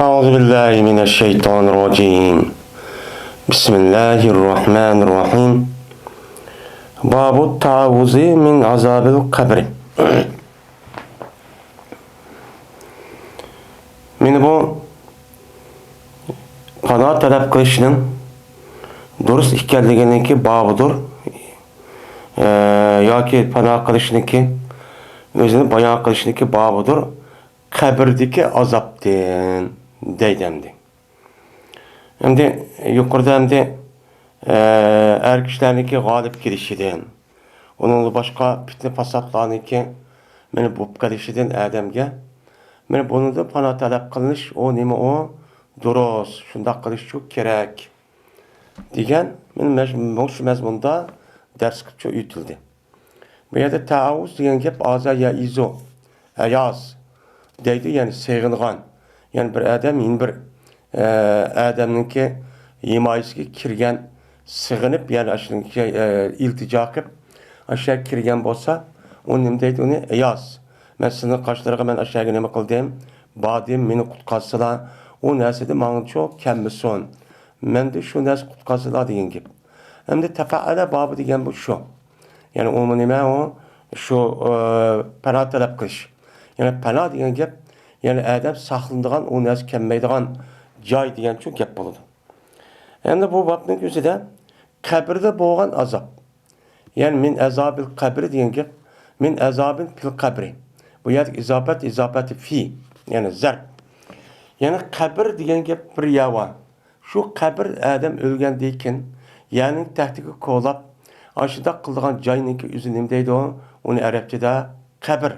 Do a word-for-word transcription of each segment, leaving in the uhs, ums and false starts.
أعوذ بالله من الشيطان الرجيم. بسم الله الرحمن الرحيم. باب التعوذ من عذاب القبر. مانا بۇ پانا تەلەپ قىلىشنىڭ دۇرۇس ئىكەنلىكىنىڭكى بابىدۇر. ئە، ياكى پانا قىلىشنىڭكى، ئۆزىنى بايان قىلىشنىڭكى بابىدۇر. قەبرىدىكى ئازابتىن دەيدۇ ئەمدى. ئەمدى يۇقىرىدا ئەمدى، ئە، ئەر كىشىلەرنىڭكى غالىب كېلىشىدىن، ئۇنىڭدىن باشقا پىتنە پاساتلارنىڭكى مانا بولۇپ قېلىشىدىن ئادەمگە، مانا بۇنىڭدىن پانا تەلەپ قىلىنىش، ئۇ نېمە ئۇ؟ دۇرۇس، شۇنداق قىلىشچۇ كېرەك دېگەن، مانا مەز-، مۇشۇ مەزمۇندا دەرس قىلىپچۇ ئۆتۈلدى. بۇ يەردە تەئەۋۋۇز دېگەن گەپ ئازا يەئىزۇ، ئەياز دەيدۇ، يەنى سېغىنغان. يەنى بىر ئادەم يەنە بىر، ئە، ئادەمنىڭكى ھىمايىسىگە كىرگەن، سېغىنىپ، يەنى ئاشۇنىڭكى، ئە، ئىلتىجا قىلىپ، ئاشۇ يەرگە كىرگەن بولسا، ئۇ نېمە دەيدۇ ئۇنى؟ ئەياز، مەن سىزنىڭ قاشلىرىغا مەن ئاشۇ يەرگە نېمە قىلدىم؟ باردىم، مېنى قۇتقارسىلا، ئۇ نەرسىدىن ماڭىچۇ كەلمىسۇن. مەندىن شۇ نەرسە قۇتقارسىلا دېگەن گەپ. ئەمدى تەفەئەلە بابى دېگەن بۇ شۇ. يەنى ئۇمۇ نېمە ئۇ؟ شۇ، ئى، پەنا تەلەپ قىلىش. يەنى پەنا دېگەن گەپ، يەنى ئادەم ساقلىنىدىغان، ئۇ نەرسە كەلمەيدىغان جاي دېگەن شۇ گەپ بولىدۇ. ئەمدى بۇ بابنىڭ ئۆزىدە قەبرىدە بولغان ئازاب. يەنى مىن ئەزابىل قەبرى دېگەن گەپ، مىن ئەزابىن فىل قەبرى. بۇ يەردىكى ئىزاپەت، ئىزاپەتى فى، يەنى زەرب. يەنى قەبرە دېگەن گەپ بىر يەر بار. شۇ قەبرە ئادەم ئۆلگەندىن كېيىن، يەرنىڭ تەكتىگە كولاپ، ئاشۇنداق قىلىدىغان جاينىڭكى ئۆزى نېمە دەيدۇ؟ ئۇنى ئەرەبچىدە قەبرە،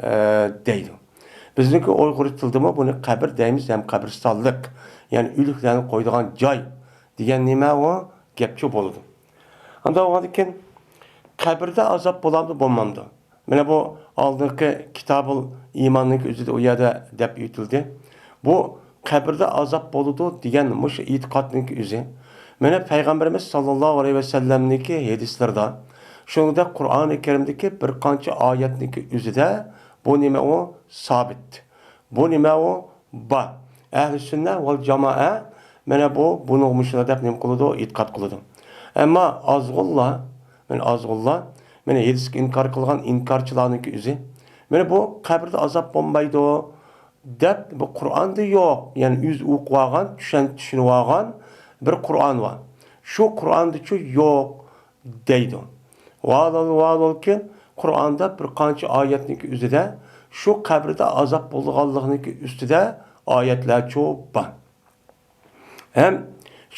ئە، دەيدۇ. بىزنىڭكى ئۇيغۇر تىلىدىمۇ بۇنى قەبرە دەيمىز ھەم قەبرىستانلىق، يەنى ئۆلۈكلەرنى قويىدىغان جاي دېگەن نېمە ئۇ؟ گەپچۇ بولىدۇ. ئانداق بولغاندىكىن، قەبرىدە ئازاب بولامدۇ، بولمامدۇ؟ مانا بۇ ئالدىنقى كىتابۇل ئىماننىڭكى ئۆزىدە ئۇ يەردە دەپ ئۆتۈلدى. بۇ قەبرىدە ئازاب بولىدۇ دېگەن مۇشۇ ئېتىقادنىڭكى ئۆزى. مانا پەيغەمبىرىمىز ساللاللاھۇ ئەلەيھى ۋەسەللەمنىڭكى ھەدىسلىرىدا، شۇنىڭدەك قۇرئانى كەرىمدىكى بىر قانچە ئايەتنىڭكى ئۆزىدە بۇ نېمە ئۇ؟ سابىت. بۇ نېمە ئۇ؟ بار. ئەھلى سۈننە ۋەل جامائە مانا بۇ، بۇنىڭغا مۇشۇنداق دەپ نېمە قىلىدۇ؟ ئېتىقاد قىلىدۇ. ئەمما ئازغۇنلار، مانا ئازغۇنلار، مانا ھەدىسكە ئىنكار قىلغان ئىنكارچىلارنىڭكى ئۆزى، مانا بۇ قەبرىدە ئازاب بولمايدۇ دەپ، بۇ قۇرئاندا يوق. يەنى ئۆزى ئوقۇۋالغان، چۈشەن-، چۈشىنىۋالغان بىر قۇرئان بار. شۇ قۇرئاندىچۇ يوق دەيدۇ. ۋالىل، ۋالىلكى، قۇرئاندا بىر قانچە ئايەتنىڭكى ئۆزىدە شۇ قەبرىدە ئازاب بولىدىغانلىقىنىڭكى ئۈستىدە ئايەتلەرچۇ بار. ھەم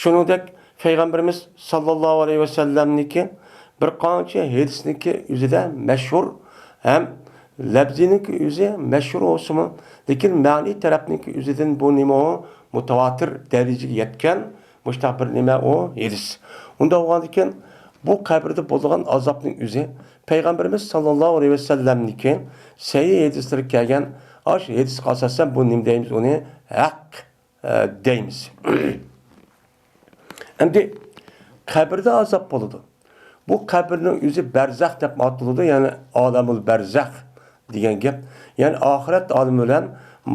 شۇنىڭدەك پەيغەمبىرىمىز ساللاللاھۇ ئەلەيھى ۋەسەللەمنىڭكى بىر قانچە ھەدىسنىڭكى ئۆزىدە مەشھۇر ھەم لەپزىنىڭكى ئۆزى مەشھۇر بولسىمۇ، لېكىن مەنىي تەرەپنىڭكى ئۆزىدىن بۇ نېمە ئۇ؟ مۇتەۋاتىر دەرىجىگە يەتكەن مۇشۇنداق بىر نېمە ئۇ؟ ھەدىس. ئۇنداق بولغاندىكىن، بۇ قەبرىدە بولىدىغان ئازابنىڭ ئۆزى پەيغەمبىرىمىز ساللاللاھۇ ئەلەيھى ۋەسەللەمنىڭكى سەھىھ ھەدىسلىرى كەلگەن، ئاشۇ ھەدىسكە ئاساسەن بۇ نېمە دەيمىز ئۇنى؟ ھەق، ئە، دەيمىز. ئەمدى قەبرىدە ئازاب بولىدۇ. بۇ قەبرىنىڭ ئۆزى بەرزەخ دەپ ئاتىلىدۇ، يەنى ئالەمۇل بەرزەخ دېگەن گەپ. يەنى ئاخىرەت ئالىمى بىلەن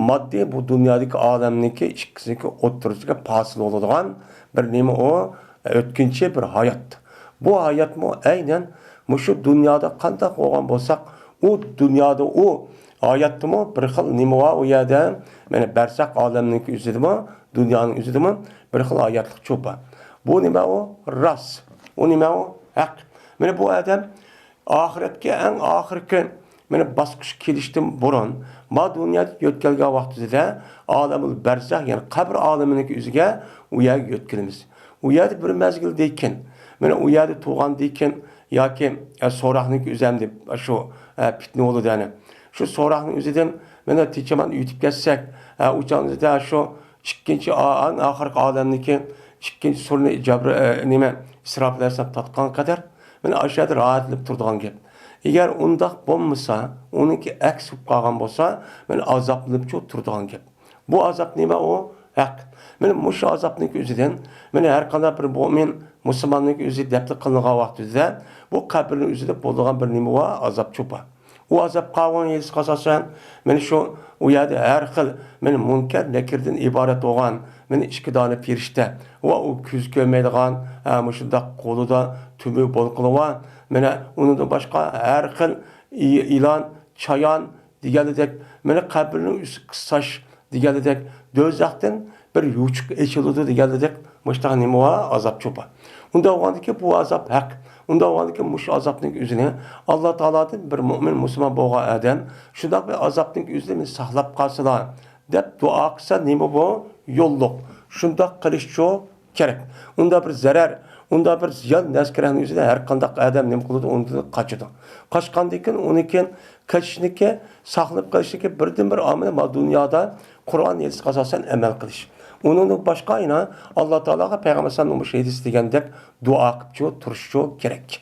ماددىي بۇ دۇنيادىكى ئالەمنىڭكى ئىككىسىنىڭكى ئوتتۇرىسىدا پاسىل بولىدىغان بىر نېمە ئۇ؟ ئۆتكۈنچى بىر ھايات. بۇ ھاياتمۇ ئەينەن مۇشۇ دۇنيادا قانداق بولغان بولساق، ئۇ دۇنيادا ئۇ ھاياتتىمۇ بىر خىل نېمە بار ئۇ يەردە؟ مانا بەرزەخ ئالەمنىڭكى ئۆزىدىمۇ، دۇنيانىڭ ئۆزىدىمۇ بىر خىل ھاياتلىقچۇ بار. بۇ نېمە ئۇ؟ راست. ئۇ نېمە ئۇ؟ ھەق. مانا بۇ ئادەم ئاخىرەتكە ئەڭ ئاخىرقى، مانا باسقۇچ كېلىشتىن بۇرۇن، ما دۇنيادا يۆتكەلگەن ۋاقتىدا ئالەمۇل بەرزەخ، يەنى قەبرە ئالىمىنىڭكى ئۆزىگە، ئۇ يەرگە يۆتكىلىمىز. ئۇ يەردە بىر مەزگىلدىن كېيىن، مانا ئۇ يەردە تۇرغاندىن كېيىن ياكى، ئە، سوراقنىڭكى ئۆزى ئەمدى شۇ، ئە، پىتنە بولىدۇ، يەنى شۇ سوراقنىڭ ئۆزىدىن مانا تىنچىمان ئۆتۈپ كەتسەك، ئە، ئۇ چاغدا شۇ ئىككىنچى ئا-، ئەڭ ئاخىرقى ئالەمنىڭكى ئىككىنچى سۇرنى جەبرە-، ئە، نېمە، ئىسراپىل ئەلەيھىسسالام تارتقان قەدەر، مانا ئاشۇ يەردە راھەتلىنىپ تۇرىدىغان گەپ. ئەگەر ئۇنداق بولمىسا، ئۇنىڭكى ئەكس بولۇپ قالغان بولسا، مانا ئازابلىنىپچۇ تۇرىدىغان گەپ. بۇ ئازاب نېمە ئۇ؟ ھەق. مانا مۇشۇ ئازابنىڭكى ئۆزىدىن، مانا ھەر قانداق بىر مۆمىن، مۇسۇلماننىڭكى ئۆزى دەپنە قىلىنغان ۋاقتىدا، بۇ قەبرىنىڭ ئۆزىدە بولىدىغان بىر نېمە بار؟ ئازابچۇ بار. ئۇ ئازاب قاۋۇن ھېدىسىگە ئاساسەن، مانا شۇ، ئۇ يەردە ھەر خىل، مانا مۇنكەر، نەكىردىن ئىبارەت بولغان، مانا ئىككى دانە پەرىشتە ۋە ئۇ كۆز كۆرمەيدىغان، ھە، مۇشۇنداق قولىدا تۈمۈر بولقىلى بار، مانا ئۇنىڭدىن باشقا ھەر خىل ئى-، ئىلان، چايان دېگەنلىدەك، مانا قەبرىنىڭ ئۈستىگە قىساش دېگەنلىدەك، دوزاختىن بىر يوچۇق ئېچىلىدۇ دېگەنلىدەك، مۇشۇنداق نېمە بار؟ ئازابچۇ بار. ئۇنداق بولغاندىكىن بۇ ئازاب ھەق. ئۇنداق بولغاندىكىن مۇشۇ ئازابنىڭ ئۆزىنى ئاللا تائالادىن بىر مۇئمىن مۇسۇلمان بولغان ئادەم شۇنداق بىر ئازابنىڭ ئۆزىنى مېنى ساقلاپ قالسىلا دەپ دۇئا قىلسا نېمە بۇ؟ يوللۇق. شۇنداق قىلىشچۇ كېرەك. ئۇنداق بىر زەرەر، ئۇنداق بىر زىيان نەرسە كېرەكنىڭ ئۆزىنى ھەر قانداق ئادەم نېمە قىلىدۇ؟ ئۇنىڭدىن قاچىدۇ. قاچقاندىن كېيىن ئۇنىڭ كېيىن قېچىشنىكى، ساقلىنىپ قېلىشنىكى بىردىنبىر ئامىلى مانا دۇنيادا قۇرئان ھەدىسكە ئاساسەن ئەمەل قىلىش. ئۇنىڭدىن باشقا يەنە ئاللا تائالاغا پەيغەمبەر ئەلەيھىسسالامنىڭ مۇشۇ ھەدىسى دېگەندەك دۇئا قىلىپچۇ تۇرۇشچۇ كېرەك.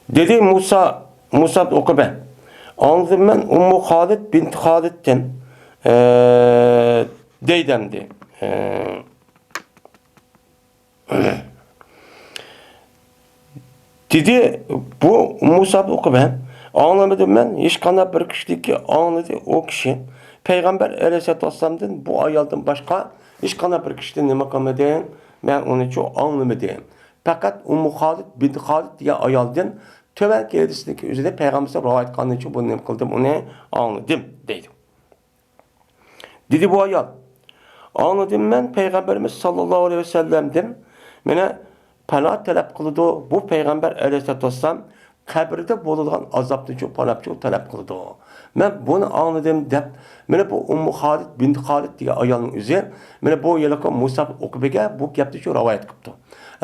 دېدى مۇسا، مۇسا ئۇقبە، ئاڭلىدىم مەن ئۇممۇ خالىد بىنت خالىدتىن، ئە، دەيدەمدى. ئە، دېدى، بۇ مۇسا ئۇقبە، ئاڭلىمىدىم مەن، ھېچقانداق بىر كىشىدىكى ئاڭلىدى ئۇ كىشى. پەيغەمبەر ئەلەيھىسسالاتۇ ۋەسسالامدىن بۇ ئايالدىن باشقا ھېچقانداق بىر كىشىدىن نېمە قىلمىدىم، مەن ئۇنىچۇ ئاڭلىمىدىم. پەقەت ئۇممۇ خالىد بىنت خالىد دېگەن ئايالدىن تۆۋەنكى ھەدىسنىڭكى ئۆزىنى پەيغەمبەر رىۋايەت قىلغاندىنچۇ بۇنى نېمە قىلدىم، ئۇنى ئاڭلىدىم، دەيدۇ. دېدى بۇ ئايال، ئاڭلىدىم مەن پەيغەمبىرىمىز ساللاللاھۇ ئەلەيھى ۋەسەللەمدىن، مانا پانا تەلەپ قىلىدۇ. بۇ پەيغەمبەر ئەلەيھىسسالاتۇ ۋەسسالام قەبرىدە بولىدىغان ئازابتىنچۇ پاناپچۇ تەلەپ قىلىدۇ. مەن بۇنى ئاڭلىدىم دەپ، مانا بۇ ئۇممۇ خالىد بىنت خالىد دېگەن ئايالنىڭ ئۆزى، مانا بۇ ھېلىقى مۇسئەب ئۇقبىگە بۇ گەپنىچۇ رىۋايەت قىپتۇ.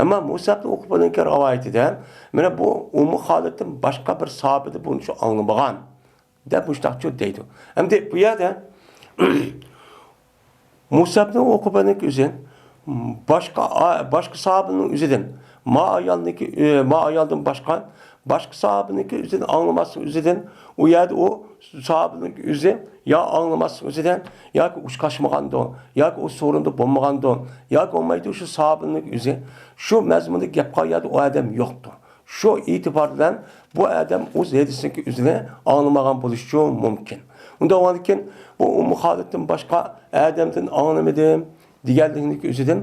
ئەمما مۇسئەب ئۇقبىنىڭكى رىۋايىتىدە، مانا بۇ ئۇممۇ خالىدتىن باشقا بىر ساھابىدە بۇنىچۇ ئاڭلىمىغان. دەپ مۇشۇنداقچۇ دەيدۇ. ئەمدى بۇ يەردە مۇسئەبنىڭ ئۇقبىنىڭكى ئۆزى باشقا، باشقا ساھابىنىڭ ئۆزىدىن، ما ئايالنىڭكى، ما ئايالدىن باشقا، باشقا ساھابىنىڭكى ئۆزىدىن ئاڭلىماسلىق ئۆزىدىن، ئۇ يەردە ئۇ ساھابىنىڭكى ئۆزى يا ئاڭلىماسلىق ئۆزىدىن، ياكى ئۇچراشمىغاندۇ، ياكى ئۇ سورۇندا بولمىغاندۇ، ياكى بولمايدۇ شۇ ساھابىنىڭكى ئۆزى. شۇ مەزمۇندا گەپ قىلغان يەردە ئۇ ئادەم يوقتۇ. شۇ ئېتىبار بىلەن بۇ ئادەم ئۆز ھەدىسىنىڭكى ئۆزىنى ئاڭلىمىغان بولۇشى مۇمكىن. ئۇنداق بولغاندىكىن، بۇ ئۇممۇ خالىدتىن باشقا ئادەمدىن ئاڭلىمىدىم دېگەنلىكنىڭكى ئۆزىدىن،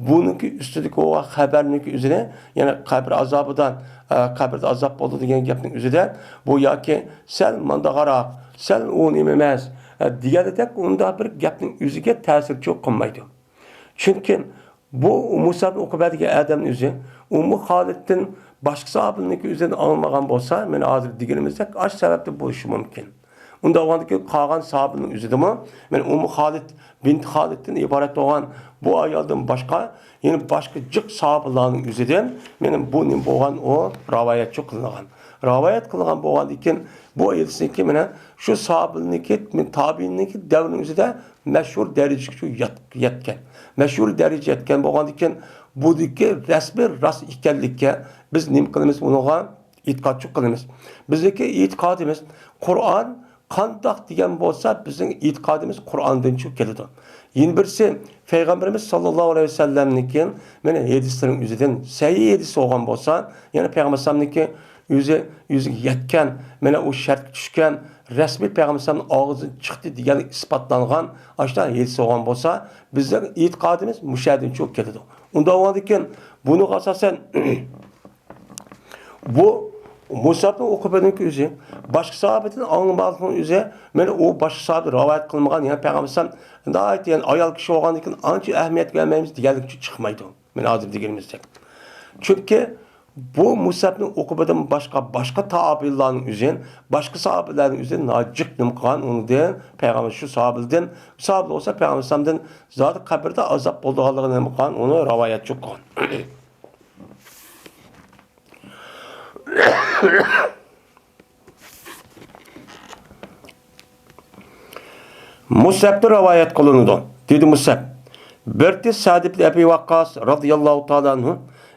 بۇنىڭكى ئۈستىدىكى بولغان خەۋەرنىڭكى ئۆزىنى، يەنى قەبرە ئازابىدا، ئە، قەبرىدە ئازاب بولىدۇ دېگەن گەپنىڭ ئۆزىدە، بۇ ياكى سەل مانداقراق، سەل ئۇ نېمە ئەمەس، ئە، دېگەندەك ئۇنداق بىر گەپنىڭ ئۆزىگە تەسىرچۇ قىلمايدۇ. چۈنكى بۇ مۇسئەب ئۇقبە دېگەن ئادەمنىڭ ئۆزى ئۇممۇ خالىدتىن باشقا ساھابىنىڭكى ئۆزىدىن ئاڭلىمىغان بولسا، مانا ھازىر دېگىنىمىزدەك ئاشۇ سەۋەبتىن بولۇشى مۇمكىن. ئۇنداق بولغاندىكىن قالغان ساھابىنىڭ ئۆزىدىمۇ، مانا ئۇممۇ خالىد بىنت خالىدتىن ئىبارەت بولغان بۇ ئايالدىن باشقا، يەنە باشقا جىق ساھابىلارنىڭ ئۆزىدىن، مانا بۇ نېمە بولغان، ئۇ رىۋايەتچۇ قىلىنغان. رىۋايەت قىلىنغان بولغاندىكىن، بۇ ھەدىسنىڭكى مانا شۇ ساھابىنىڭكى، تابىئىننىڭكى دەۋرىنىڭ ئۆزىدە مەشھۇر دەرىجىگە شۇ يەت-، يەتكەن. مەشھۇر دەرىجە يەتكەن بولغاندىكىن، بۇنىڭكى رەسمىي راست ئىكەنلىككە بىز نېمە قىلىمىز؟ بۇنىڭغا ئېتىقادچۇ قىلىمىز. بىزنىڭكى ئېتىقادىمىز قۇرئان قانداق دېگەن بولسا، بىزنىڭ ئېتىقادىمىز قۇرئاندىنچۇ كېلىدۇ. يەنە بىرسى، پەيغەمبىرىمىز ساللاللاھۇ ئەلەيھى ۋەسەللەمنىڭكى مانا ھەدىسلىرىنىڭ ئۆزىدىن سەھىھ ھەدىس بولغان بولسا، يەنى پەيغەمبەر ئەلەيھىسسالامنىڭكى ئۆزى، ئۆزىگە يەتكەن، مانا ئۇ شەرتكە چۈشكەن، رەسمىي پەيغەمبەر ئەلەيھىسسالامنىڭ ئاغزىدىن چىقتى دېگەن ئىسپاتلانغان ئاشۇنداق ھەدىس بولغان بولسا، بىزنىڭ ئېتىقادىمىز مۇشۇ يەردىنچۇ كېلىدۇ. ئۇنداق بولغاندىكىن، بۇنىڭغا ئاساسەن، بۇ مۇسئەبنىڭ ئۇقبىنىڭكى ئۆزى، باشقا ساھابىدىن ئاڭلىمىغانلىقنىڭ ئۆزى، مانا ئۇ باشقا ساھابىدىن رىۋايەت قىلمىغان، يەنى پەيغەمبەر ئەلەيھىسسالام ناھايىتى، يەنى ئايال كىشى بولغاندىكىن ئانچە ئەھمىيەت بەرمەيمىز دېگەنلىكچە چىقمايدۇ. مانا ھازىر دېگىنىمىزدەك. چۈنكى بۇ مۇسئەبنىڭ ئۇقبىدىن باشقا، باشقا تابىئىنلارنىڭ ئۆزى، باشقا ساھابىلەرنىڭ ئۆزى ناھايىتى جىق نېمە قىلغان ئۇنىڭدىن، پەيغەمبەر شۇ ساھابىدىن، ساھابە بولسا پەيغەمبەر ئەلەيھىسسالامدىن زادى قەبرىدە ئازاب بولىدىغانلىقىنى نېمە قىلغان، ئۇنى رىۋايەتچۇ قىلغان. مۇسئەبتىن رىۋايەت قىلىنىدۇ. دېدى مۇسئەب، بىرتى سەئد ئىبن ئەبى ۋەققاس رازىياللاھۇ تائالا ئەنھۇ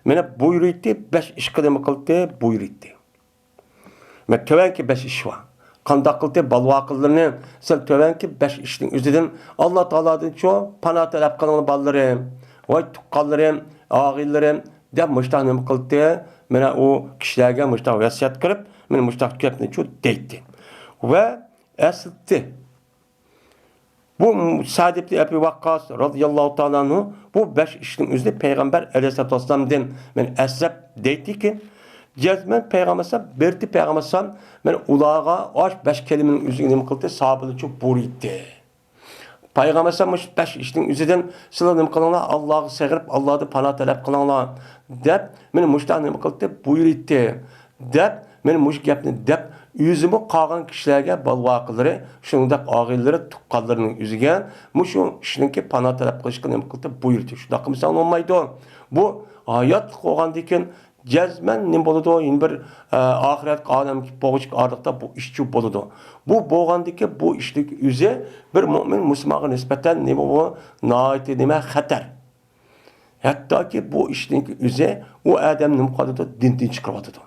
مېنى بۇيرۇيتتى، بەش ئىشقا نېمە قىلدى؟ بۇيرۇيتتى. مەن تۆۋەنكى بەش ئىش بار. قانداق قىلدى؟ بالىۋاقىلىرىنى سەن تۆۋەنكى بەش ئىشنىڭ ئۆزىدىن ئاللا تائالادىنچۇ پانا تەلەپ قىلىڭلار بالىلىرىم. ۋاي تۇغقانلىرىم، ئاغىنىلىرىم، دەپ مۇشتاق نېمە قىلدى؟ مانا ئۇ كىشىلەرگە مۇشتاق ۋەسىيەت قىلىپ، مانا مۇشتاق گەپنى شۇ دەيتتى. ۋە ئەسلىتتى. بۇ سەئد ئىبن ئەبى ۋەققاس رازىياللاھۇ تائالا ئەنھۇ بۇ بەش ئىشنىڭ ئۆزىنى پەيغەمبەر ئەلەيھىسسالاتۇ ۋەسسالامدىن مانا ئەسلەپ دەيتتىكى، جەزمەن پەيغەمبەر ئەلەيھىسسالام بىردى پەيغەمبەر ئەلەيھىسسالام مانا ئۇلارغا ئاش بەش كەلىمىنىڭ ئۆزىگە نېمە قىلدى؟ سابىلىچۇ بۇيرۇيتتى. پەيغەمبەر ئەلەيھىسسالام مۇشۇ بەش ئىشنىڭ ئۆزىدىن سىلەر نېمە قىلىڭلار، ئاللاغا سېغىنىپ، ئاللادىن پاناھ تەلەپ قىلىڭلار، دەپ، مانا مۇشۇنداق نېمە قىلدى؟ بۇيرۇيتتى، دەپ، مانا مۇشۇ گەپنى دەپ، ئۆزىمۇ قالغان كىشىلەرگە، بالىۋاقىلىرى، شۇنداق ئاغىنىلىرى، تۇغقانلىرىنىڭ ئۆزىگە مۇشۇ ئىشنىڭكى پاناھ تەلەپ قىلىشقا نېمە قىلدى؟ بۇيرۇيتتى. شۇنداق قىلمىساڭ بولمايدۇ. بۇ ھاياتلىق بولغاندىن كېيىن جەزمەن نېمە بولىدۇ؟ يەنە بىر، ئە، ئاخىرەتكە ئالەمگە بولغۇچە ئارىلىقتا بۇ ئىشچۇ بولىدۇ. بۇ بولغاندىكى بۇ ئىشنىڭ ئۆزى بىر مۆمىن مۇسۇلمانغا نىسبەتەن نېمە بۇ؟ ناھايىتى نېمە؟ خەتەر. ھەتتاكى بۇ ئىشنىڭ ئۆزى ئۇ ئادەمنى نېمە قىلىۋاتىدۇ؟ دىندىن چىقىرىۋاتىدۇ.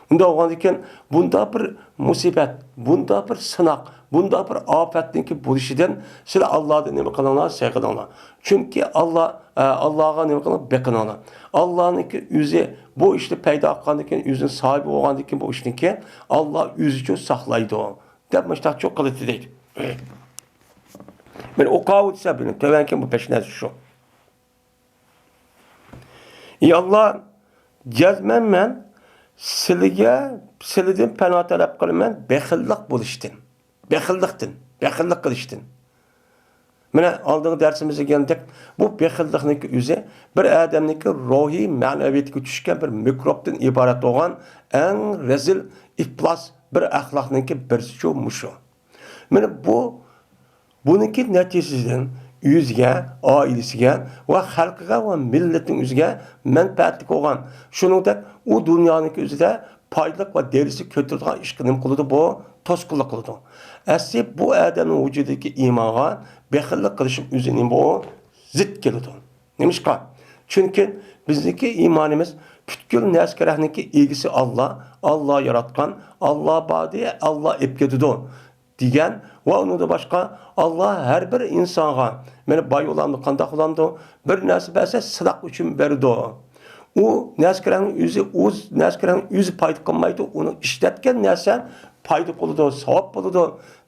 ئۇنداق بولغاندىكىن بۇنداق بىر مۇسىبەت، بۇنداق بىر سىناق، بۇنداق بىر ئاپەتنىڭكى بولۇشىدىن سىلەر ئاللادىن نېمە قىلىڭلار؟ سېغىنىڭلار. چۈنكى ئاللا، ئە، ئاللاغا نېمە قىلىڭ؟ بېقىنىڭلار. ئاللانىڭكى ئۆزى بۇ ئىشنى پەيدا قىلغاندىن كېيىن، ئۆزىنىڭ ساھىبى بولغاندىن كېيىن بۇ ئىشنىڭكى ئاللا ئۆزىچۇ ساقلايدۇ، دەپ مۇشتاقچۇ قىلىتتى دەيدۇ. مانا ئۇقاۋۇ دېسە، بىلىڭ، تۆۋەنكى بۇ بەش نەرسە شۇ. ئى ئاللا، جەزمەن مەن سىلىگە، سىلىدىن پەنا تەلەپ قىلىمەن بېخىللىق بولۇشتىن، بېخىللىقتىن، بېخىللىق قىلىشتىن. مانا ئالدىنقى دەرسىمىزدە دېگەندەك، بۇ بېخىللىقنىڭكى ئۆزى بىر ئادەمنىڭكى روھىي مەنىۋىيىتىگە چۈشكەن بىر مىكروبتىن ئىبارەت بولغان ئەڭ رەزىل، ئىپلاس بىر ئەخلاقنىڭكى بىرسىچۇ مۇشۇ. مانا بۇ، بۇنىڭكى نەتىجىسىدىن ئۆزىگە، ئائىلىسىگە ۋە خەلقىگە ۋە مىللىتىنىڭ ئۆزىگە مەنپەئەتلىك بولغان، شۇنىڭدەك ئۇ دۇنيانىڭكى ئۆزىدە پايدىلىق ۋە دەرىجىسى كۆتۈرىدىغان ئىشقا نېمە قىلىدۇ؟ بۇ توسقۇنلۇق قىلىدۇ. ئەسلى بۇ ئادەمنىڭ ۋۇجۇدىدىكى ئىمانغا بېخىللىق قىلىشنىڭ ئۆزى نېمە بۇ؟ زىت كېلىدۇ. نېمىشقا؟ چۈنكى بىزنىڭكى ئىمانىمىز پۈتكۈل نەرسە-كېرەكنىڭكى ئىگىسى ئاللا، ئاللا ياراتقان، ئاللا باردى، ئاللا ئېلىپ كېتىدۇ دېگەن ۋە ئۇنىڭدىن باشقا، ئاللا ھەر بىر ئىنسانغا، مانا باي بولامدۇ، قانداق بولامدۇ، بىر نەرسە بەرسە سىناق ئۈچۈن بېرىدۇ. ئۇ نەرسە-كېرەكنىڭ ئۆزى، ئۇ نەرسە-كېرەكنىڭ ئۆزى پايدا قىلمايدۇ، ئۇنىڭ ئىشلەتكەن نەرسە پايدا قىلىدۇ، ساۋاب بولىدۇ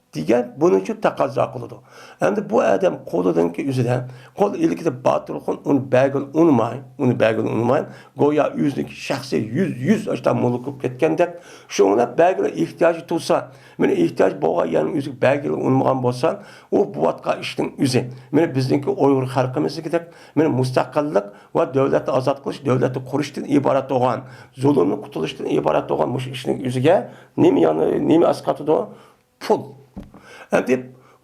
دېگەن بۇنىڭ ئۈچۈن تەقەززا قىلىدۇ. ئەمدى بۇ ئادەم قولىدىنكى ئۆزىدە، قول ئىلكىدە بار تۇرغان ئۇنى بەرگىلى ئۇنىماي، ئۇنى بەرگىلى ئۇنىماي، گويا ئۆزىنىڭكى شەخسىي يۈز، يۈز ئاشتا مۈلۈك بولۇپ كەتكەندەك، شۇڭا بەرگىلى ئېھتىياجى تۇرسا، مانا ئېھتىياج بولغان يەرنىڭ ئۆزىگە بەرگىلى ئۇنىمىغان بولسا، ئۇ بولۇۋاتقان ئىشنىڭ ئۆزى. مانا بىزنىڭكى ئۇيغۇر خەلقىمىزدىكىدەك، مانا مۇستەقىللىق ۋە دۆلەتنى ئازاد قىلىش، دۆلەتنى قۇرۇشتىن ئىبارەت بولغان، زۇلۇمدىن قۇتۇلۇشتىن ئىبارەت بولغان مۇشۇ ئىشنىڭ ئۆزىگە نېمە يەنە، نېمە ئەسقاتىدۇ؟ پۇل. ئەمدى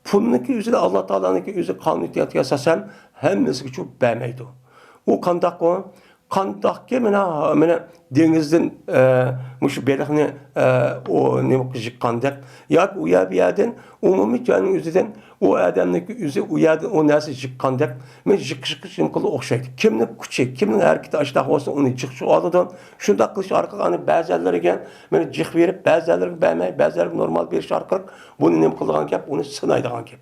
پۇلنىڭكى ئۆزىنى ئاللا تائالانىڭكى ئۆزى قانۇنىيىتىگە ئاساسەن ھەممىسىگە چۈ بەرمەيدۇ. ئۇ قانداققۇ؟ قانداقكى مانا، مانا دېڭىزدىن، ئە، مۇشۇ بېلىقنى، ئە، ئۇ نېمە يىغقاندەك ياكى ئۇ يەر بۇ يەردىن ئومۇمىي جاينىڭ ئۆزىدىن ئۇ ئادەمنىڭكى ئۆزى ئۇ يەردىن ئۇ نەرسە يىغقاندەك، مانا يىغىش يىغىش نېمە قىلىدۇ ئوخشايدۇ. كىمنىڭ كۈچى، كىمنىڭ ھەرىكىتى ئاشۇنداق بولسا ئۇنى يىغىشى ئالىدۇ. شۇنداق قىلىش ئارقىلىق ئانا بەزەنلىرىگە مانا يىغىپ بېرىپ، بەزەنلىرىگە بەرمەي، بەزەنلىرىگە نورمال بېرىش ئارقىلىق بۇنى نېمە قىلىدىغان گەپ؟ ئۇنى سىنايدىغان گەپ.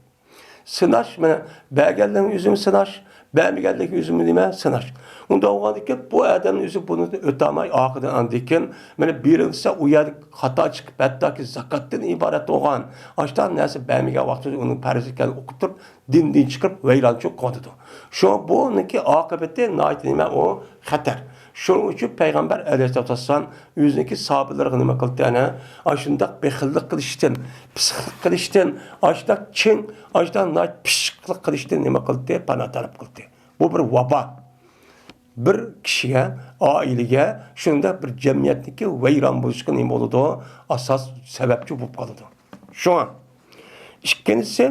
سىناش، مانا، بەرگەنلەرنىڭ ئۆزىمۇ سىناش، بەرمىگەنلەرنىڭ ئۆزىمۇ نېمە؟ سىناش. ئۇنداق بولغاندىكىن بۇ ئادەمنىڭ ئۆزى بۇنى ئۆتەلمەي، ئاخىرىدىن ئاندىن كېيىن، مانا، بېرىلسە ئۇ يەردە خاتا چىقىپ، ھەتتاكى زاكاتتىن ئىبارەت بولغان ئاشۇنداق نەرسە بەرمىگەن ۋاقتىدا ئۇنىڭ پەرز ئىكەنلىكىنى ئۇقۇپ تۇرۇپ، دىندىن چىقىرىپ، ۋەيرانچىلىق قىلىۋاتىدۇ. شۇڭا بۇنىڭكى ئاقىۋىتى ناھايىتى نېمە؟ ئۇ خەتەر. شۇنىڭ ئۈچۈن پەيغەمبەر ئەلەيھىسسالاتۇ ۋەسسالام ئۆزىنىڭكى ساھابىلىرىغا نېمە قىلدى؟ ئەنە ئاشۇنداق بېخىللىق قىلىشتىن، پىسخىق قىلىشتىن، ئاشۇنداق چىڭ، ئاشۇنداق ناھايىتى پىششىقلىق قىلىشتىن نېمە قىلدى؟ پانا تەلەپ قىلدى. بۇ بىر ۋابا. بىر كىشىگە، ئائىلىگە، شۇنداق بىر جەمئىيەتنىڭكى ۋەيران بولۇشىغا نېمە بولىدۇ؟ ئاساس سەۋەبچى بولۇپ قالىدۇ. شۇڭا ئىككىنچىسى،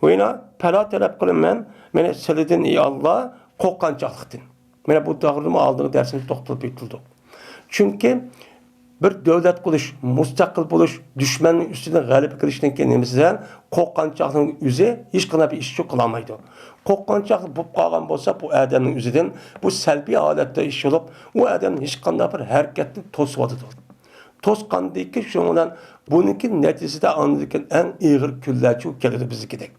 ۋىنا پەنا تەلەپ قىلىمەن، مانا سىلىدىن، ئى ئاللا، قورققانچاقلىقتىن. مانا بۇ توغرىدىمۇ ئالدىنقى دەرسىمىزدە توختىلىپ ئۆتۈلدۇق. چۈنكى بىر دۆلەت قۇرۇش، مۇستەقىل بولۇش، دۈشمەننىڭ ئۈستىدىن غەلىبە قىلىشنىڭكى نېمىسىدە قورققانچاقنىڭ ئۆزى ھېچقانداق بىر ئىشچۇ قىلالمايدۇ. قورققانچاقلىق بولۇپ قالغان بولسا، بۇ ئادەمنىڭ ئۆزىدىن بۇ سەلبىي ھالەتتە ئىش بولۇپ، ئۇ ئادەم ھېچقانداق بىر ھەرىكەتنى توسۇۋاتىدۇ. توسقاندىكى شۇنىڭ بىلەن بۇنىڭكى نەتىجىسىدە ئاندىن كېيىن ئەڭ ئېغىر كۈنلەرچۇ كېلىدۇ بىزگىدەك.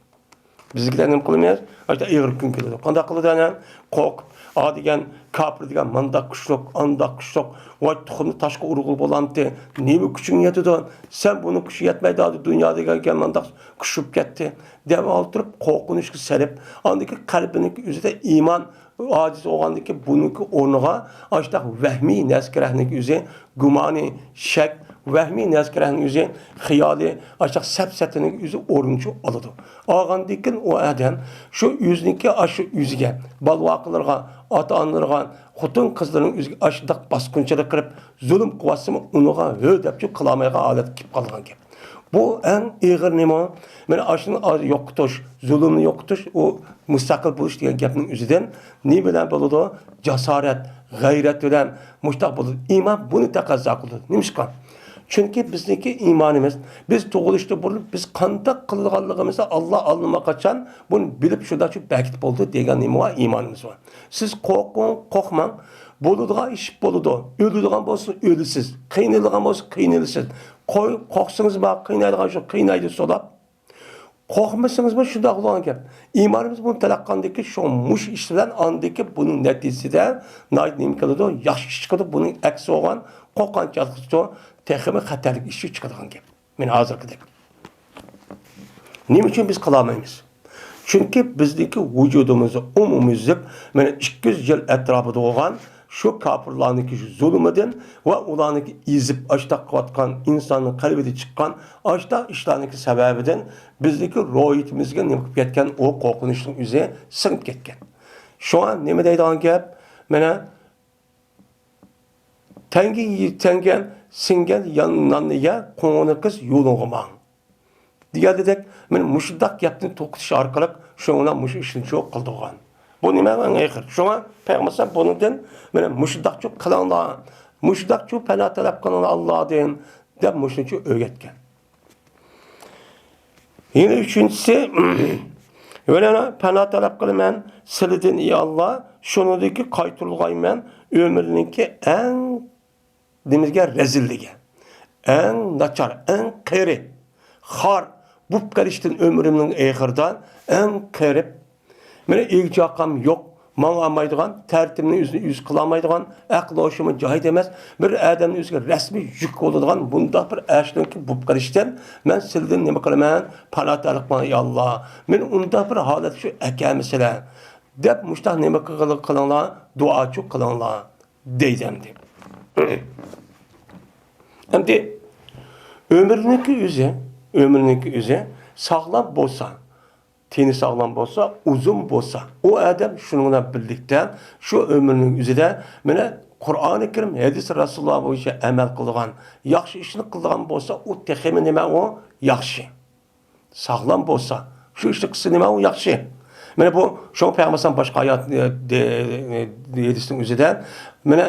بىزگىلەر نېمە قىلىمىز؟ ئاشۇنداق ئېغىر كۈن كېلىدۇ. قانداق قىلىدۇ ئەنە؟ قورقۇپ، ئا دېگەن، كاپىر دېگەن مانداق كۈچلۈك، ئانداق كۈچلۈك، ۋاي تۇخۇمنى تاشقا ئۇرغىلى بولامتى؟ نېمە كۈچۈڭ يەتىدۇ؟ سەن بۇنىڭ كۈچى يەتمەيدۇ، دۇنيا دېگەن مانداق كۈچ بولۇپ كەتتى، دەپ ئولتۇرۇپ قورقۇنچقا سېلىپ، ئاندىكى قەلبىنىڭكى ئۆزىدە ئىمان ئاجىز بولغاندىكىن بۇنىڭكى ئورنىغا ئاشتاق ۋەھمىي نەرسە كېرەكنىڭكى ئۆزى، گۇمانى، شەك، ۋەھمىي نەرسە كېرەكنىڭ ئۆزى، خىيالى، ئاشتاق سەپسەتىنىڭ ئۆزى ئورۇنچۇ ئالىدۇ. ئالغاندىن كېيىن ئۇ ئادەم شۇ ئۆزىنىڭكى ئاشۇ ئۆزىگە، بالىۋاقىلىرىغا، ئاتا-ئانىلىرىغا، خوتۇن-قىزلىرىنىڭ ئۆزىگە ئاشۇنداق باسقۇنچىلىق قىلىپ، زۇلۇم قىلىۋاتسىمۇ، ئۇنىڭغا ھۆ دەپچۇ قىلالمايدىغان ھالەتكە كېلىپ قالغان گەپ. بۇ ئەڭ ئېغىر نېمە؟ مانا ئاشۇنى يوقىتىش، زۇلۇمنى يوقىتىش، ئۇ مۇستەقىل بولۇش دېگەن گەپنىڭ ئۆزىدىن نېمە بىلەن بولىدۇ؟ جاسارەت، غەيرەت بىلەن مۇشتاق بولىدۇ. ئىمان بۇنى تەقەززا قىلىدۇ. نېمىشقا؟ چۈنكى بىزنىڭكى ئىمانىمىز، بىز تۇغۇلۇشتىن بۇرۇن بىز قانداق قىلىدىغانلىقىمىزنى ئاللا ئاللىماقاچان بۇنى بىلىپ شۇنداقچۇ بەكىتىپ بولدى دېگەن نېمە بار؟ ئىمانىمىز بار. سىز قورقۇڭ، قورقماڭ. بولىدىغان ئىش بولىدۇ. ئۆلىدىغان بولسا ئۆلىسىز. قىينىلىدىغان بولسا قىينىلىسىز. قوي، قورقسىڭىز بار، قىينايدىغان شۇ قىينايدۇ سولاپ. قورقمىسىڭىزمۇ شۇنداق بولغان گەپ. ئىمانىمىز بۇنى تەلەپ قىلغاندىكى شۇ مۇشۇ ئىش بىلەن ئاندىكى بۇنىڭ نەتىجىسىدە ناھايىتى نېمە كېلىدۇ؟ ياخشى ئىش چىقىدۇ. بۇنىڭ ئەكسى بولغان قورقۇنچ چىقىدۇ. تېخىمۇ خەتەرلىك ئىش چىقىدىغان گەپ. مانا ھازىرقىدەك. نېمە ئۈچۈن بىز قىلالمايمىز؟ چۈنكى بىزنىڭكى ۋۇجۇدىمىزدا ئومۇميۈزلۈك مانا ئىككى يۈز يىل ئەتراپىدا بولغان شۇ كاپىرلارنىڭكى شۇ زۇلۇمىدىن ۋە ئۇلارنىڭكى ئېزىپ ئاشتاق قىلىۋاتقان ئىنساننىڭ قەلبىدە چىققان ئاشتاق ئىشلارنىڭكى سەۋەبىدىن بىزنىڭكى روھىيىتىمىزگە نېمە قىلىپ كەتكەن؟ ئۇ قورقۇنچنىڭ ئۆزى سىڭىپ كەتكەن. شۇڭا نېمە دەيدىغان گەپ؟ مانا تەڭگە، تەڭگە سىڭگەن يان-، ناننى يە، قوڭۇرنى قىس، يولۇڭغا ماڭ. دېگەندەك، مانا مۇشۇنداق گەپنى توختىتىش ئارقىلىق شۇنىڭ بىلەن مۇشۇ ئىشنى شۇ قىلدۇرغان. بۇ نېمە ئەڭ ئېغىر؟ شۇڭا پەيغەمبەر بۇنىڭدىن، مانا مۇشۇنداقچۇ قىلىڭلار، مۇشۇنداقچۇ پەنا تەلەپ قىلىڭلار ئاللادىن، دەپ مۇشۇنچە ئۆگەتكەن. يەنە ئۈچىنچىسى، يەنە پەنا تەلەپ قىلىمەن سىلىدىن، ئى ئاللا، شۇنىڭدىكى قايتۇرۇلغايمەن ئۆمرىنىڭكى ئەڭ نېمىگە، رەزىللىكى، ئەڭ ناچار، ئەڭ قېرى، خار بوپ قېلىشتىن ئۆمرۈمنىڭ ئېخىرىدا ئەڭ قېرىپ، مانا ئىگە-چاقام يوق، ماڭالمايدىغان، تەرىتىمنى ئۆزىنى ئۆزى قىلالمايدىغان، ئەقلى ھوشىمۇ جايىدا ئەمەس، بىر ئادەمنىڭ ئۆزىگە رەسمىي يۈك بولىدىغان بۇنداق بىر ئەشنىڭكى بولۇپ قېلىشتىن مەن سىلىدىن نېمە قىلىمەن؟ پانا تەلەپ قىلىمەن، يا ئاللا، مېنى ئۇنداق بىر ھالەتكە شۇ ئەكەلمىسىلە، دەپ مۇشتاق نېمە قىل-، قىلىڭلار؟ دۇئاچۇ قىلىڭلار. دەيدۇ ئەمدى. ئەمدى ئۆمرىنىڭكى ئۆزى، ئۆمرىنىڭكى ئۆزى ساغلام بولسا، تېنى ساغلام بولسا، ئۇزۇن بولسا، ئۇ ئادەم شۇنىڭ بىلەن بىرلىكتە شۇ ئۆمرىنىڭ ئۆزىدە مانا قۇرئانى كەرىم، ھەدىس رەسۇلۇللا بويىچە ئەمەل قىلىدىغان، ياخشى ئىشنى قىلىدىغان بولسا، ئۇ تېخىمۇ نېمە ئۇ؟ ياخشى. ساغلام بولسا، شۇ ئىشنى قىلسا نېمە ئۇ ياخشى. مانا بۇ شۇڭا پەيغەمبەر باشقا ھايات، ئە، دە-، دە-، ھەدىسنىڭ ئۆزىدە، مانا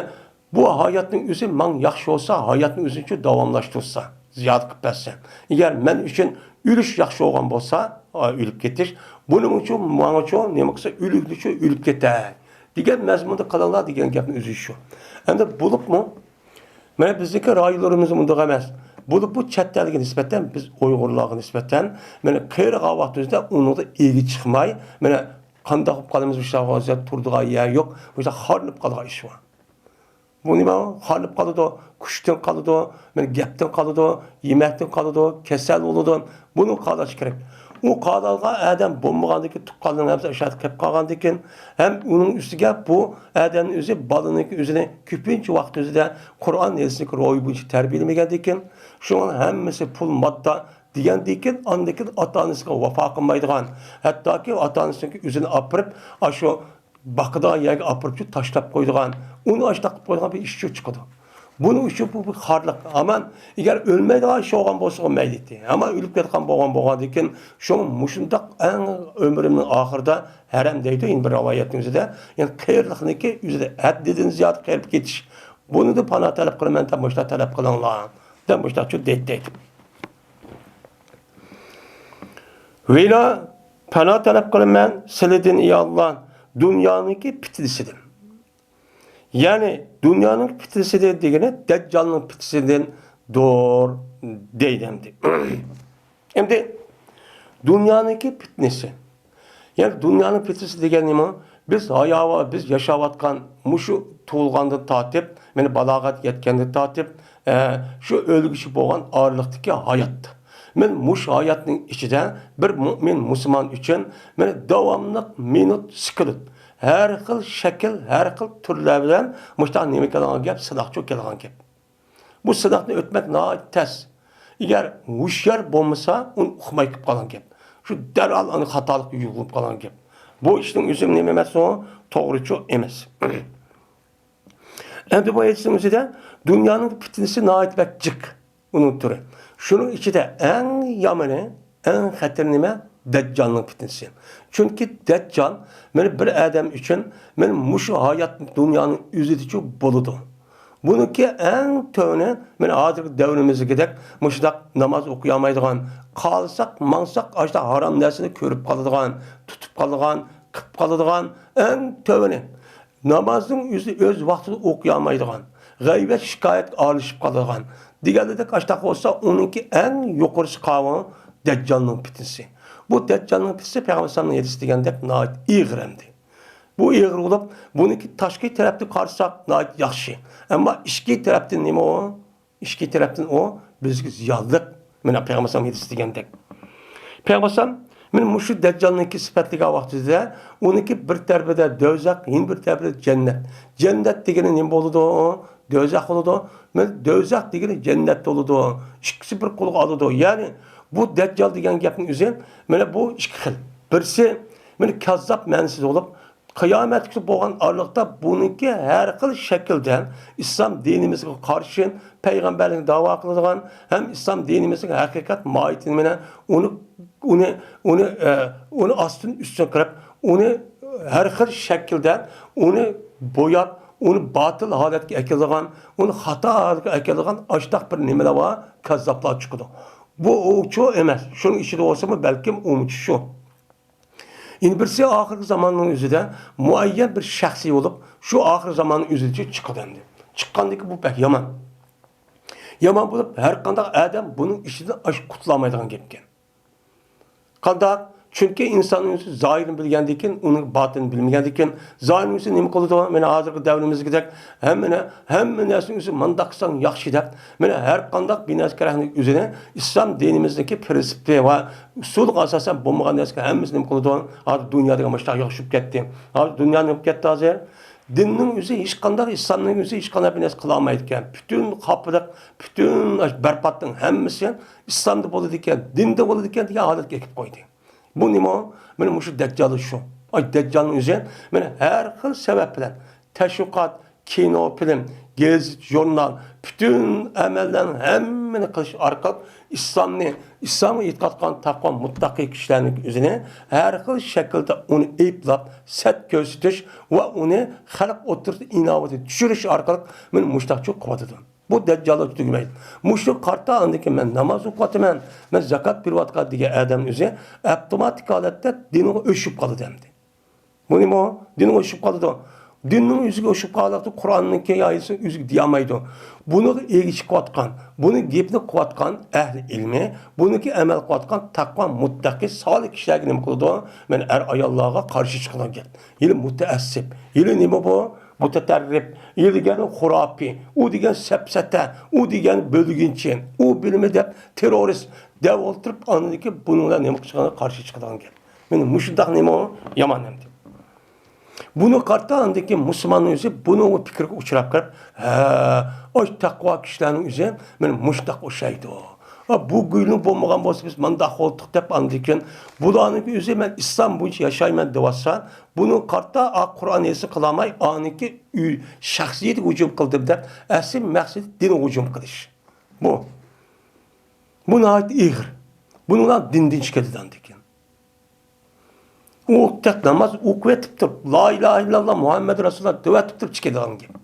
بۇ ھاياتنىڭ ئۆزى ماڭ ياخشى بولسا، ھاياتنىڭ ئۆزىنى شۇ داۋاملاشتۇرسا، زىيادە قىلىپ بەرسە. ئەگەر مەن ئۈچۈن ئۆلۈش ياخشى بولغان بولسا، ئا، ئۆلۈپ كېتىش، بۇنىڭ ئۈچۈن ماڭىچۇ نېمە قىلسا، ئۆلۈكنىچۇ ئۆلۈپ كېتەي دېگەن مەزمۇندا قىلىڭلار دېگەن گەپنىڭ ئۆزى شۇ. ئەمدى بولۇپمۇ مانا بىزنىڭكى رايونلىرىمىز مۇنداق ئەمەس. بولۇپمۇ چەت ئەلگە نىسبەتەن، بىز ئۇيغۇرلارغا نىسبەتەن، مانا قېرىغان ۋاقتىمىزدا ئۇنىڭدا ئىگە چىقماي، مانا قانداق بولۇپ قالىمىز، مۇشۇنداق ۋەزىيەت تۇرىدىغان يەر يوق، مۇشۇنداق خارلىنىپ قالغان ئىش بار. بۇ نېمە؟ خارلىنىپ قالىدۇ، كۈچتىن قالىدۇ، مانا گەپتىن قالىدۇ، يېمەكتىن قالىدۇ، كېسەل بولىدۇ. بۇنى قالاش كېرەك. ئۇ قالالغان ئادەم بولمىغاندىكىن، تۇغقانلىرىڭ ھەممىسى ئاشۇ يەردە قېلىپ قالغاندىكىن، ھەم ئۇنىڭ ئۈستىگە بۇ ئادەمنىڭ ئۆزى بالىنىڭكى ئۆزىنى كۆپىنچە ۋاقىت ئۆزىدە قۇرئان ھەدىسنىڭكى روھى بويىچە تەربىيەلىمىگەندىكىن، شۇنىڭ ھەممىسى پۇل، ماددا دېگەندىكىن، ئاندىكىن ئاتا-ئانىسىغا ۋاپا قىلمايدىغان، ھەتتاكى ئاتا-ئانىسىنىڭكى ئۆزىنى ئاپىرىپ، ئاشۇ باقىدىغان يەرگە ئاپىرىپ تاشلاپ قويىدىغان، ئۇنى ئاشۇنداق قىلىپ قويىدىغان بىر ئىشچۇ چىقىدۇ. بۇنىڭ ئۈچۈن بۇ بىر خارلىق. ئامان، ئەگەر ئۆلمەيدىغان ئىش بولغان بولسا مەيلى ئىدى. ئامان ئۆلۈپ كەتكەن بولغان بولغاندىكىن، شۇڭا مۇشۇنداق ئەڭ ئۆمرۈمنىڭ ئاخىرىدا ھەرەم دەيدۇ، يەنە بىر رىۋايەتنىڭ ئۆزىدە، يەنى قېرىلىقنىڭكى ئۆزىدە ھەددىدىن زىيادە قېرىپ كېتىش. بۇنىدا پانا تەلەپ قىلىمەن دەپ مۇشۇنداق تەلەپ قىلىڭلار، دەپ مۇشۇنداق دەيدۇ. ۋىلا پانا تەلەپ قىلىمەن سىلىدىن، يا ئاللا، دۇنيانىڭكى پىتنىسىدىن. يەنى دۇنيانىڭ پىتنىسىدىن دېگىنى دەججالنىڭ پىتنىسىدىندۇر دەيدۇ ئەمدى. ئەمدى دۇنيانىڭكى پىتنىسى. يەنى دۇنيانىڭ پىتنىسى دېگەن نېمە؟ بىز ھاياۋا-، بىز ياشاۋاتقان مۇشۇ تۇغۇلغاندىن تارتىپ، مانا بالاغەت يەتكەندىن تارتىپ، ئە، شۇ ئۆلگۈچە بولغان ئارىلىقتىكى ھايات. مانا مۇشۇ ھاياتنىڭ ئىچىدە بىر مۆمىن مۇسۇلمان ئۈچۈن مانا داۋاملىق مىنۇت، سېكۇنت، ھەر خىل شەكىل، ھەر خىل تۈرلەر بىلەن مۇشۇنداق نېمە كېلىدىغان گەپ، سىناقچۇ كېلىدىغان گەپ. بۇ سىناقنى ئۆتمەك ناھايىتى تەس. ئەگەر ھوشيار بولمىسا، ئۇنى ئۇقماي قېلىپ قالغان گەپ. شۇ دەرھال ئۇنى خاتالىققا يولۇقۇپ قالغان گەپ. بۇ ئىشنىڭ ئۆزى نېمە ئەمەسمۇ؟ توغرىچۇ ئەمەس. ئەمدى بۇ ھەدىسنىڭ ئۆزىدە دۇنيانىڭ پىتنىسى ناھايىتى بەك جىق، ئۇنىڭ تۈرى. شۇنىڭ ئىچىدە ئەڭ يامىنى، ئەڭ خەتىرى نېمە؟ دەججالنىڭ پىتنىسى. چۈنكى دەججال مانا بىر ئادەم ئۈچۈن مانا مۇشۇ ھايات دۇنيانىڭ ئۆزىدىچۇ بولىدۇ. بۇنىڭكى ئەڭ تۆۋىنى مانا ھازىرقى دەۋرىمىزدىكىدەك مۇشۇنداق ناماز ئوقۇيالمايدىغان، قالساق ماڭساق ئاشۇنداق ھارام نەرسىنى كۆرۈپ قالىدىغان، تۇتۇپ قالىدىغان، قىلىپ قالىدىغان ئەڭ تۆۋىنى. نامازنىڭ ئۆزى ئۆز ۋاقتىدا ئوقۇيالمايدىغان، غەيۋەت شىكايەتكە ئارىلىشىپ قالىدىغان دېگەنلىكتەك ئاشتاق بولسا، ئۇنىڭكى ئەڭ يۇقىرىسى قاۋۇ دەججالنىڭ پىتنىسى. بۇ دەججالنىڭ پىتنىسى پەيغەمبەر ئەلەيھىسسالامنىڭ ھەدىسى دېگەندەك ناھايىتى ئېغىر ئەمدى. بۇ ئېغىر بولۇپ، بۇنىڭكى تاشقى تەرەپتىن قارىساق ناھايىتى ياخشى. ئەمما ئىچكى تەرەپتىن نېمە ئۇ؟ ئىچكى تەرەپتىن ئۇ بىزگە زىيانلىق. مانا پەيغەمبەر ئەلەيھىسسالام ھەدىسى دېگەندەك. پەيغەمبەر ئەلەيھىسسالام مانا مۇشۇ دەججالنىڭكى سۈپەتلىگەن ۋاقتىدا ئۇنىڭكى بىر تەرىپىدە دوزاخ، يەنە بىر تەرىپىدە جەننەت. جەننەت دېگىنى نېمە بولىدۇ؟ دوزاخ بولىدۇ. مانا دوزاخ دېگىنى جەننەت بولىدۇ. ئىككىسى بىر قولغا ئالىدۇ. يەنى بۇ دەججال دېگەن گەپنىڭ ئۆزى مانا بۇ ئىككى خىل. بىرسى مانا كاززاپ مەنىسىدە بولۇپ، قىيامەت كۈنى بولغان ئارىلىقتا بۇنىڭكى ھەر خىل شەكىلدە ئىسلام دىنىمىزغا قارشى پەيغەمبەرلىكنى داۋا قىلىدىغان ھەم ئىسلام دىنىمىزنىڭ ھەقىقەت ماھىيىتىنى مانا ئۇنى، ئۇنى، ئۇنى، ئە، ئۇنى ئاستىن ئۈستۈن قىلىپ، ئۇنى ھەر خىل شەكىلدە ئۇنى بوياپ، ئۇنى باتىل ھالەتكە ئەكېلىدىغان، ئۇنى خاتا ھالەتكە ئەكېلىدىغان ئاشتاق بىر نېمىلەر بار، كاززاپلار چىقىدۇ. بۇ ئۇچۇ ئەمەس. شۇنىڭ ئىچىدە بولسىمۇ بەلكىم ئۇمۇچۇ شۇ. يەنە بىرسى ئاخىرقى زاماننىڭ ئۆزىدە مۇئەييەن بىر شەخسىي بولۇپ، شۇ ئاخىرقى زاماننىڭ ئۆزىدىچە چىقىدۇ ئەمدى. چىققاندىكى بۇ بەك يامان. يامان بولۇپ، ھەر قانداق ئادەم بۇنىڭ ئىچىدىن ئاش-، قۇتۇلالمايدىغان گەپكەن. قانداق؟ چۈنكى ئىنساننىڭ ئۆزى زاھىرىنى بىلگەندىن كېيىن، ئۇنىڭ باتىنىنى بىلمىگەندىن كېيىن، زاھىرنىڭ ئۆزى نېمە قىلىدۇ؟ مانا ھازىرقى دەۋرىمىزدىكىدەك ھەممىنى، ھەممە نەرسىنىڭ ئۆزى مۇنداق قىلساڭ ياخشى دەپ، مانا ھەر قانداق بىنەسكە رەھنىڭ ئۆزىنى ئىسلام دىنىمىزدىكى پىرىنسىپى ۋە ئۇسۇلىغا ئاساسەن بولمىغان نەرسىگە ھەممىسى نېمە قىلىدۇ؟ ھازىر دۇنيا دېگەن مۇشۇنداق ياخشى بولۇپ كەتتى. ھازىر دۇنيا نېمە بولۇپ كەتتى ھازىر؟ دىننىڭ ئۆزى ھېچقانداق، ئىسلامنىڭ ئۆزى ھېچقانداق بىر نەرسە قىلالمايدىكەن. پۈتۈن خاپىلىق، پۈتۈن بەرباتنىڭ ھەممىسى ئىسلامدا بولىدىكەن، دىندا بولىدىكەن دېگەن ھالەتكە ئەكىپ قويدى. بۇ نېمە؟ مانا مۇشۇ دەججالى شۇ. ئاي، دەججالنىڭ ئۆزى مانا ھەر خىل سەۋەب بىلەن تەشۋىقات، كىنو، فىلىم، گېزىت، ژۇرنال، پۈتۈن ئەمەللەرنىڭ ھەممىنى قىلىش ئارقىلىق ئىسلامنى، ئىسلامغا ئېتىقاد قىلغان تەقۋا مۇتتەقىي كىشىلەرنىڭ ئۆزىنى ھەر خىل شەكىلدە ئۇنى ئەيىبلاپ، سەت كۆرسىتىش ۋە ئۇنى خەلق ئوتتۇرىسىدا ئىناۋىتىنى چۈشۈرۈش ئارقىلىق مانا مۇشۇنداق قىلىۋاتىدۇ. بۇ دەججاللىق تۈگىمەيدۇ. مۇشۇ قارتا ئاندىن كېيىن مەن ناماز ئوقۇۋاتىمەن، مەن زاكات بېرىۋاتقان دېگەن ئادەم ئۆزى ئاپتوماتىك ھالەتتە دىنىغا ئۆچۈپ قالىدۇ ئەمدى. بۇ نېمە؟ دىنغا ئۆچۈپ قالىدۇ. دىننىڭ ئۆزىگە ئۆچۈپ قالىدۇ، قۇرئاننىڭكى ئايىتىنى ئۆزىگە دېيەلمەيدۇ. بۇنىڭغا ئىگە چىقىۋاتقان، بۇنىڭ گېپىنى قىلىۋاتقان ئەھلى ئىلمى، بۇنىڭكى ئەمەل قىلىۋاتقان تەقۋا مۇتتەقى سالىھ كىشىلەرگە نېمە قىلىدۇ؟ مانا ئەر-ئاياللارغا قارشى چىقىدىغان گەپ. ھېلى مۇتەئەسسىپ، ھېلى نېمە بۇ؟ مۇتەتەررىپ، ئۇ دېگەن خۇراپىي، ئۇ دېگەن سەپسەتە، ئۇ دېگەن بۆلگۈنچى، ئۇ بىلىمى دەپ تېررورىست دەپ ئولتۇرۇپ، ئاندىن كېيىن بۇنىڭ بىلەن نېمە قىلىشقا قارشى چىقىدىغان گەپ. مانا مۇشۇنداق نېمە ئۇ؟ يامان ئەمدى. بۇنى قارىتا ئاندىن كېيىن مۇسۇلماننىڭ ئۆزى بۇنىڭ پىكرىگە ئۇچراپ كىرىپ، ھە، ئاش تەقۋا كىشىلەرنىڭ ئۆزى مانا مۇشۇنداق ئوخشايدۇ. ھە، بۇ گۇينىڭ بولمىغان بولسا بىز مانداق بولدۇق دەپ ئاندىن كېيىن بۇلارنىڭ ئۆزى مەن ئىسلام بويىچە ياشايمەن دەۋاتسا، بۇنىڭ قارىتا ئا قۇرئان ھەدىسنى قىلالماي، ئانىڭكى ئۆي شەخسىيىتىگە ھۇجۇم قىلدىم دەپ، ئەسلى مەقسىتى دىنغا ھۇجۇم قىلىش. بۇ. بۇ ناھايىتى ئېغىر. بۇنىڭ بىلەن دىندىن چىقىدۇ ئاندىن كېيىن. ئۇ تەك ناماز ئوقۇۋېتىپ تۇرۇپ، لا ئىلاھە ئىللاللا مۇھەممەد رەسۇلۇللا دەۋېتىپ تۇرۇپ چىقىدىغان گەپ.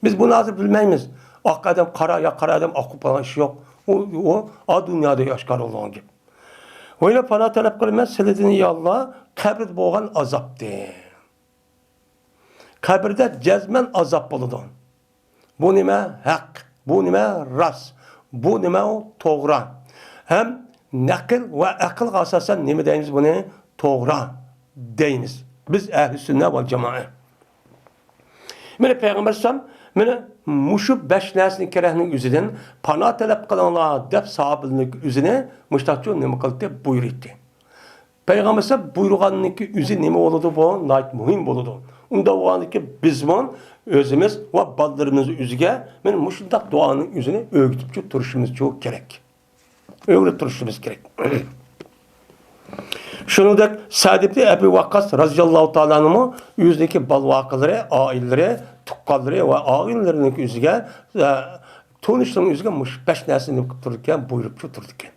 بىز بۇنى ھازىر بىلمەيمىز. ئاق ئادەم قارا يا قارا ئادەم ئاق بولۇپ قالغان ئىش يوق. ئۇ، ئۇ، ئا دۇنيادا ئاشكارا بولغان گەپ. ۋەيلە پانا تەلەپ قىلىمەن سىلىدىن يا ئاللا، قەبرىدە بولغان ئازابتىن. قەبرىدە جەزمەن ئازاب بولىدۇ. بۇ نېمە؟ ھەق. بۇ نېمە؟ راست. بۇ نېمە؟ ئۇ توغرا. ھەم نەقىل ۋە ئەقىلگە ئاساسەن نېمە دەيمىز بۇنى؟ توغرا دەيمىز. بىز ئەھلى سۈننە ۋەل جامائە. مانا پەيغەمبەر ئەلەيھىسسالام، مانا مۇشۇ بەش نەرسىنى كېرەكنىڭ ئۆزىدىن پانا تەلەپ قىلىڭلار دەپ ساھابىلەرنىڭ ئۆزىنى مۇشتاقچۇ نېمە قىلدى، بۇيرۇيتتى. پەيغەمبەر ئەلەيھىسسالام بۇيرۇغاننىڭكى ئۆزى نېمە بولىدۇ؟ بۇ ناھايىتى مۇھىم بولىدۇ. ئۇنداق بولغاندىكى بىزمۇ ئۆزىمىز ۋە بالىلىرىمىزنىڭ ئۆزىگە مانا مۇشۇنداق دۇئانىڭ ئۆزىنى ئۆگىتىپچۇ تۇرۇشىمىزچۇ كېرەك. ئۆگىنىپ تۇرۇشىمىز كېرەك. شۇنىڭدەك سەئد ئىبنى ئەبى ۋەققاس رازىياللاھۇ تائالا ئەنھۇمۇ ئۆزىنىڭكى بالا-ۋاقىلىرى، ئائىلىلىرى، تۇغقانلىرى ۋە ئائىلىلىرىنىڭ ئۆزىگە، ئە، تونۇشلىرىنىڭ ئۆزىگە مۇشۇ بەش نەرسىنى نېمە قىلىپ تۇرىدىكەن، بۇيرۇپچۇ تۇرىدىكەن.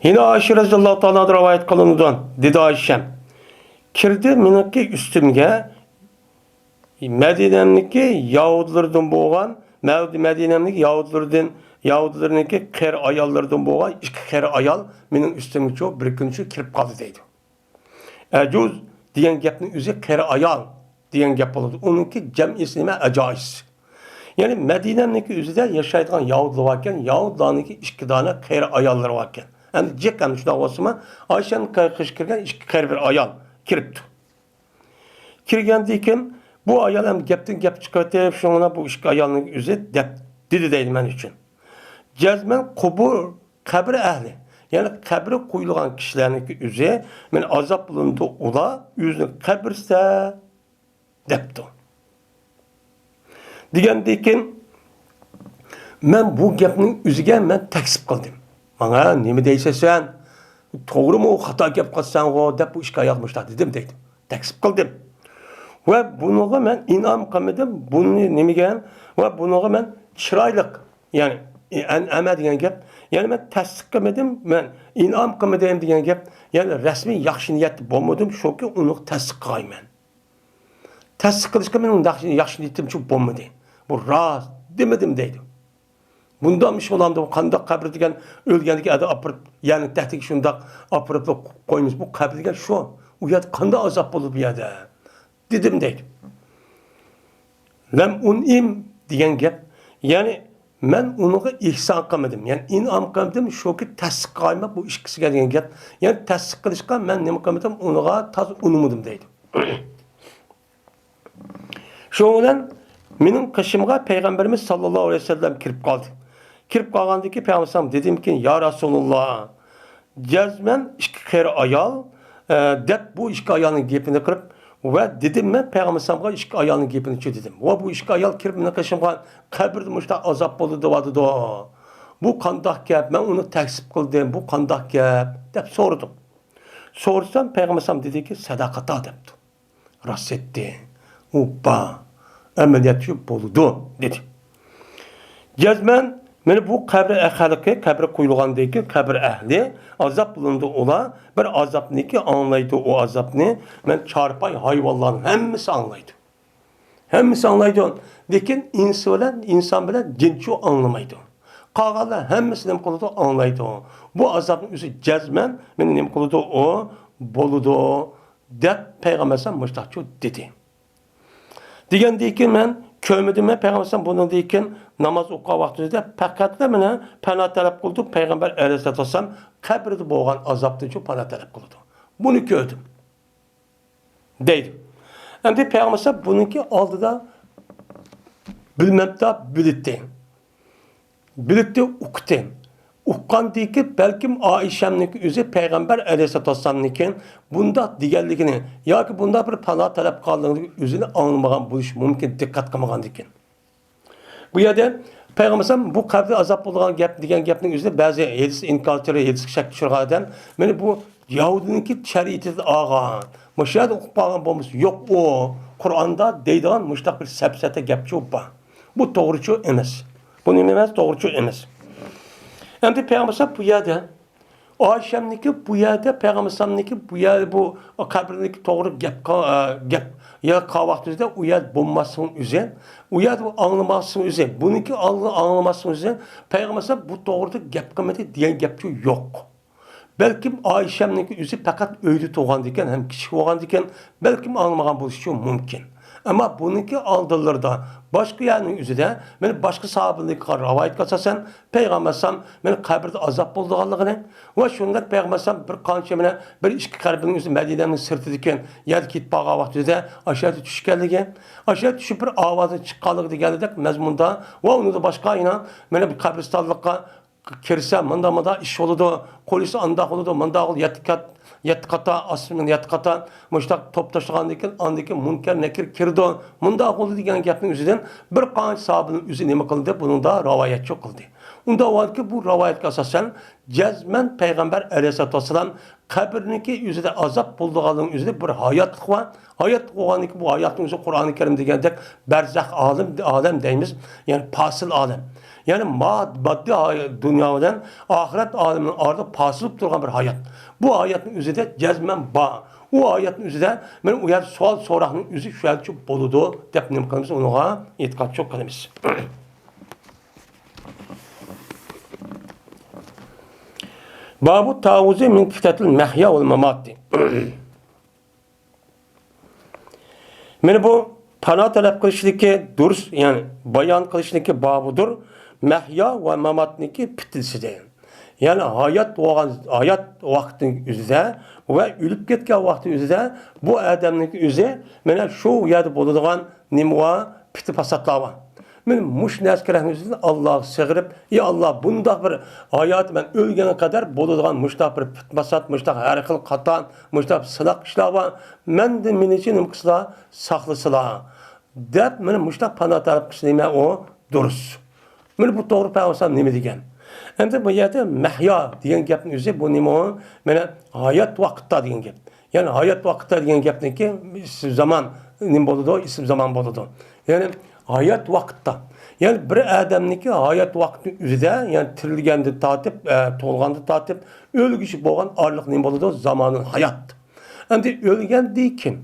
يەنە ئائىشە رازىياللاھۇ تائالا ئەنھا رىۋايەت قىلىنىدۇ. دېدى ئائىشەم، كىردى مېنىڭكى ئۈستۈمگە مەدىنەمنىڭكى يەھۇدىيلىرىدىن بولغان، مەدىنەمنىڭكى يەھۇدىيلىرىدىن، يەھۇدىيلىرىنىڭكى قېرى ئاياللىرىدىن بولغان ئىككى قېرى ئايال مېنىڭ ئۈستۈمگىچۇ بىر كۈنچۇ كىرىپ قالدى دەيدۇ. ئەجۇز دېگەن گەپنىڭ ئۆزى قېرى ئايال دېگەن گەپ بولىدۇ. ئۇنىڭكى جەمئىسى نېمە؟ ئەجائىز. يەنى مەدىنەمنىڭكى ئۆزىدە ياشايدىغان يەھۇدىيلار باركەن، يەھۇدىيلارنىڭكى ئىككى دانە قېرى ئاياللىرى باركەن. ئەمدى جىق ئەمدى شۇنداق بولسىمۇ، ئائىشەنىڭ قېشىغا كىرگەن ئىككى قېرى بىر ئايال كىرىپتۇ. كىرگەندىن كېيىن بۇ ئايال ھەم گەپتىن گەپ چىقىرىۋېتىپ، شۇڭا بۇ ئىككى ئايالنىڭ ئۆزى دەپ دېدى دەيدۇ مەن ئۈچۈن. جەزمەن قۇبۇر، قەبرە ئەھلى، يەنى قەبرە قويۇلغان كىشىلەرنىڭكى ئۆزى، مەن ئازابلىنىدۇ ئۇلار ئۆزىنىڭ قەبرىسىدە دەپتۇ. دېگەندىن كېيىن مەن بۇ گەپنىڭ ئۆزىگە مەن تەكسىپ قىلدىم. ماڭا نېمە دەيسەن سەن؟ توغرىمۇ خاتا گەپ قىلساڭغۇ دەپ بۇ ئىككى ئايالغا مۇشۇنداق دېدىم دەيدۇ. تەكسىپ قىلدىم. ۋە بۇنىڭغا مەن ئىنئام قىلمىدىم. بۇنى نېمىگە؟ ۋە بۇنىڭغا مەن چىرايلىق، يەنى ئەنئەمە دېگەن گەپ. يەنى مەن تەستىق قىلمىدىم. مەن ئىنئام قىلمىدىم دېگەن گەپ. يەنى رەسمىي ياخشى نىيەتتە بولمىدىم، چۈنكى ئۇنىڭغا تەستىق قىلغايمەن. تەستىق قىلىشقا مېنىڭ ياخشى، ياخشى نىيىتىمچۇ بولمىدى. بۇ راست دېمىدىم دەيدۇ. بۇنداق ئىش بولامدۇ؟ قانداق قەبرە دېگەن ئۆلگەندىكى ئادەم ئاپىرىپ، يەرنىڭ تەكتىگە شۇنداق ئاپىرىپ قويىمىز. بۇ قەبرە دېگەن شۇ. ئۇ يەردە قانداق ئازاب بولىدۇ بۇ يەردە؟ دېدىم دەيدۇ. لەم ئۇنئىم دېگەن گەپ. يەنى مەن ئۇنىڭغا ئېھسان قىلمىدىم. يەنى ئىنئام قىلمىدىم. شۇكى تەستىق قىلغايمەن بۇ ئىككىسىگە دېگەن گەپ. يەنى تەستىق قىلىشقا مەن نېمە قىلمىدىم؟ ئۇنىڭغا تازا ئۇنىمىدىم دەيدۇ. شۇنىڭ بىلەن مېنىڭ قېشىمغا پەيغەمبىرىمىز ساللاللاھۇ ئەلەيھى ۋەسەللەم كىرىپ قالدى. كىرىپ قالغاندىن كېيىن پەيغەمبەر ئەلەيھىسسالام دېدىمكىن، يا رەسۇلاللا، جەزمەن ئىككى قېرى ئايال، ئە، دەپ بۇ ئىككى ئايالنىڭ گېپىنى قىلىپ، ۋە دېدىم مەن پەيغەمبەر ئەلەيھىسسالامغا ئىككى ئايالنىڭ گېپىنىچۇ دېدىم. ۋە بۇ ئىككى ئايال كىرىپ مېنىڭ قېشىمغا قەبرىدە مۇشۇنداق ئازاب بولىدۇ دەۋاتىدۇ. بۇ قانداق گەپ؟ مەن ئۇنى تەكسىپ قىلدىم. بۇ قانداق گەپ؟ دەپ سورىدىم. سورىسام پەيغەمبەر ئەلەيھىسسالام دېدىكى، سەدەقەتا دەپتۇ. راست ئېيتتى. ئۇ بار. ئەمەلىيەتتە شۇ بولىدۇ، دېدى. جەزمەن، مانا بۇ قەبرە خەلقى، قەبرە قويۇلغاندىن كېيىن قەبرە ئەھلى ئازابلىنىدۇ ئۇلار. بىر ئازابنىكى ئاڭلايدۇ ئۇ ئازابنى. مەن چارپاي ھايۋانلارنىڭ ھەممىسى ئاڭلايدۇ. ھەممىسى ئاڭلايدۇ. لېكىن ئىنس بىلەن، ئىنسان بىلەن جىنچۇ ئاڭلىمايدۇ. قالغانلار ھەممىسى نېمە قىلىدۇ؟ ئاڭلايدۇ. بۇ ئازابنىڭ ئۆزى جەزمەن مېنى نېمە قىلىدۇ؟ ئۇ بولىدۇ. دەپ پەيغەمبەر ئەلەيھىسسالام مۇشتاقچۇ دېدى. دېگەندىن كېيىن مەن كۆرمىدىم، مەن پەيغەمبەر ئەلەيھىسسالام بۇنىڭدىن كېيىن ناماز ئوقۇغان ۋاقتىمىزدا پەقەتلا مانا پانا تەلەپ قىلىدۇ، پەيغەمبەر ئەلەيھىسسالام قەبرىدە بولغان ئازابتىنچۇ پانا تەلەپ قىلىدۇ. بۇنى كۆردۈم. دەيدۇ. ئەمدى پەيغەمبەر ئەلەيھىسسالام بۇنىڭكى ئالدىدا بىلمەپتا بىلىتتى. بىلىتتى ئۇقتى. ئۇققاندىكى بەلكىم ئائىشەمنىڭكى ئۆزى پەيغەمبەر ئەلەيھىسسالاتۇ ۋەسسالامنىڭكى بۇنداق دېگەنلىكىنى ياكى بۇنداق بىر پانا تەلەپ قىلغانلىقىنى ئۆزىنى ئاڭلىمىغان بولۇشى مۇمكىن، دىققەت قىلمىغاندىكىن. بۇ يەردە پەيغەمبەر ئەلەيھىسسالام بۇ قەبرىدە ئازاب بولىدىغان گەپ دېگەن گەپنىڭ ئۆزىدە بەزى ھەدىس ئىنكارچىلىرى، ھەدىسكە شەك چۈشۈرگەن ئادەم، مانا بۇ يەھۇدىينىڭكى شەرىئىتىدىن ئالغان. مۇشۇ يەردە ئوقۇپ قالغان بولمىسا يوق ئۇ. قۇرئاندا دەيدىغان مۇشۇنداق بىر سەپسەتە گەپچۇ بار. بۇ توغرىچۇ ئەمەس. بۇ نېمە ئەمەس؟ توغرىچۇ ئەمەس. ئەمدى پەيغەمبەر ئەلەيھىسسالام بۇ يەردە ئائىشەمنىڭكى بۇ يەردە پەيغەمبەر ئەلەيھىسسالامنىڭكى بۇ يەردە بۇ قەبرىنىڭكى توغرا گەپ قا-، ئە، گەپ يا قىلغان ۋاقتىمىزدا ئۇ يەردە بولماسلىقنىڭ ئۆزى، ئۇ يەردە ئاڭلىماسلىقنىڭ ئۆزى، بۇنىڭكى ئالدىدا ئاڭلىماسلىقنىڭ ئۆزى، پەيغەمبەر ئەلەيھىسسالام بۇ توغرىدا گەپ قىلمىدى دېگەن گەپچۇ يوق. بەلكىم ئائىشەمنىڭكى ئۆزى پەقەت ئۆيدە تۇرغاندىكىن ھەم كىچىك بولغاندىكىن، بەلكىم ئاڭلىمىغان بولۇشىچۇ مۇمكىن. ئەمما بۇنىڭكى ئالدىلىرىدا باشقا يەرنىڭ ئۆزىدە، مانا باشقا ساھابىلىكقا رىۋايەتكە ئاساسەن، پەيغەمبەر ئەلەيھىسسالام مانا قەبرىدە ئازاب بولىدىغانلىقىنى ۋە شۇنداق پەيغەمبەر ئەلەيھىسسالام بىر قانچە مانا بىر ئىككى قەبرىنىڭ ئۆزى مەدىنەنىڭ سىرتىدىكى يەرگە كېتىپ بارغان ۋاقتىدا ئاشۇ يەردە چۈشكەنلىكى، ئاشۇ يەردە چۈشۈپ بىر ئاۋازنىڭ چىققانلىقى دېگەندەك مەزمۇندا ۋە ئۇنىڭدىن باشقا يەنە مانا بىر قەبرىستانلىققا كىرسە مۇنداق مۇنداق ئىش بولىدۇ، قويسا ئانداق بولىدۇ، مۇنداق بولىدۇ، يەتتە قات، يەتتە قاتا، ئاستى مېنى يەتتە قاتا، مۇشۇنداق توپ تاشلىغاندىن كېيىن، ئاندىن كېيىن مۇنكەر نەكىر كىرىدۇ، مۇنداق بولىدۇ دېگەن گەپنىڭ ئۆزىدىن بىر قانچە ساھابىنىڭ ئۆزى نېمە قىلدى؟ بۇنىڭدا رىۋايەتچى قىلدى. ئۇنداق بولغاندىكىن بۇ رىۋايەتكە ئاساسەن، جەزمەن پەيغەمبەر ئەلەيھىسسالاتۇ ۋەسسالام قەبرىنىڭكى ئۆزىدە ئازاب بولىدىغانلىقىنىڭ ئۆزىدە بىر ھاياتلىق بار. ھاياتلىق بولغاندىكىن بۇ ھاياتنىڭ ئۆزى قۇرئانى كەرىم دېگەندەك بەرزەخ ئالەم، ئالەم دەيمىز، يەنى پاسىل ئالەم. يەنى ماد-، ماددىي ھاي-، دۇنيا بىلەن ئاخىرەت ئالىمىنىڭ ئارىدا پاسىل بولۇپ تۇرغان بىر ھايات. بۇ ھاياتنىڭ ئۆزىدە جەزمەن بار. ئۇ ھاياتنىڭ ئۆزىدە مانا ئۇ يەردە سوئال سوراقنىڭ ئۆزى شۇ يەردىچۇ بولىدۇ دەپ نېمە قىلىمىز؟ ئۇنىڭغا ئېتىقادچۇ قىلىمىز. بابۇ تاۋۇزى مىن فتنة المحيا والممات. مانا بۇ پانا تەلەپ قىلىشنىكى دۇرۇس، يەنى بايان قىلىشنىكى بابىدۇر، مەھيا ۋە ماماتنىكى پىتنىسىدە. يەنى ھايات بولغان، ھايات ۋاقتىنىڭ ئۆزىدە ۋە ئۆلۈپ كەتكەن ۋاقتىنىڭ ئۆزىدە بۇ ئادەمنىڭكى ئۆزى مانا شۇ يەردە بولىدىغان نېمە بار؟ پىتنە پاساتلار بار. مەن مۇشۇ نەرسىگە رەھمىتىمىزدىن ئاللاغا سىغىرىپ، يا ئاللا، بۇنداق بىر ھاياتى مەن ئۆلگەنگە قەدەر بولىدىغان مۇشۇنداق بىر پىتنە پاسات، مۇشۇنداق ھەر خىل قاتان، مۇشۇنداق سىناق ئىشلار بار. مەندىن مېنىچە نېمە قىلسىلا، ساقلىسىلا، دەپ مانا مۇشۇنداق پانا تەلەپ قىلسا نېمە ئۇ دۇرۇس. مانا بۇ توغرا پەيغەمبەر نېمە دېگەن؟ ئەمدى بۇ يەردە مەھيا دېگەن گەپنىڭ ئۆزى بۇ نېمە ئۇ؟ مانا ھايات ۋاقىتتا دېگەن گەپ. يەنى ھايات ۋاقىتتا دېگەن گەپنىڭكى ئىسىم زامان نېمە بولىدۇ؟ ئىسىم زامان بولىدۇ. يەنى ھايات ۋاقىتتا. يەنى بىر ئادەمنىڭكى ھايات ۋاقتىنىڭ ئۆزىدە، يەنى تىرىلگەندىن تارتىپ، ئە، تۇغۇلغاندىن تارتىپ ئۆلگۈچە بولغان ئارىلىق نېمە بولىدۇ؟ زامانىل ھايات. ئەمدى ئۆلگەندىن كېيىن،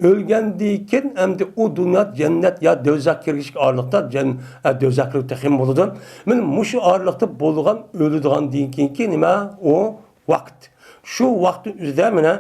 ئۆلگەندىن كېيىن ئەمدى ئۇ دۇنيا جەننەت يا دوزاخ كىرگۈچىلىك ئارىلىقتا، جەن-، ئە، دوزاخ كىرگۈچىلىك تېخىمۇ بولىدۇ. مانا مۇشۇ ئارىلىقتا بولغان ئۆلىدىغاندىن كېيىنكى نېمە؟ ئۇ ۋاقىت. شۇ ۋاقىتنىڭ ئۆزىدە مانا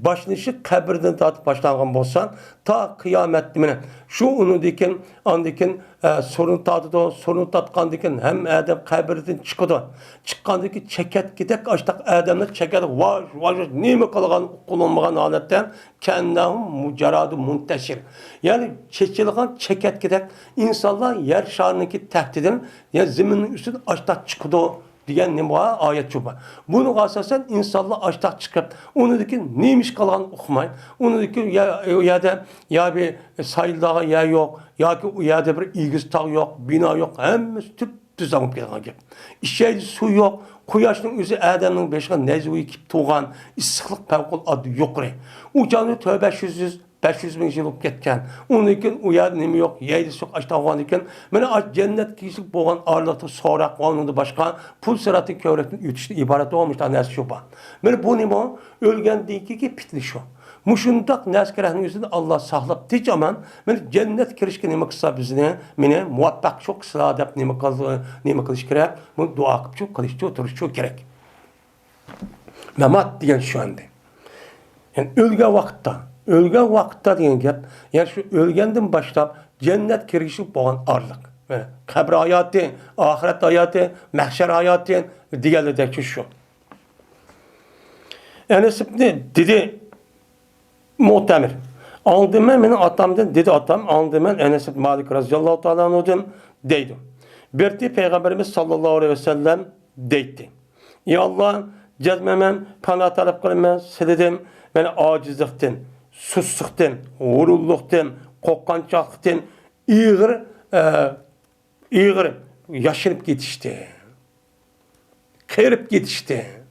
باشلىنىشى قەبرىدىن تارتىپ باشلانغان بولسا، تا قىيامەتتە مانا شۇ ئۇنىڭدىن كېيىن، ئاندىن كېيىن، ئە، سورۇن تارتىدۇ، سورۇن تارتقاندىن كېيىن ھەممە ئادەم قەبرىدىن چىقىدۇ. چىققاندىن كېيىن چەكەتكىدەك ئاشتاق ئادەملەر چەكەتكە ۋاژ، ۋاژ، ۋاژ، نېمە قىلغان قىلىنمىغان ھالەتتە، كەئەننەھۇم جارادۇ مۇنتەشىر. يەنى چېچىلغان چەكەتكىدەك ئىنسانلار يەر شارىنىڭكى تەختىدىن، يەنى زېمىننىڭ ئۈستىدىن ئاشتاق چىقىدۇ. دېگەن نېمە بار؟ ئايەت شۇ بار. بۇنىڭغا ئاساسەن ئىنسانلار ئاشتاق چىقىپ، ئۇنىڭدىن كېيىن نېمە ئىش قىلغانلىقىنى ئۇقماي، ئۇنىڭدىن كېيىن يا-، ئۇ يەردە يا بىر سايلىدىغان يەر يوق، ياكى ئۇ يەردە بىر ئېگىز تاغ يوق، بىنا يوق، ھەممىسى تۈپتۈز بولۇپ كېتىدىغان گەپ. ئىچەيدە سۇ يوق، قۇياشنىڭ ئۆزى ئادەمنىڭ بېشىغا نەيزىۋى كېلىپ تۇرغان، ئىسسىقلىق پەۋقۇلئاددە يۇقىرى. ئۇ چاغدا تۆۋە بەش يۈز، بەش يۈز مىڭ يىل بولۇپ كەتكەن. ئۇنىڭدىن كېيىن ئۇ يەردە نېمە يوق، يەيدىسى يوق، ئاشتاق بولغاندىن كېيىن، مانا ئاشۇ جەننەتكە كىرىشلىك بولغان ئارىلىقتا سوراق ۋە ئۇنىڭدىن باشقا پۇل سىراتى كۆۋرۈكتىن ئۆتۈشتىن ئىبارەت بولغان مۇشۇنداق نەرسە شۇ بار. مانا بۇ نېمە؟ ئۆلگەندىن كېيىنكى پىتنە شۇ. مۇشۇنداق نەرسىگە رەھمىنىڭ ئۆزىدىن ئاللا ساقلاپ، تىنچ ئامان، مانا جەننەتكە كىرىشكە نېمە قىلسا بىزنى، مېنى مۇۋەپپەق شۇ قىلسىلا دەپ نېمە قىل-، نېمە قىلىش كېرەك؟ بۇنى دۇئا قىلىپ شۇ قىلىش شۇ، تۇرۇش شۇ كېرەك. مامات دېگەن شۇ ئەمدى. يەنى ئۆلگەن ۋاقىتتا، ئۆلگەن ۋاقىتتا دېگەن گەپ، يەنى شۇ ئۆلگەندىن باشلاپ جەننەت كىرگۈچىلىك بولغان ئارىلىق. يەنى قەبرە ھاياتى، ئاخىرەت ھاياتى، مەھشەر ھاياتى دېگەنلىرىدەك شۇ. ئەنەس ئىبنى دېدى مۇئتەمىر. ئاڭلىدىم مەن مېنىڭ ئاتامدىن، دېدى ئاتام، ئاڭلىدىم مەن ئەنەس ئىبنى مالىك رەزىياللاھۇ تائالا ئەنھۇدىن دەيدۇ. بىر پەيغەمبىرىمىز ساللاللاھۇ ئەلەيھى ۋەسەللەم دەيتتى. يا ئاللا، جەزمەن مەن پانا تەلەپ قىلىمەن سىلىدىن، مەن ئاجىزلىقتىن، سۇسلۇقتىن، غۇرۇرلۇقتىن، قورققانچاقلىقتىن، ئېغىر، ئە، ئېغىر ياشىنىپ كېتىشتىن، قېرىپ كېتىشتىن،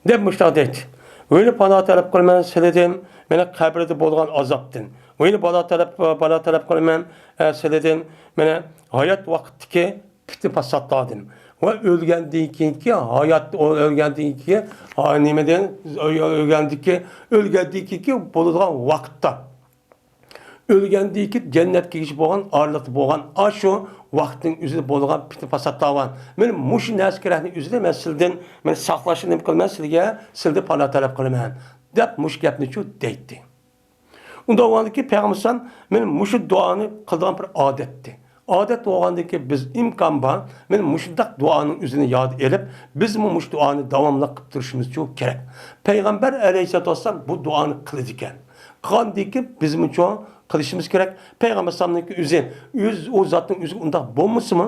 دەپ مۇشۇنداق دەيتتى. ۋەينى پانا تەلەپ قىلىمەن سىلىدىن، مەنە قەبرىدە بولغان ئازابتىن. ۋەينى بالا تەلەپ، بالا تەلەپ قىلىمەن، ئە، سىلىدىن، مەنە ھايات ۋاقىتتىكى پىتنە پاساتلاردىن ۋە ئۆلگەندىن كېيىنكى ھايات، ئۆلگەندىن كېيىنكى، ھا، نېمىدىن، ئۆلگەندىن كېيىن، ئۆلگەندىن كېيىنكى بولىدىغان ۋاقىتتا، ئۆلگەندىن كېيىن جەننەتكە كىرگۈچى بولغان ئارىلىقتا بولغان ئاشۇ ۋاقىتنىڭ ئۆزىدە بولىدىغان پىتنە پاساتلار بار. مەن مۇشۇ نەرسە كېرەكنىڭ ئۆزىدە مەن سىلدىن، مەن ساقلاشنى نېمە قىلىمەن، سىلگە، سىلدىن پانا تەلەپ قىلىمەن، دەپ مۇشۇ گەپنىچۇ دەيتتى. ئۇنداق بولغاندىكىن پەيغەمبەر ئەلەيھىسسالام مېنى مۇشۇ دۇئانى قىلىدىغان بىر ئادەتتى. ئادەت بولغاندىكىن بىز ئىمكان بار، مېنى مۇشۇنداق دۇئانىڭ ئۆزىنى ياد ئېلىپ، بىزمۇ مۇشۇ دۇئانى داۋاملىق قىلىپ تۇرۇشىمىزچۇ كېرەك. پەيغەمبەر ئەلەيھىسسالاتۇ ۋەسسالام بۇ دۇئانى قىلىدىكەن. قىلغاندىكىن بىزمۇچۇ قىلىشىمىز كېرەك. پەيغەمبەر ئەلەيھىسسالامنىڭكى ئۆزى، ئۆز، ئۇ زاتنىڭ ئۆزى ئۇنداق بولمىسىمۇ،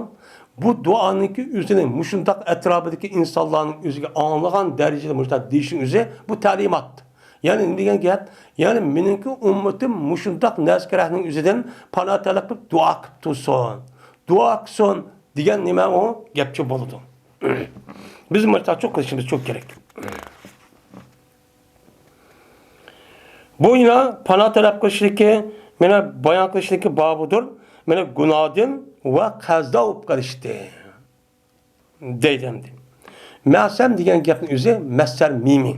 بۇ دۇئانىڭكى ئۆزىنى مۇشۇنداق ئەتراپىدىكى ئىنسانلارنىڭ ئۆزىگە ئاڭلىغان دەرىجىدە مۇشۇنداق دېيىشنىڭ ئۆزى بۇ تەلىمات. يەنى نېمە دېگەن گەپ؟ يەنى مېنىڭكى ئۈممىتىم مۇشۇنداق نەسكىرەكنىڭ ئۆزىدىن پانا تەلەپ قىلىپ دۇئا قىلىپ تۇرسۇن، دۇئا قىلسۇن دېگەن نېمە ئۇ گەپچۇ بولىدۇ. بىز مۇشۇنداقچۇ قىلىشىمىزچۇ كېرەك. بۇ يەنە پانا تەلەپ قىلىشلىكى، مانا بايان قىلىشلىكى بابىدۇر، مانا گۇناھدىن ۋە قەزا بولۇپ قېلىشتىن. دەيدۇ ئەمدى. مەسەم دېگەن گەپنىڭ ئۆزى مەسدەر مىمى.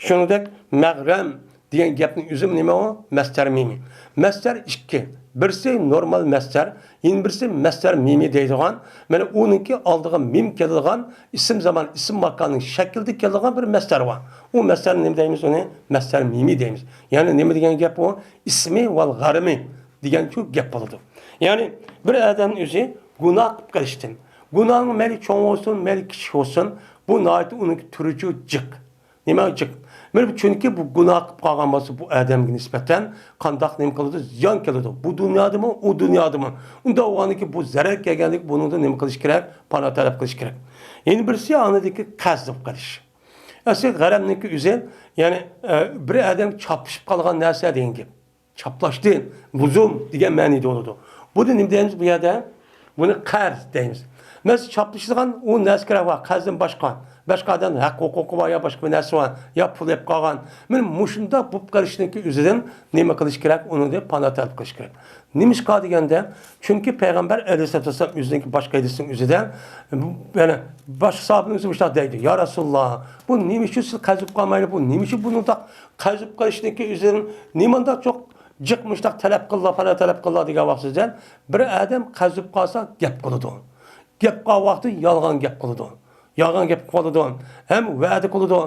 شۇنىڭدەك مەغرەم دېگەن گەپنىڭ ئۆزى نېمە ئۇ؟ مەسدەر مىمى. مەسدەر ئىككى. بىرسى نورمال مەسدەر، يەنە بىرسى مەسدەر مىمى دەيدىغان، مانا ئۇنىڭكى ئالدىغا مىم كېلىدىغان، ئىسىم زامان، ئىسىم ماكاننىڭ شەكلىدە كېلىدىغان بىر مەسدەر بار. ئۇ مەسدەرنى نېمە دەيمىز؟ ئۇنى مەسدەر مىمى دەيمىز. يەنى نېمە دېگەن گەپ ئۇ؟ ئىسمى ۋەل غەرىمى دېگەنچۇ گەپ بولىدۇ. يەنى بىر ئادەمنىڭ ئۆزى گۇناھ قىلىپ قېلىشتىن، گۇناھنىڭ مەيلى چوڭ بولسۇن، مەيلى كىچىك بولسۇن، بۇ ناھايىتى ئۇنىڭكى تۈرىچۇ جىق. نېمە جىق؟ مانا چۈنكى بۇ گۇناھ قىلىپ قالغان بولسا، بۇ ئادەمگە نىسبەتەن قانداق نېمە قىلىدۇ؟ زىيان كېلىدۇ. بۇ دۇنيادىمۇ، ئۇ دۇنيادىمۇ. ئۇنداق بولغاندىكىن بۇ زەرەر كەلگەندىكىن بۇنىڭدىن نېمە قىلىش كېرەك؟ پانا تەلەپ قىلىش كېرەك. يەنە بىرسى ئاندىكى قەرز قىلىپ قېلىش. ئەسلى غەرەمنىڭكى ئۆزى، يەنى، ئە، بىر ئادەم چاپلىشىپ قالغان نەرسە دېگەن گەپ. چاپلاشتى، لۇزۇم دېگەن مەنىدە بولىدۇ. بۇنى نېمە دەيمىز بۇ يەردە؟ بۇنى قەرز دەيمىز. مەسىلەن، چاپلىشىدىغان ئۇ نەرسە كېرەك بار، قەرزدىن باشقا. باشقا ئادەمنىڭ ھەق ھوقۇقى بار يا باشقا بىر نەرسە بار، يا پۇل يەپ قالغان. مانا مۇشۇنداق بولۇپ قېلىشنىڭكى ئۆزىدىن نېمە قىلىش كېرەك؟ ئۇنىڭدىن پانا تەلەپ قىلىش كېرەك. نېمىشقا دېگەندە، چۈنكى پەيغەمبەر ئەلەيھىسسالاتۇ ۋەسسالام ئۆزىنىڭكى باشقا ھەدىسىنىڭ ئۆزىدە، يەنە باشقا ساھابىنىڭ ئۆزى مۇشۇنداق دەيدۇ، يا رەسۇلاللا، بۇ نېمە ئۈچۈن سىز قەرز بولۇپ قالمايلى؟ بۇ نېمە ئۈچۈن بۇنىڭداق قەرز بولۇپ قېلىشنىڭكى ئۆزىدىن نېمانداق چوق جىق مۇشتاق تەلەپ قىللا، پانا تەلەپ قىللا دېگەن ۋاقتىدا بىر ئادەم قەرز بولۇپ قالسا گەپ قىلىدۇ. گەپ قىلغان ۋاقتى يالغان گەپ قىلىدۇ. يالغان گەپ قىلىدۇ. ھەم ۋەدە قىلىدۇ.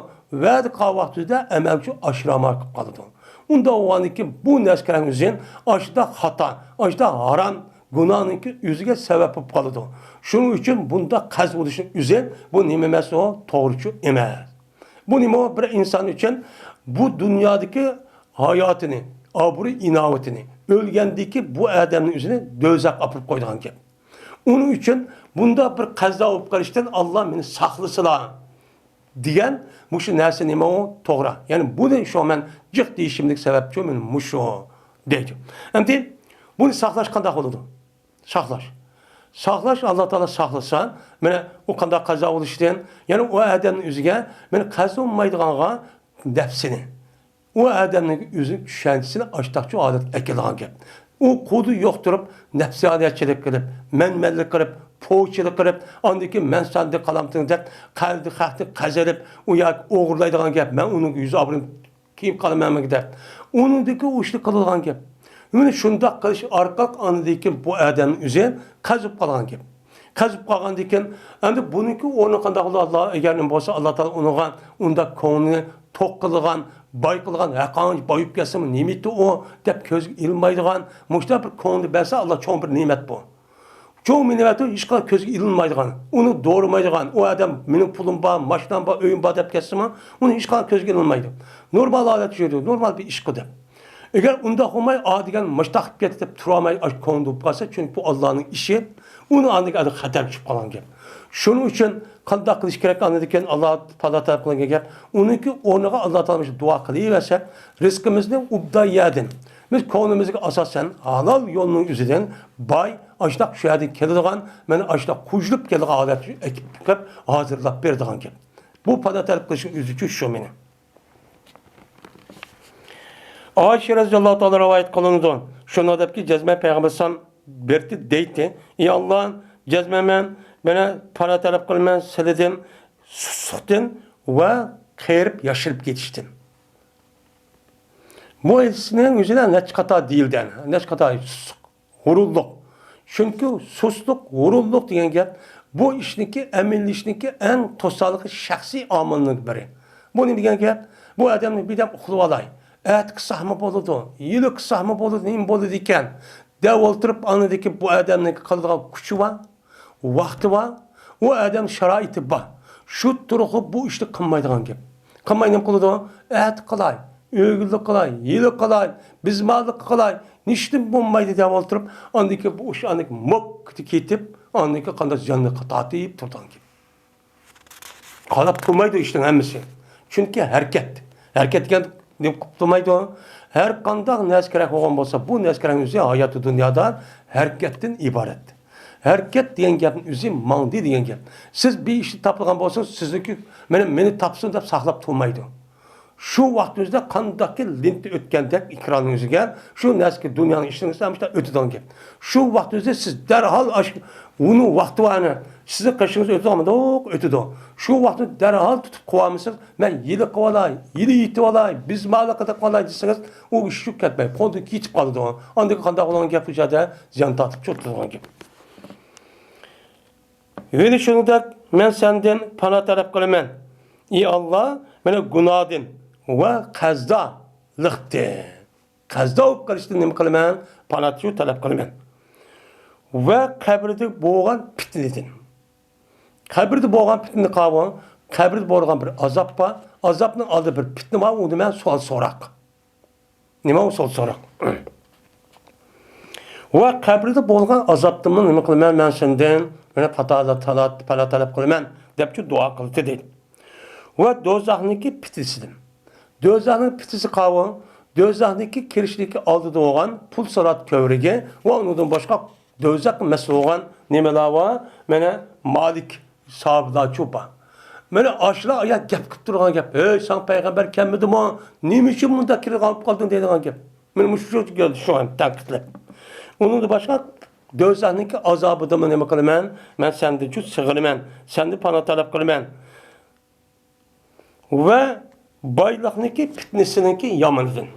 ۋەدە قىلغان ۋاقتىدا ئەمەلچۇ ئاشۇرالماي قېلىپ قالىدۇ. ئۇنداق بولغاندىكىن بۇ نەسكەرنىڭ ئۆزى ئاشۇنداق خاتا، ئاشۇنداق ھارام گۇناھنىڭكى ئۆزىگە سەۋەب بولۇپ قالىدۇ. شۇنىڭ ئۈچۈن بۇنداق قەرز بولۇشنىڭ ئۆزى بۇ نېمە ئەمەس ئۇ؟ توغرىچۇ ئەمەس. بۇ نېمە؟ بىر ئىنسان ئۈچۈن بۇ دۇنيادىكى ھاياتىنى، ئابرۇي ئىناۋىتىنى، ئۆلگەندىكى بۇ ئادەمنىڭ ئۆزىنى دوزاخقا ئاپىرىپ قويىدىغان گەپ. ئۇنىڭ ئۈچۈن بۇنداق بىر قەزا بولۇپ قېلىشتىن ئاللا مېنى ساقلىسىلا دېگەن مۇشۇ نەرسە نېمە ئۇ؟ توغرا. يەنى بۇنى شۇ مەن جىق دېيىشىمدىكى سەۋەبچۇ مېنىڭ مۇشۇ دەيدۇ. ئەمدى بۇنى ساقلاش قانداق بولىدۇ؟ ساقلاش. ساقلاش، ئاللا تائالا ساقلىسا، مانا ئۇ قانداق قەزا بولۇشتىن، يەنى ئۇ ئادەمنىڭ ئۆزىگە مانا قەزا بولمايدىغانغا نەپسىنى، ئۇ ئادەمنىڭ ئۆزىنىڭ چۈشەنچىسىنى ئاشتاقچۇ ھالەتكە ئەكېلىدىغان گەپ. ئۇ قۇدى يوقتۇرۇپ، نەپسانىيەتچىلىك قىلىپ، مەنمەنلىك قىلىپ، پوچىلىق قىلىپ، ئاندىن كېيىن مەن سەندىن قالامتىڭ دەپ، قەلبى خەقنى قەزەلىپ، ئۇ ياكى ئوغرىلايدىغان گەپ، مەن ئۇنىڭ يۈز ئابرۇيىنى كېيىپ قالىمەنمىكى دەپ، ئۇنىڭدىكى ئۇ ئىشنى قىلىدىغان گەپ. مانا شۇنداق قىلىش ئارقىلىق ئاندىن كېيىن بۇ ئادەمنىڭ ئۆزى قەزىپ قالغان گەپ. قەزىپ قالغاندىن كېيىن، ئەمدى بۇنىڭكى ئورنى قانداق بولىدۇ؟ ئاللا، ئەگەر نېمە بولسا، ئاللا تائالا ئۇنىڭغا ئۇنداق كۆڭلىنى توق قىلىدىغان، باي قىلغان، ھەققانچە بايىپ كەتسىمۇ نېمىتى ئۇ دەپ كۆزگە ئىلمايدىغان، مۇشۇنداق بىر كۆڭلىنى بەرسە، ئاللا چوڭ بىر نېمەت بۇ. چوڭ مىنىۋەتۇ ھېچقانداق كۆزگە ئىلىنمايدىغان، ئۇنى دورىمايدىغان، ئۇ ئادەم مېنىڭ پۇلۇم بار، ماشىنام بار، ئۆيۈم بار دەپ كەتسىمۇ، ئۇنى ھېچقانداق كۆزگە ئىلىنمايدۇ. نورمال ھالەتتە يۈرىدۇ، نورمال بىر ئىشقا دەپ. ئەگەر ئۇنداق بولماي، ئا دېگەن ماشتاق قىلىپ كەتتى دەپ تۇرالماي، ئاشۇ كۆڭلىدە بولۇپ قالسا، چۈنكى بۇ ئاللانىڭ ئىشى، ئۇنى ئاندىن كېيىن خەتەر چۈشۈپ قالغان گەپ. شۇنىڭ ئۈچۈن قانداق قىلىش كېرەك؟ ئاندىن كېيىن ئاللا تائالا تەلەپ قىلغان گەپ، ئۇنىڭكى ئورنىغا ئاللا تائالا مۇشۇ دۇئا قىلىۋەرسەك، رىزقىمىزنى ئوبدان يەردىن، بىز كۆڭلىمىزگە ئاساسەن ھالال يولنىڭ ئۆزىدىن باي، ئاشۇنداق شۇ يەردىن كېلىدىغان، مانا ئاشۇنداق قوشۇلۇپ كېلىدىغان ھالەتكە ئەكىپ قىلىپ ھازىرلاپ بېرىدىغان گەپ. بۇ پانا تەلەپ قىلىشنىڭ ئۆزىچۇ شۇ مېنىڭ. ئائىشە رەزىياللاھۇ تائالا رىۋايەت قىلىنىدۇ. شۇنداق دەپكى، جەزمەن پەيغەمبەر ئەلەيھىسسالام بېرىپتۇ دەيتتى، ئى ئاللا، جەزمەن مەن مانا پانا تەلەپ قىلىمەن سىلىدىن، سۇسلۇقتىن ۋە قېرىپ ياشىرىپ كېتىشتىن. بۇ ھەدىسنىڭ ئۆزىدە نەچچە قاتا دېيىلدى، نەچچە قاتا سۇسلۇق، غۇرۇرلۇق. چۈنكى سۇسلۇق، غۇرۇرلۇق دېگەن گەپ بۇ ئىشنىڭكى ئەمەلىيلىشىشنىڭكى ئەڭ توسالغۇ شەخسىي ئامىلنىڭ بىرى. بۇ نېمە دېگەن گەپ؟ بۇ ئادەمنى بىردەم ئۇخلىۋالاي، ئەتە قىلساقمۇ بولىدۇ، ھېلى قىلساقمۇ بولىدۇ، نېمە بولىدىكەن دەپ ئولتۇرۇپ، ئاندىكى بۇ ئادەمنىڭ قىلىدىغان كۈچى بار، ۋاقتى بار، ئۇ ئادەم شارائىتى بار. شۇ تۇرۇقى بۇ ئىشنى قىلمايدىغان گەپ. قىلماي نېمە قىلىدۇ؟ ئەتە قىلاي، ئۆگۈنلا قىلاي، ھېلى قىلاي، بىزمالىق قىلاي، نېشتىن بولمايدۇ دەپ ئولتۇرۇپ، ئاندىكى بۇ ئىش ئاندىكى موككىدە كېتىپ، ئاندىكى قانداق زىياننى تارتىپ تۇرىدىغان گەپ. قاراپ تۇرمايدۇ ئىشنىڭ ھەممىسى. چۈنكى ھەرىكەت. ھەرىكەت دېگەن نېمە قىلىپ تۇرمايدۇ؟ ھەر قانداق نەرسە كېرەك بولغان بولسا، بۇ نەرسە كېرەكنىڭ ئۆزى ھاياتى دۇنيادا ھەرىكەتتىن ئىبارەت. ھەرىكەت دېگەن گەپنىڭ ئۆزى ماڭدى دېگەن گەپ. سىز بىر ئىشنى تاپىدىغان بولسىڭىز، سىزنىڭكى مېنى، مېنى تاپسۇن دەپ ساقلاپ تۇرمايدۇ. شۇ ۋاقىتنىڭ ئۆزىدە قانداقكى لېنتا ئۆتكەندەك ئېكراننىڭ ئۆزىگە، شۇ نەرسىگە دۇنيانىڭ ئىشىنىڭ ئۆزىدە مۇشۇنداق ئۆتىدىغان گەپ. شۇ ۋاقىتنىڭ ئۆزىدە سىز دەرھال ئاشۇ ئۇنىڭ ۋاقتى بار ئەنە. سىزنىڭ قېشىڭىزدا ئۆتىدىغان مۇنداق ئۆتىدۇ. شۇ ۋاقىتنى دەرھال تۇتۇپ قويالمىسىڭىز، مەن ھېلى قىلىۋالاي، ھېلى يېتىۋالاي، بىزمالىق قىلىپ قالاي دېسىڭىز، ئۇ ئىش شۇ كەتمەي، قولدىن كېتىپ قالىدۇ. ئاندىن قانداق بولغان گەپ؟ بۇ يەردە زىيان تارتىپ چوتىدىغان گەپ. ھېلى شۇنىڭدەك مەن سەندىن پانا تەلەپ قىلىمەن. ئى ئاللا، مېنى گۇناھدىن ۋە قەززالىقتىن، قەززا بولۇپ قېلىشتىن نېمە قىلىمەن؟ پانا شۇ تەلەپ قىلىمەن. ۋە قەبرىدە بولغان پىتنىدىن. قەبرىدە بولغان پىتنىنى قاۋۇ، قەبرىدە بولغان بىر ئازاب بار، ئازابنىڭ ئالدىدا بىر پىتنە بار، ئۇنى مەن سوئال سوراق. نېمە ئۇ سوئال سوراق؟ ۋە قەبرىدە بولغان ئازابتىنمۇ نېمە قىلىمەن مەن سەندىن؟ مېنى پاتا تەلەپ، پانا تەلەپ قىلىمەن، دەپچۇ دۇئا قىلدى دەيدۇ. ۋە دوزاخنىڭكى پىتنىسىدىن. دوزاخنىڭ پىتنىسى قاۋۇ، دوزاخنىڭكى كىرىشنىڭكى ئالدىدا بولغان پۇل سىرات كۆۋرۈكى ۋە ئۇنىڭدىن باشقا دوزاخقا مەسئۇل بولغان نېمىلەر بار؟ مانا مالىك ساھىبلارچۇ بار. مانا ئاشۇلار ئايا گەپ قىلىپ تۇرغان گەپ. ھەي، ساڭا پەيغەمبەر كەلمىدىمۇ؟ نېمە ئۈچۈن مۇنداق كىرىپ قالدىڭ دەيدىغان گەپ. مانا مۇشۇ كەلدى شۇ تەنقىدلەپ. ئۇنىڭدىن باشقا دوزاخنىڭكى ئازابىدىنمۇ نېمە قىلىمەن؟ مەن سەندىنچۇ سىغىنىمەن، سەندىن پانا تەلەپ قىلىمەن. ۋە بايلىقنىڭكى پىتنىسىنىڭكى يامىنىدىن.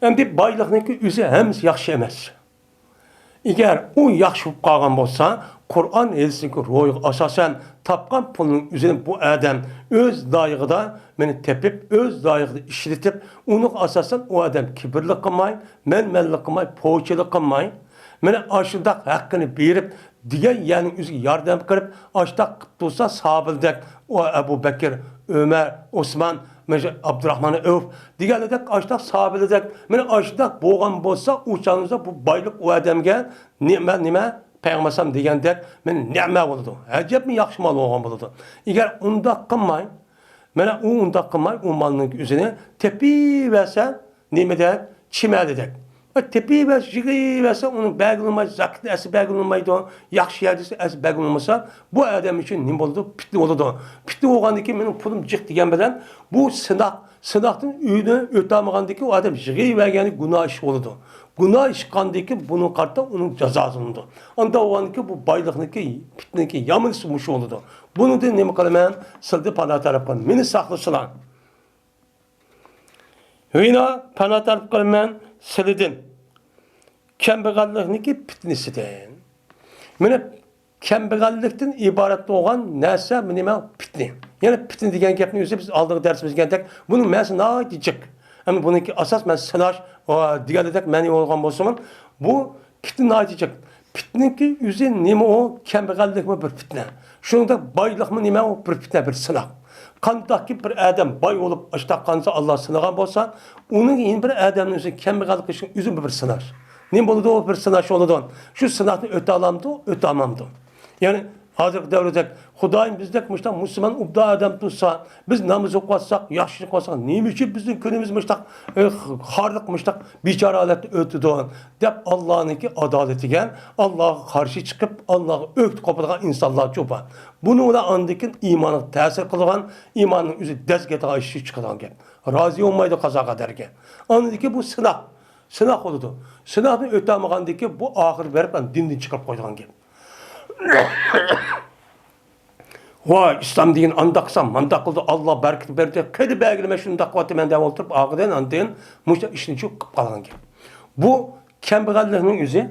ئەمدى بايلىقنىڭكى ئۆزى ھەممىسى ياخشى ئەمەس. ئەگەر ئۇ ياخشى بولۇپ قالغان بولسا، قۇرئان ھەدىسنىڭكى روھىغا ئاساسەن تاپقان پۇلنىڭ ئۆزىنى بۇ ئادەم ئۆز لايىقىدا مېنى تېپىپ، ئۆز لايىقىدا ئىشلىتىپ، ئۇنىڭغا ئاساسەن ئۇ ئادەم كىبىرلىك قىلماي، مەنمەنلىك قىلماي، پوچىلىق قىلماي، مانا ئاشۇنداق ھەققىنى بېرىپ، دېگەن يەرنىڭ ئۆزىگە ياردەم قىلىپ، ئاشۇنداق قىلىپ تۇرسا، ساھابىلەردەك، ئۇ ئەبۇ بەكىر، ئۆمەر، ئوسمان، مانا شۇ ئابدۇراھمان ئەۋف دېگەنلەردەك، ئاشۇنداق ساھابىلەردەك، مانا ئاشۇنداق بولغان بولسا، ئۇ چاغدا بۇ بايلىق ئۇ ئادەمگە نېمە، نېمە، پەيغەمبەر ئەلەيھىسسالام دېگەندەك، مانا نېمە بولىدۇ. ئەجەبمۇ ياخشى مال بولغان بولىدۇ. ئەگەر ئۇنداق قىلماي، مانا ئۇ ئۇنداق قىلماي، ئۇ مالنىڭ ئۆزىنى تېپىۋەرسە، نېمىدەك؟ چىمەلدەك. تېپىۋەرسە، يىغىۋەرسە، ئۇنى بەرگىلى بولمايدۇ، زاكىتنى ئەسلى بەرگىلى بولمايدۇ، ياخشى يەر دېسە ئەسلى بەرگىلى بولمىسا، بۇ ئادەم ئۈچۈن نېمە بولىدۇ؟ پىتنە بولىدۇ. پىتنە بولغاندىن كېيىن مېنىڭ پۇلۇم جىق دېگەن بىلەن، بۇ سىناق، سىناقتىن ئۆتە-، ئۆتەلمىغاندىن كېيىن ئۇ ئادەم يىغىۋەرگەنلىك گۇناھ ئىش بولىدۇ. گۇناھ ئىش قىلغاندىن كېيىن بۇنىڭغا قارىتا ئۇنىڭ جازاسى بولىدۇ. ئانداق بولغاندىن كېيىن بۇ بايلىقنىڭكى، پىتنىنىڭكى يامىنىسى مۇشۇ بولىدۇ. بۇنىڭدىن نېمە قىلىمەن؟ سىلەردىن پانا تەلەپ قىلىمەن. مېنى ساقلىسىلا. ۋىنا پانا تەلەپ قىلىمەن سىلىدىن. كەمبەغەللىكنىڭكى پىتنىسىدىن. مانا كەمبەغەللىكتىن ئىبارەت بولغان نەرسە نېمە؟ پىتنە. يەنى پىتنە دېگەن گەپنى ئۆزى بىز ئالدىنقى دەرسىمىزدە دېگەندەك، بۇنىڭ مەنىسى ناھايىتى جىق. ئەمما بۇنىڭكى ئاساس مەن سىناش، ئا، دېگەندەك مەنىۋى بولغان بولسىمۇ، بۇ پىتنە ناھايىتى جىق. پىتنىنىڭكى ئۆزى نېمە ئۇ؟ كەمبەغەللىكمۇ بىر پىتنە. شۇنىڭدەك بايلىقمۇ نېمە ئۇ؟ بىر پىتنە، بىر سىناق. قانداقكى بىر ئادەم باي بولۇپ، ئاشتاق قانسا، ئاللا سىنىغان بولسا، ئۇنىڭ يەنە بىر ئادەمنىڭ ئۆزى كەمبەغەل قىلىشنىڭ ئۆزى بىر سىناش. نېمە بولىدۇ؟ بىر سىناش بولىدۇ. شۇ سىناقنى ئۆتەلامدۇ، ئۆتەلمەمدۇ؟ يەنى ھازىرقى دەۋردەك، خۇدايىم بىزدەك مۇشۇنداق مۇسۇلمان ئوبدان ئادەم تۇرسا، بىز ناماز ئوقۇۋاتساق، ياخشى ئىش قىلساق، نېمە ئۈچۈن بىزنىڭ كۈنىمىز مۇشۇنداق، ئى، خارلىق، مۇشۇنداق بىچارە ھالەتتە ئۆتىدۇ؟ دەپ ئاللانىڭكى ئادالىتىگە، ئاللاغا قارشى چىقىپ، ئاللاغا ئۆكتە قوپىدىغان ئىنسانلارچۇ بار. بۇنىڭ بىلەن ئاندىن كېيىن ئىمانغا تەسىر قىلىدىغان، ئىماننىڭ ئۆزى دەزگە كېتىدىغان ئىش چىقىدىغان گەپ. رازى بولمايدۇ قازا قەدەرگە. ئاندىن كېيىن بۇ سىناق. سىناق بولىدۇ. سىناقنى ئۆتەلمىگەندىن كېيىن بۇ ئاخىرى بېرىپ دىندىن چىقىرىپ قويىدىغان گەپ. ۋاي، ئىسلام دىنى ئانداق قىلسا، مانداق قىلدى، ئاللا بەرىكەت بەردى، قېنى بەرگىلى، مەن شۇنداق قىلىۋاتىمەن دەپ ئولتۇرۇپ، ئاخىرىدىن ئاندىن مۇشۇ ئىشنى چۈشۈپ قىلىپ قالغان گەپ. بۇ كەمبەغەللىكنىڭ ئۆزى.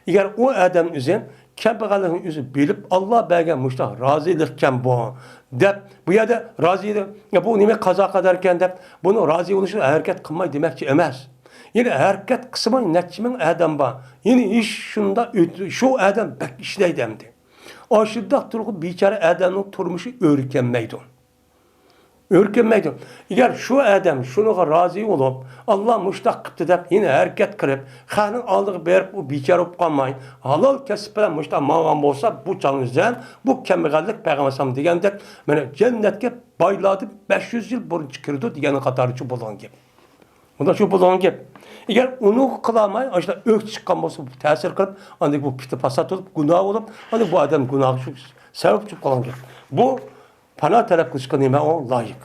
ئەگەر ئۇ ئادەم ئۆزى كەمبەغەللىكنى ئۆزى بىلىپ، ئاللا بەرگەن مۇشۇنداق رازىلىقكەن بۇ، دەپ، بۇ يەردە رازى، بۇ نېمە قازا قەدەركەن دەپ، بۇنىڭ رازى بولۇشىغا ھەرىكەت قىلماي دېمەكچى ئەمەس. يەنە ھەرىكەت قىلسىمۇ نەچچە مىڭ ئادەم بار. يەنە ھېچ شۇنداق ئۆت-، شۇ ئادەم بەك ئىشلەيدۇ ئەمدى. ئاشۇنداق تۇرغۇ بىچارە ئادەمنىڭ تۇرمۇشى ئۆركەنمەيدۇ. ئۆركەنمەيدۇ. ئەگەر شۇ ئادەم شۇنىڭغا رازى بولۇپ، ئاللا مۇشتاق قىپتۇ دەپ يەنە ھەرىكەت قىلىپ، خەقنىڭ ئالدىغا بېرىپ، ئۇ بىچارە بولۇپ قالماي، ھالال كەسىپ بىلەن مۇشتاق ماڭغان بولسا، بۇ چاغنىڭ ئۆزىدە بۇ كەمبەغەللىك پەيغەمبەر ئەلەيھىسسالام دېگەندەك، مانا جەننەتكە بايلاردىن بەش يۈز يىل بۇرۇن كىرىدۇ دېگەننىڭ قاتارىدا شۇ بولغان گەپ. بۇنداق شۇ بولغان گەپ. ئەگەر ئۇنى قىلالماي، ئاشۇنداق ئۆكسە چىققان بولسا، بۇ تەسىر قىلىپ، ئاندىن بۇ پىتنە پاسات بولۇپ، گۇناھ بولۇپ، ئاندىن بۇ ئادەم گۇناھقا شۇ سەۋەب بولۇپ قالغان گەپ. بۇ پانا تەلەپ قىلىشقا نېمە ئۇ لايىق؟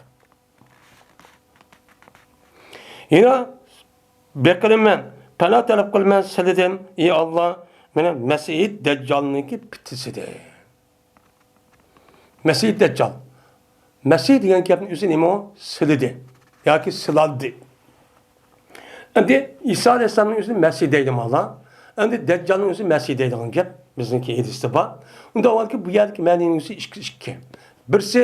يەنە بېقىنىمەن، پانا تەلەپ قىلىمەن سىلىدىن، ئى ئاللا، مانا مەسىھ دەججالنىڭكى پىتنىسىدىن. مەسىھ دەججال. مەسىھ دېگەن گەپنىڭ ئۆزى نېمە ئۇ؟ سىلىدى ياكى سىلاندى. ئەمدى ئىسا ئەلەيھىسسالامنىڭ ئۆزىنى مەسىھ دەيدۇ مانا. ئەمدى دەججالنىڭ ئۆزى مەسىھ دەيدىغان گەپ بىزنىڭكى ھەدىستە بار. ئۇنداق بولغاندىكىن بۇ يەردىكى مەنىنىڭ ئۆزى ئىككى، ئىككى. بىرسى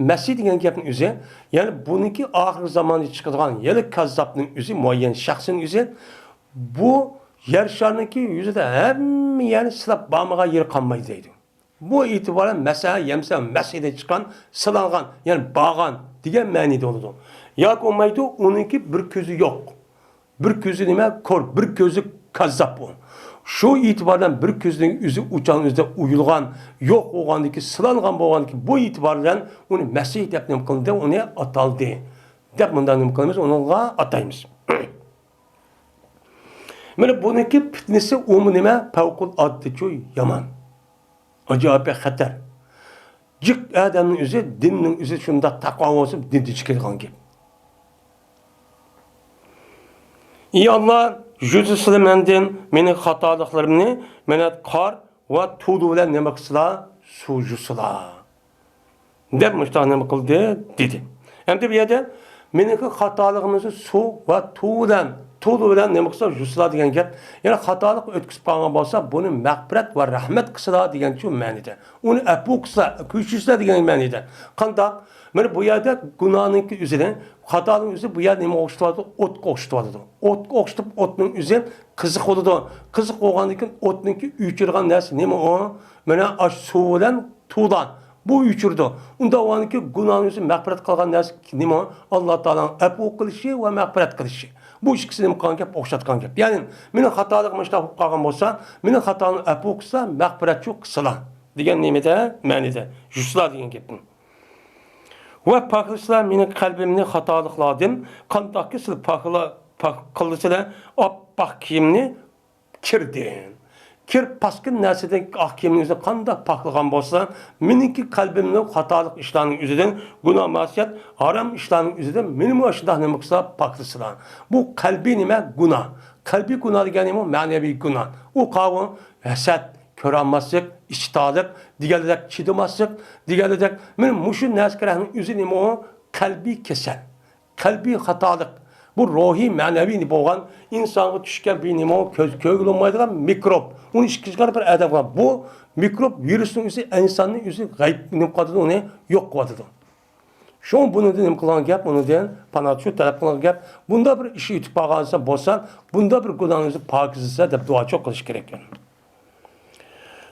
مەسىھ دېگەن گەپنىڭ ئۆزى، يەنى بۇنىڭكى ئاخىرقى زاماندا چىقىدىغان يەنە كاززاپنىڭ ئۆزى، مۇئەييەن شەخسنىڭ ئۆزى، بۇ يەر شارىنىڭكى يۈزىدە ھەممە يەرنى سىلاپ بارمىغان يېرى قالمايدۇ دەيدۇ. بۇ ئېتىبارەن مەسىھ، يەمسە مەسىھدىن چىققان، سىلانغان، يەنى بارغان دېگەن مەنىدە بولىدۇ. ياكى بولمايدۇ، ئۇنىڭكى بىر كۆزى يوق. بىر كۆزى نېمە؟ كور، بىر كۆزى كاززاپ ئۇ. شۇ ئېتىبار بىلەن بىر كۆزىنىڭ ئۆزى ئۇچان ئۆزىدە ئويۇلغان، يوق بولغاندىكى، سىلانغان بولغاندىكى، بۇ ئېتىبار بىلەن ئۇنى مەسىھ دەپ نېمە قىلدى؟ ئۇنى ئاتالدى. دەپ مۇنداق نېمە قىلىمىز؟ ئۇنىڭغا ئاتايمىز. مانا بۇنىڭكى پىتنىسى ئۇمۇ نېمە؟ پەۋقۇلئاددىچۇ يامان. ئاجايىپ خەتەر. جىق ئادەمنىڭ ئۆزى، دىننىڭ ئۆزى شۇنداق تەقۋا بولسا، دىندىن چىقىدىغان گەپ. ئى ئاللا، يۈزى سىلە مەندىن مېنىڭ خاتالىقلىرىمنى مەنە قار ۋە تۇلۇ بىلەن نېمە قىلسىلا، سۇ يۇسىلا. دەپ مۇشۇنداق نېمە قىلدى، دېدى. ئەمدى بۇ يەردە مېنىڭكى خاتالىقىمنى سۇ ۋە تۇ بىلەن، تۇلۇ بىلەن نېمە قىلسا، يۇسىلا دېگەن گەپ. يەنى خاتالىق ئۆتكۈزۈپ قالغان بولسا، بۇنى مەغپىرەت ۋە رەھمەت قىلسىلا دېگەن شۇ مەنىدە. ئۇنى ئەپۇ قىلسا، كۆچۈرسە دېگەن مەنىدە. قانداق؟ مانا بۇ يەردە گۇناھنىڭكى ئۆزىنى، خاتانىڭ ئۆزى بۇ يەردە نېمە ئوخشىتىۋاتىدۇ؟ ئوتقا ئوخشىتىۋاتىدۇ. ئوتقا ئوخشىتىپ، ئوتنىڭ ئۆزى قىزىق بولىدۇ. قىزىق بولغاندىن كېيىن ئوتنىڭكى ئۆچۈرىدىغان نەرسە نېمە ئۇ؟ مانا ئاشۇ سۇ بىلەن تۇلان. بۇ ئۆچۈرىدۇ. ئۇنداق بولغاندىن كېيىن گۇناھنىڭ ئۆزى مەغپىرەت قىلغان نەرسە نېمە؟ ئاللا تائالانىڭ ئەپۇ قىلىشى ۋە مەغپىرەت قىلىشى. بۇ ئىككىسى نېمە قىلغان گەپ؟ ئوخشاتقان گەپ. يەنى مېنىڭ خاتالىقىم مۇشۇنداق بولۇپ قالغان بولسا، مېنىڭ خاتالىقىمنى ئەپۇ قىلسا، مەغپىرەتچۇ قىلسىلا دېگەن نېمىدە؟ مەنىدە. يۇسلا دېگەن گەپنى. ۋە پاكلىسىلا مېنىڭ قەلبىمنى خاتالىقلاردىن، قانداقكى سىلەر پاكلا-، پاك قىلدىسىلەر ئاپئاق كىيىمنى كىردىن. كىر پاسكىنا نەرسىدىن ئاق كىيىمنى ئۆزىنى قانداق پاكلىغان بولسا، مېنىڭكى قەلبىمنى خاتالىق ئىشلارنىڭ ئۆزىدىن، گۇناھ مەسىيەت، ھارام ئىشلارنىڭ ئۆزىدىن مېنىمۇ ئاشۇنداق نېمە قىلسا پاكلىسىلا. بۇ قەلبىي نېمە؟ گۇناھ. قەلبىي گۇناھ دېگەن نېمە؟ مەنىۋى گۇناھ. ئۇ قاۋۇ، ھەسەت، كۆرەلمەسلىك، ئىچى تارلىق، دېگەنلىدەك چىدىماسلىق، دېگەنلىدەك، مانا مۇشۇ نەرسە كېرەكنىڭ ئۆزى نېمە ئۇ؟ قەلبىي كېسەل. قەلبىي خاتالىق. بۇ روھىي، مەنىۋى بولغان ئىنسانغا چۈشكەن بىر نېمە ئۇ؟ كۆز، كۆرگىلى بولمايدىغان مىكروب. ئۇنى ئىككىنچى قېتىم بىر ئادەمگە بۇ مىكروب ۋىرۇسنىڭ ئۆزى ئىنساننى ئۆزى غەيىب نېمە قىلىۋاتىدۇ، ئۇنى يوق قىلىۋاتىدۇ. شۇڭا بۇنىڭدىن نېمە قىلغان گەپ، ئۇنىڭدىن پاناھ شۇ تەلەپ قىلغان گەپ. بۇنداق بىر ئىش يېتىپ قالغانسا بولسا، بۇنداق بىر گۇناھنىڭ ئۆزى پاكىزلىسە دەپ دۇئاچۇ قىلىش كېرەك.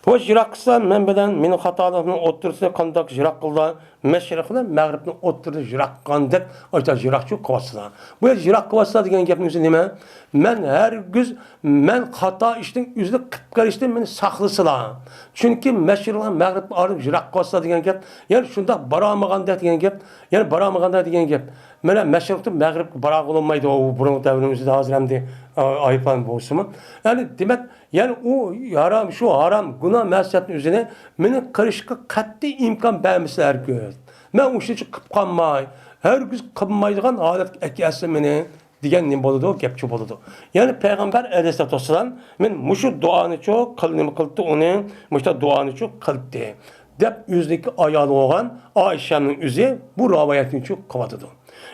ۋە يىراق قىلسا مەن بىلەن مېنىڭ خاتالىقىمنىڭ ئوتتۇرىسىنى قانداق يىراق قىلدى؟ مەشرىق بىلەن مەغرىبنىڭ ئوتتۇرىسى يىراق قىلغاندەك، ئاشۇنداق يىراقچۇ قىلىۋاتسىلا. بۇ يەردە يىراق قىلىۋاتسىلا دېگەن گەپنىڭ ئۆزى نېمە؟ مەن ھەرگىز، مەن خاتا ئىشنىڭ ئۆزىنى قىلىپ قېلىشتىن مېنى ساقلىسىلا. چۈنكى مەشرىق بىلەن مەغرىب ئارىلىق يىراق قىلىۋاتسىلا دېگەن گەپ، يەنى شۇنداق بارالمىغاندەك دېگەن گەپ، يەنى بارالمىغاندەك دېگەن گەپ. مانا مەشرىقتىن مەغرىبكە بارغىلى بولمايدۇ، ئۇ بۇرۇنقى دەۋرنىڭ ئۆزىدە ھازىر ئەمدى، ئا، ئايروپىلان بولسىمۇ. يەنى دېمەك، يەنى ئۇ ھارام، شۇ ھارام، گۇناھ مەسىيەتنىڭ ئۆزىنى مېنىڭ قىلىشقا قەتئىي ئىمكان بەرمىسىلە ھەرگىز. مەن ئۇ ئىشنى قىلىپ قالماي، ھەرگىز قىلمايدىغان ھالەتكە ئەكەلسە مېنى دېگەن نېمە بولىدۇ؟ گەپچۇ بولىدۇ. يەنى پەيغەمبەر ئەلەيھىسسالاتۇ ۋەسسالام، مەن مۇشۇ دۇئانىچۇ قىل، نېمە قىلىپتۇ ئۇنى، مۇشۇنداق دۇئانىچۇ قىلىپتى، دەپ ئۆزىنىڭكى ئايالى بولغان ئائىشەنىڭ ئۆزى بۇ رىۋايەتنىچۇ قىلىۋاتىدۇ.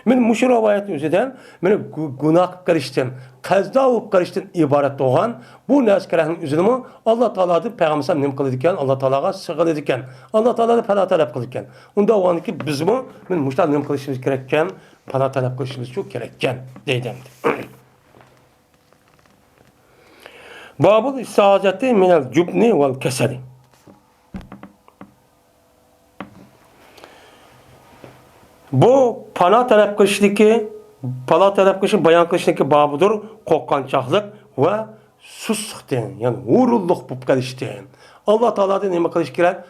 مانا مۇشۇ رىۋايەتنىڭ ئۆزىدە مانا گۇ-، گۇناھ قىلىپ قېلىشتىن، قەزا بولۇپ قېلىشتىن ئىبارەت بولغان بۇ نەسكىرەھنىڭ ئۆزىنىمۇ ئاللا تائالادىن پەيغەمبەر ئەلەيھىسسالام نېمە قىلىدىكەن؟ ئاللا تائالاغا سىغىنىدىكەن. ئاللا تائالادىن پانا تەلەپ قىلىدىكەن. ئۇنداق بولغاندىكىن بىزمۇ مانا مۇشۇنداق نېمە قىلىشىمىز كېرەككەن؟ پانا تەلەپ قىلىشىمىزچۇ كېرەككەن دەيدۇ ئەمدى. بابۇل ئىستىئازەتى مىنەل جۇبنى ۋەل كەسەلى. بۇ پانا تەلەپ قىلىشنىكى، پانا تەلەپ قىلىشنى بايان قىلىشنىكى بابىدۇر، قورققانچاقلىق ۋە سۇسلۇقتىن، يەنى ھۇرۇنلۇق بولۇپ قېلىشتىن. ئاللا تائالادىن نېمە قىلىش كېرەك؟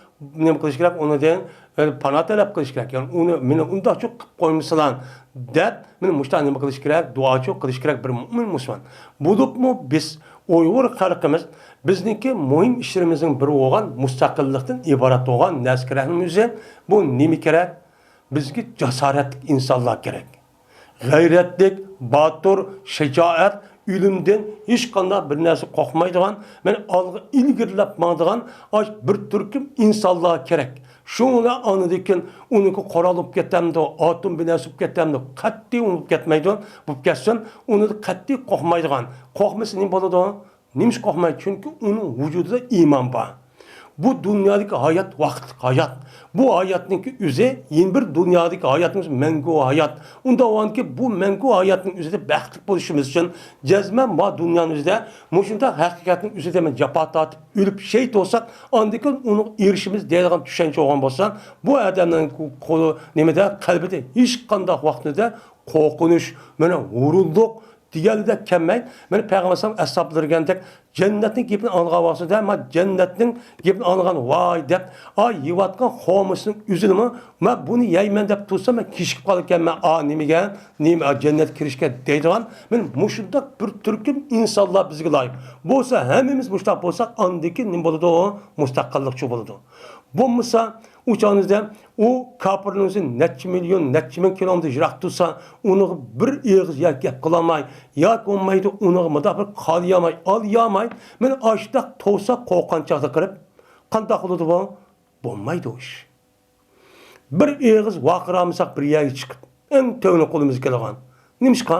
نېمە قىلىش كېرەك؟ ئۇنىڭدىن، ئە، پانا تەلەپ قىلىش كېرەك. يەنى ئۇنى، مېنى ئۇنداقچۇ قىلىپ قويمىسىلا، دەپ، مانا مۇشۇنداق نېمە قىلىش كېرەك؟ دۇئاچۇ قىلىش كېرەك بىر مۆمىن مۇسۇلمان. بولۇپمۇ بىز ئۇيغۇر خەلقىمىز، بىزنىڭكى مۇھىم ئىشلىرىمىزنىڭ بىرى بولغان مۇستەقىللىقتىن ئىبارەت بولغان نەسكىرەھنىمىزدىن بۇ نېمە كېرەك؟ بىزگە جاسارەتلىك ئىنسانلار كېرەك. غەيرەتلىك، باتۇر، شىجائەت، ئۆلۈمدىن ھېچقانداق بىر نەرسە قورقمايدىغان، مانا ئالغا ئىلگىرىلەپ ماڭىدىغان ئاش بىر تۈركۈم ئىنسانلار كېرەك. شۇڭا ئاندىن كېيىن ئۇنىڭكى قورال بولۇپ كېتەمدۇ، ئاتوم بىناسى بولۇپ كېتەمدۇ، قەتئىي ئۇ بولۇپ كەتمەيدۇ، بولۇپ كەتسۇن، ئۇنى قەتئىي قورقمايدىغان. قورقمىسا نېمە بولىدۇ؟ نېمىشقا قورقمايدۇ؟ چۈنكى ئۇنىڭ ۋۇجۇدىدا ئىمان بار. بۇ دۇنيادىكى ھايات ۋاقىتلىق ھايات. بۇ ھاياتنىڭكى ئۆزى يەنە بىر دۇنيادىكى ھاياتنىڭ ئۆزى مەڭگۈ ھايات. ئۇنداق بولغاندىكىن بۇ مەڭگۈ ھاياتنىڭ ئۆزىدە بەختلىك بولۇشىمىز ئۈچۈن جەزمەن ما دۇنيانىڭ ئۆزىدە مۇشۇنداق ھەقىقەتنىڭ ئۆزىدە مەن جاپا تارتىپ ئۆلۈپ شېھىت بولساق، ئاندىن كېيىن ئۇنىڭغا ئېرىشىمىز دەيدىغان چۈشەنچە بولغان بولسا، بۇ ئادەمنىڭ قولى نېمىدە، قەلبىدە ھېچقانداق ۋاقىتتا قورقۇنچ، مانا ھۇرۇنلۇق، دېگەنلىدەك كەلمەي، مانا پەيغەمبەر ئەلەيھىسسالام ئەسھابلىرى دېگەندەك، جەننەتنىڭ گېپىنى ئاڭلىغان ۋاقتىدا، ما جەننەتنىڭ گېپىنى ئاڭلىغان، ۋاي دەپ، ئا يەۋاتقان خورمىسىنىڭ ئۆزىنىمۇ، ما بۇنى يەيمەن دەپ تۇرسام، مەن كېشىكىپ قالىدىكەنمەن، ئا نېمىگە، نېمە، ئا جەننەتكە كىرىشكە دەيدىغان، مانا مۇشۇنداق بىر تۈركۈم ئىنسانلار بىزگە لايىق. بولسا ھەممىمىز مۇشۇنداق بولساق، ئاندىن كېيىن نېمە بولىدۇ؟ مۇستەقىللىقچۇ بولىدۇ. بولمىسا، ئۇ چاغنىڭىزدا ئۇ كاپىرنىڭ ئۆزى نەچچە مىليون، نەچچە مىڭ كىلومېتىر يىراق تۇرسا، ئۇنىڭغا بىر ئېغىز يا گەپ قىلالماي، ياكى بولمايدۇ، ئۇنىڭغا مۇنداق بىر قارىيالماي، ئالىيالماي، مانا ئاشۇنداق تۇرسا قورققان چاغدا قىلىپ، قانداق بولىدۇ بۇ؟ بولمايدۇ ئىش. بىر ئېغىز ۋارقىرامىساق بىر يەرگە چىقىپ، ئەڭ تۆۋىنى قولىمىزغا كېلىدىغان. نېمىشقا؟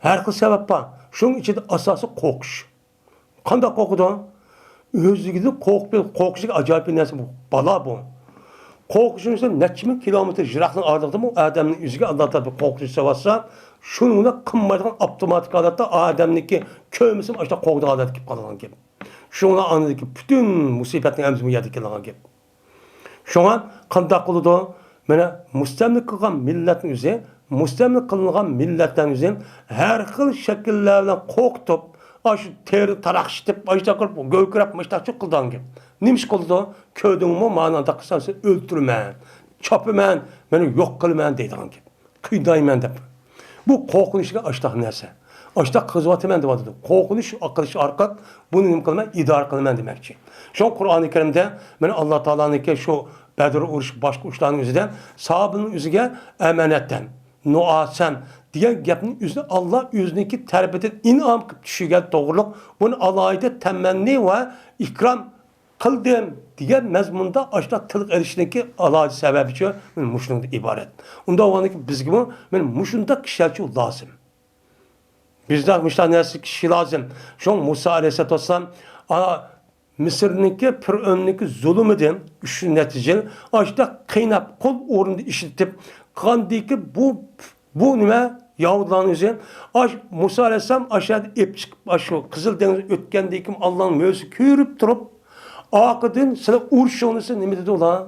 ھەر خىل سەۋەب بار. شۇنىڭ ئىچىدە ئاساسىي قورقۇش. قانداق قورقىدۇ؟ ئۆزلۈكىدىن قورقۇپ، قورقۇشلۇق ئاجايىپ بىر نەرسە بۇ. بالا بۇ. قورقۇشنىڭ ئۈستىدە نەچچە مىڭ كىلومېتىر يىراقنىڭ ئارىلىقىدىمۇ ئادەمنىڭ ئۆزىگە ئاللا تائالا بىر قورقۇش سېلىۋاتسا، شۇنى بىلەن قىلمايدىغان ئاپتوماتىك ھالەتتە ئادەمنىڭكى كۆرمىسىمۇ ئاشۇنداق قورقىدىغان ھالەتكە كېلىپ قالىدىغان گەپ. شۇنىڭ بىلەن ئاندىكى پۈتۈن مۇسىبەتنىڭ ھەممىسى بۇ يەردە كېلىدىغان گەپ. شۇڭا قانداق قىلىدۇ؟ مانا مۇستەملىكە قىلغان مىللەتنىڭ ئۆزى، مۇستەملىكە قىلىنغان مىللەتلەرنىڭ ئۆزى ھەر خىل شەكىللەر بىلەن قورقۇتۇپ، ئاشۇ تېرىنى تاراقشىتىپ، ئاشۇنداق قىلىپ گۆركىرەپ مۇشۇنداق قىلىدىغان گەپ. نېمە ئىش قىلىدۇ؟ كۆردۈڭمۇ، مانا ئانداق قىلسام سېنى ئۆلتۈرىمەن، چاپىمەن، مېنى يوق قىلىمەن دەيدىغان گەپ. قىينايمەن دەپ. بۇ قورقۇنچ دېگەن ئاشۇنداق نەرسە. ئاشۇنداق قىلىۋاتىمەن دەۋاتىدۇ. قورقۇنچ قىلىش ئارقىلىق بۇنى نېمە قىلىمەن؟ ئىدارە قىلىمەن دېمەكچى. شۇڭا قۇرئانى كەرىمدە مانا ئاللا تائالانىڭكى شۇ بەدر ئۇرۇشى باشقا ئۇرۇشلارنىڭ ئۆزىدە ساھابىنىڭ ئۆزىگە ئەمانەتەن، نۇئاسەن دېگەن گەپنى ئۆزىنى ئاللا ئۆزىنىڭكى تەرىپىدىن ئىنئام قىلىپ چۈشۈرگەن توغرۇلۇق بۇنى ئالاھىدە تەمەننى ۋە ئىكرام قىلدىم دېگەن مەزمۇندا ئاشۇنداق تىلغا ئېلىشنىڭكى ئالاھىدە سەۋەبىچۇ مۇشۇنىڭدىن ئىبارەت. ئۇنداق بولغاندىكىن بىزگىمۇ مانا مۇشۇنداق كىشىلەرچۇ لازىم. بىزدە مۇشۇنداق نەرسە كىشى لازىم. شۇڭا مۇسا ئەلەيھىسسالاتۇ ۋەسسالام، ئا، مىسىرنىڭكى، پىرئۆننىڭكى زۇلۇمىدىن ئۈچ يىل نەچچە يىل ئاشۇنداق قىيناپ، قول ئورنىدا ئىشلىتىپ قىلغاندىكى بۇ بۇ نېمە؟ يەھۇدىيلارنىڭ ئۆزى. ئاش مۇسا ئەلەيھىسسالام ئاشۇ يەردە ئېلىپ چىقىپ، ئاشۇ قىزىل دېڭىز ئۆتكەندىن كېيىن، ئاللانىڭ مۆجىزىسى كۆرۈپ تۇرۇپ، ئارقىدىن سىلەر ئۇرۇشۇڭلار دېسە نېمە دېدى ئۇلار؟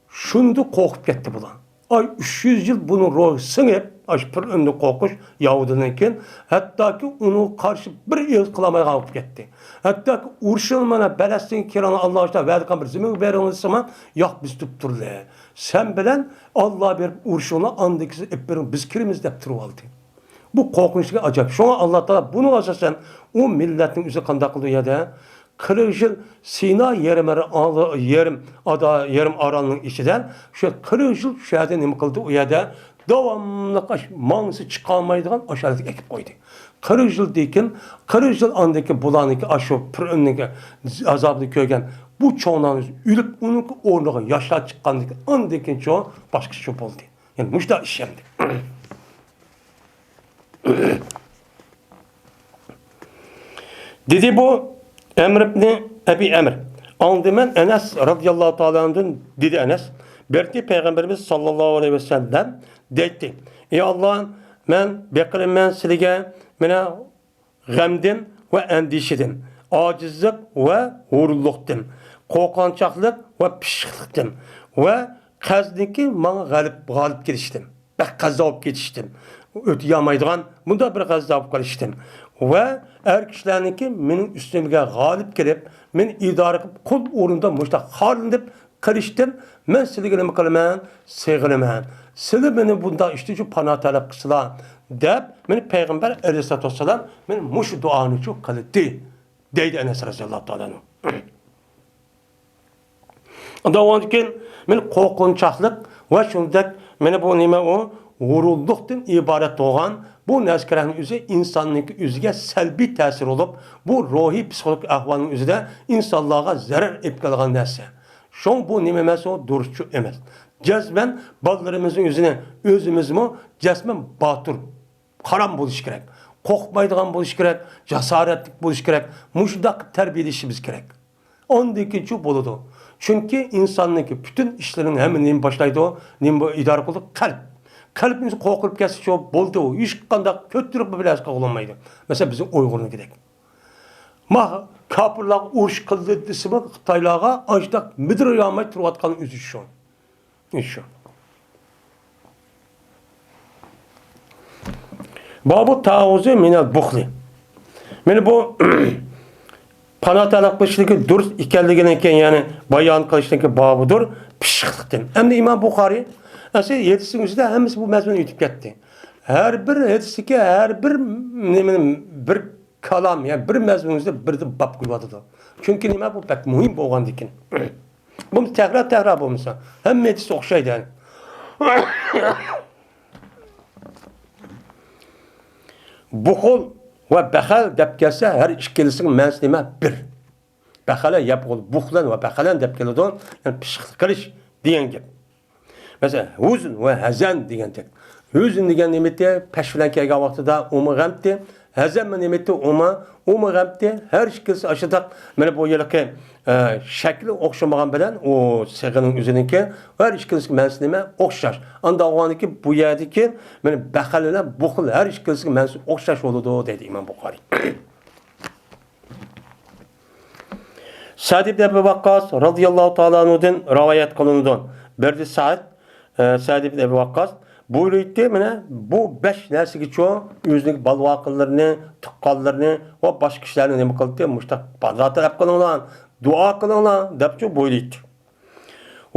شۇنداق قورقۇپ كەتتى بۇلار. ئاي، ئۈچ يۈز يىل بۇنىڭ روھى سىڭىپ، ئاشۇ پىرئۆندىن قورقۇش يەھۇدىينىڭكى، ھەتتاكى ئۇنىڭغا قارشى بىر ئېغىز قىلالمايدىغان بولۇپ كەتتى. ھەتتاكى ئۇرۇشۇڭلار مانا پەلەستىنگە كىرىڭلار، ئاللا ئاشۇنداق ۋەدە قىلغان بىر زېمىنگە بېرىڭلار دېسىمۇ، ياق، بىز تۇرۇپ تۇرىلى. سەن بىلەن ئاللا بېرىپ ئۇرۇشۇڭلار، ئاندىن كېيىن ئېلىپ بېرىڭ، بىز كىرىمىز دەپ تۇرۇۋالدى. بۇ قورقۇنچلۇق ئاجايىپ. شۇڭا ئاللا تائالا بۇنىڭغا ئاساسەن ئۇ مىللەتنىڭ ئۆزى قانداق قىلدى ئۇ يەردە؟ قىرىق يىل سىنا يېرىم، يېرىم ئادا-، يېرىم ئارالنىڭ ئىچىدە شۇ قىرىق يىل شۇ يەردە نېمە قىلدى؟ ئۇ يەردە داۋاملىق ئاش-، ماڭسا چىقالمايدىغان ئاشۇ ھالەتكە ئەكىپ قويدى. قىرىق يىلدىن كېيىن، قىرىق يىل ئاندىن كېيىن بۇلارنىڭكى ئاشۇ پىرئۆننىڭكى ئازابىنى كۆرگەن بۇ چوڭلارنىڭ ئۆلۈپ، ئۇنىڭكى ئورنىغا ياشلار چىققاندىن كېيىن، ئاندىن كېيىن چوڭ باشقىچە بولدى. يەنى مۇشۇنداق ئىش ئەمدى. دېدى بۇ ئەمر ئىبنى ئەبى ئەمر. ئاڭلىدىم مەن ئەنەس رازىياللاھۇ تائالا ئەنھۇدىن، دېدى ئەنەس، بەلكى پەيغەمبىرىمىز ساللاللاھۇ ئەلەيھى ۋەسەللەم دەيتتى: ئى ئاللا، مەن بېقىنىمەن سىلىگە، مانا، غەمدىن ۋە ئەندىشىدىن، ئاجىزلىق ۋە ھۇرۇنلۇقتىن، قورقۇنچاقلىق ۋە پىششىقلىقتىن ۋە قەزنىكى ماڭا غەلىب، غالىب كېلىشتىن، بەك غەززا بولۇپ كېتىشتىن، ئۆتىيالمايدىغان مۇنداق بىر غەززا بولۇپ قېلىشتىن ۋە ئەر كىشىلەرنىڭكى مېنىڭ ئۈستۈمگە غالىب كېلىپ، مېنى ئىدارە قىلىپ، قۇل ئورنىدا مۇشۇنداق خارلىنىپ قېلىشتىن مەن سىلىگە نېمە قىلىمەن؟ سېغىنىمەن. سىلى مېنى بۇنداق ئىشتىن شۇ پانا تەلەپ قىلسىلا، دەپ مېنى پەيغەمبەر ئەلەيھىسسالاتۇ ۋەسسالام مېنى مۇشۇ دۇئانى شۇ قىلدى، دەيدۇ ئەنەس رازىياللاھۇ تائالا ئەنھۇ. ئۇنداق بولغاندىكىن مېنى قورقۇنچاقلىق ۋە شۇنداق مېنى بۇ نېمە ئۇ غۇرۇرلۇقتىن ئىبارەت بولغان بۇ نەرسىلەرنىڭ ئۆزى ئىنساننىڭكى ئۆزىگە سەلبىي تەسىر بولۇپ، بۇ روھىي پسىخولوگىك ئەھۋالنىڭ ئۆزىدە ئىنسانلارغا زەرەر ئېلىپ كېلىدىغان نەرسە. شۇڭا بۇ نېمە ئەمەس، ئۇ دۇرۇسچۇ ئەمەس. جەزمەن بالىلىرىمىزنىڭ ئۆزىنى، ئۆزىمىزمۇ جەزمەن باتۇر، قارام بولۇش كېرەك. قورقمايدىغان بولۇش كېرەك، جاسارەتلىك بولۇش كېرەك. مۇشۇنداق تەربىيەلىشىمىز كېرەك. ئاندىن كېيىنچۇ بولىدۇ. چۈنكى ئىنساننىڭكى پۈتۈن ئىشلىرىنىڭ ھەممە نېمە باشلايدۇ، نېمە ئىدارە قىلىدۇ؟ قەلب. قەلبىمىز قورقۇپ كەتسىچۇ بولدى، ئۇ ھېچقانداق كۆتۈرۈپ بىر نەرسە قىلالمايدۇ. مەسىلەن، بىزنىڭ ئۇيغۇرنىڭكىدەك. ما كاپىرلارغا ئۇرۇش قىلدى دېسىمۇ، خىتايلارغا ئاشۇنداق مىدىرلىيالماي تۇرۇۋاتقان ئۆزى شۇ. شۇ. بابۇ تەئەۋۋۇزى مىنەل بۇخلى. مانا بۇ پانا تەلەپ قىلىشنىڭكى دۇرۇس ئىكەنلىكىنىڭكى، يەنى بايان قىلىشنىڭكى بابىدۇر پىششىقلىقتىن. ئەمدى ئىمام بۇخارىي ئەسلى ھەدىسنىڭ ئۆزىدە ھەممىسى بۇ مەزمۇن ئۆتۈپ كەتتى. ھەر بىر ھەدىستىكى ھەر بىر نېمىنى بىر كالام، يەنى بىر مەزمۇنىڭىزدا بىردىن باب قىلىۋاتىدۇ. چۈنكى نېمە، بۇ بەك مۇھىم بولغاندىكىن. بۇ تەكرار، تەكرار بولمىسا، ھەممە ھەدىس ئوخشايدۇ يەنى. بۇخل ۋە بەخەل دەپ كەلسە، ھەر ئىككىلىسىنىڭ مەنىسى نېمە؟ بىر. بەخەلە يەبخۇل بۇخلەن ۋە بەخەلەن دەپ كېلىدۇ، يەنى پىششىقلىق قىلىش دېگەن گەپ. مەسىلەن، ھۇزن ۋە ھەزەن دېگەندەك. ھۇزن دېگەن نېمىتى؟ پەش بىلەن كەلگەن ۋاقتىدا ئۇمۇ غەمتى. ھەزەنمۇ نېمىتى؟ ئۇمۇ، ئۇمۇ غەمتى. ھەر ئىككىلىسى ئاشۇنداق. مانا بۇ يىلقى، ئە، شەكلى ئوخشىمىغان بىلەن ئۇ سىغىنىڭ ئۆزىنىڭكى ھەر ئىككىلىسىنىڭ مەنىسى نېمە؟ ئوخشاش. ئانداق بولغاندىكىن بۇ يەردىكى مانا بەخەل بىلەن بۇخل ھەر ئىككىلىسىنىڭ مەنىسى ئوخشاش بولىدۇ، دەيدۇ ئىمام بۇخارىي. سەئد ئىبن ئەبى ۋەققاس رازىياللاھۇ تائالا ئەنھۇدىن رىۋايەت قىلىنىدۇ. بەردى سەئد، ئە، سەئد ئىبن ئەبى ۋەققاس بۇيرۇيتتى، مانا بۇ بەش نەرسىگىچۇ ئۆزىنىڭ بالىۋاقىلىرىنى، تۇغقانلىرىنى ۋە باشقا كىشىلەرنى نېمە قىلدى؟ مۇشۇنداق پانا تەلەپ قىلىڭلار، دۇئا قىلىڭلار دەپچۇ بۇيرۇيتتى.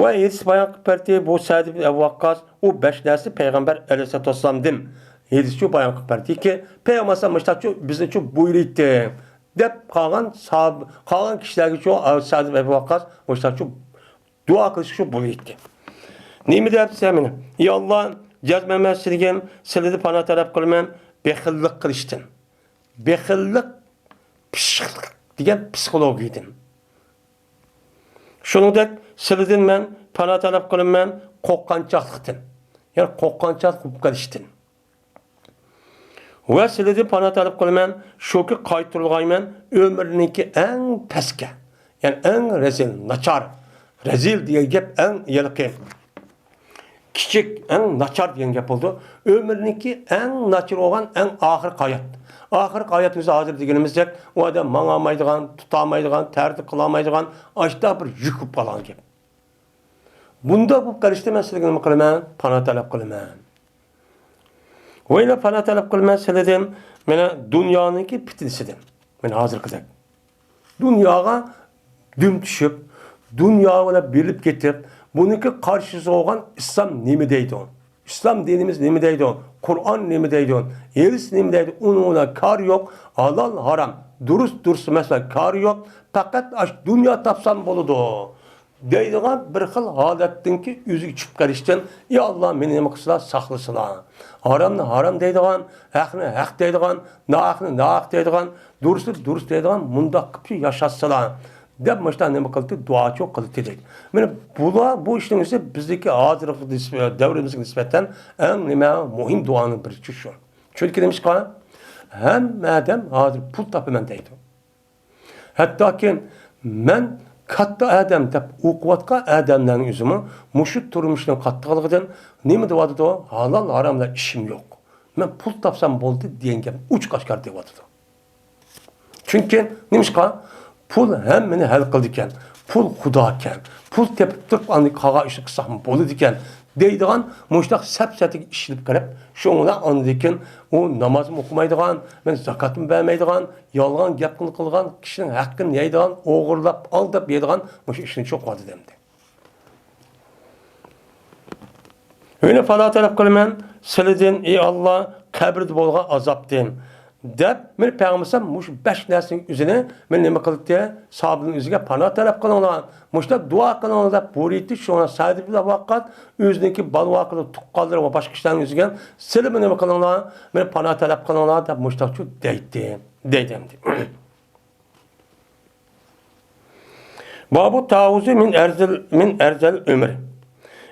ۋە ھەدىس بايان قىلىپ بەردى، بۇ سەئد ئىبن ئەبۇ ۋەققاس ئۇ بەش نەرسە پەيغەمبەر ئەلەيھىسسالاتۇ ۋەسسالامدىن ھەدىسچۇ بايان قىلىپ بەردىكى، پەيغەمبەر ئەلەيھىسسالام مۇشتاقچۇ بىزنىچۇ بۇيرۇيتتى دەپ قالغان ساھاب-، قالغان كىشىلەرگىچۇ سەئد ئىبن ئەبۇ ۋەققاس مۇشتاقچۇ دۇئا قىلىشقىچۇ بۇيرۇيتتى. نېمە دەپ دېسە مانا، ئى ئاللا، جەزمەن مەن سىلىگە، سىلىدىن پانا تەلەپ قىلىمەن بېخىللىق قىلىشتىن. بېخىللىق، پىششىقلىق دېگەن پسىخولوگىيىدىن. شۇنىڭدەك سىلىدىن مەن پانا تەلەپ قىلىمەن قورققانچاقلىقتىن، يەنى قورققانچاق بولۇپ قېلىشتىن. ۋە سىلىدىن پانا تەلەپ قىلىمەن، شۇكى قايتۇرۇلغايمەن ئۆمرىنىڭكى ئەڭ پەسكە، يەنى ئەڭ رەزىل، ناچار، رەزىل دېگەن گەپ ئەڭ ھېلىقى كىچىك، ئەڭ ناچار دېگەن گەپ بولىدۇ. ئۆمرىنىڭكى ئەڭ ناچار بولغان، ئەڭ ئاخىرقى ھايات. ئاخىرقى ھايات بولسا ھازىر دېگىنىمىزدەك، ئۇ ئادەم ماڭالمايدىغان، تۇتالمايدىغان، تەرىتى قىلالمايدىغان، ئاشۇنداق بىر يۈك بولۇپ قالغان گەپ. بۇنداق بولۇپ قېلىشتا مەن سىلىگە نېمە قىلىمەن؟ پانا تەلەپ قىلىمەن. ۋەيلا پانا تەلەپ قىلىمەن سىلىدىن، مانا دۇنيانىڭكى پىتنىسىدىن. مانا ھازىرقىدەك. دۇنياغا دۈم چۈشۈپ، دۇنيا بىلەن بېرىلىپ كېتىپ، بۇنىڭكى قارشىسى بولغان ئىسلام نېمە دەيدۇ؟ ئىسلام دىنىمىز نېمە دەيدۇ؟ قۇرئان نېمە دەيدۇ؟ ھەدىس نېمە دەيدۇ؟ ئۇنىڭ بىلەن كارى يوق. ھالال، ھارام، دۇرۇس، دۇرۇس ئەمەسلەر كارى يوق. پەقەت ئاشۇ دۇنيا تاپسام بولىدۇ دەيدىغان بىر خىل ھالەتتىنكى ئۆزىگە چۈشۈپ قېلىشتىن، ئى ئاللا، مېنى نېمە قىلسىلا، ساقلىسىلا. ھارامنى ھارام دەيدىغان، ھەقنى ھەق دەيدىغان، ناھەقنى ناھەق دەيدىغان، دۇرۇسنى دۇرۇس دەيدىغان، مۇنداق قىلىپ ياشاتسىلا. دەپ مۇشۇنداق نېمە قىلدى، دۇئاچۇ قىلدى دەيدۇ. مانا بۇلار، بۇ ئىشنىڭ ئۆزى بىزدىكى ھازىرقى نىسبە-، دەۋرىمىزگە نىسبەتەن ئەڭ نېمە مۇھىم دۇئانىڭ بىرى شۇ. چۈنكى نېمىشقا؟ ھەممە ئادەم ھازىر پۇل تاپىمەن دەيدۇ. ھەتتاكى مەن كاتتا ئادەم دەپ ئوقۇۋاتقان ئادەملەرنىڭ ئۆزىمۇ مۇشۇ تۇرمۇشنىڭ قاتتىقلىقىدىن نېمە دەۋاتىدۇ؟ ھالال ھارام بىلەن ئىشىم يوق. مەن پۇل تاپسام بولدى دېگەن گەپ ئوچۇق ئاشكارا دەۋاتىدۇ. چۈنكى نېمىشقا؟ پۇل ھەممىنى ھەل قىلىدىكەن، پۇل خۇداكەن، پۇل تېپىپ تۇرۇپ ئاندىن قالغان ئىشنى قىلساقمۇ بولىدىكەن دەيدىغان مۇشۇنداق سەپسەتىگە ئىشىنىپ قېلىپ، شۇڭا ئاندىن كېيىن ئۇ نامازمۇ ئوقۇمايدىغان، مەن زاكاتمۇ بەرمەيدىغان، يالغان گەپنى قىلغان، كىشىنىڭ ھەققىنى يەيدىغان، ئوغرىلاپ، ئالداپ يەيدىغان مۇشۇ ئىشنى چوقۇۋاتىدۇ ئەمدى. يەنە پانا تەلەپ قىلىمەن سىلىدىن، ئى ئاللا، قەبرىدە بولغان ئازابتىن، دەپ، مانا پەيغەمبەر مۇشۇ بەش نەرسىنىڭ ئۆزىنى مانا نېمە قىلدى؟ ساھابىنىڭ ئۆزىگە پانا تەلەپ قىلىڭلار، مۇشۇنداق دۇئا قىلىڭلار دەپ بۇيرۇيتتى. شۇڭا سەئد ئىبن ۋەققاس ئۆزىنىڭكى بالا ۋاقىتلىق تۇغقانلىرى ۋە باشقا كىشىلەرنىڭ ئۆزىگە سىلىمۇ نېمە قىلىڭلار، مانا پانا تەلەپ قىلىڭلار دەپ مۇشۇنداقچۇ دەيتتى، دەيدۇ ئەمدى. بابۇ تاۋۇزى مىن ئەرزىل، مىن ئەرزەل ئۆمۈر.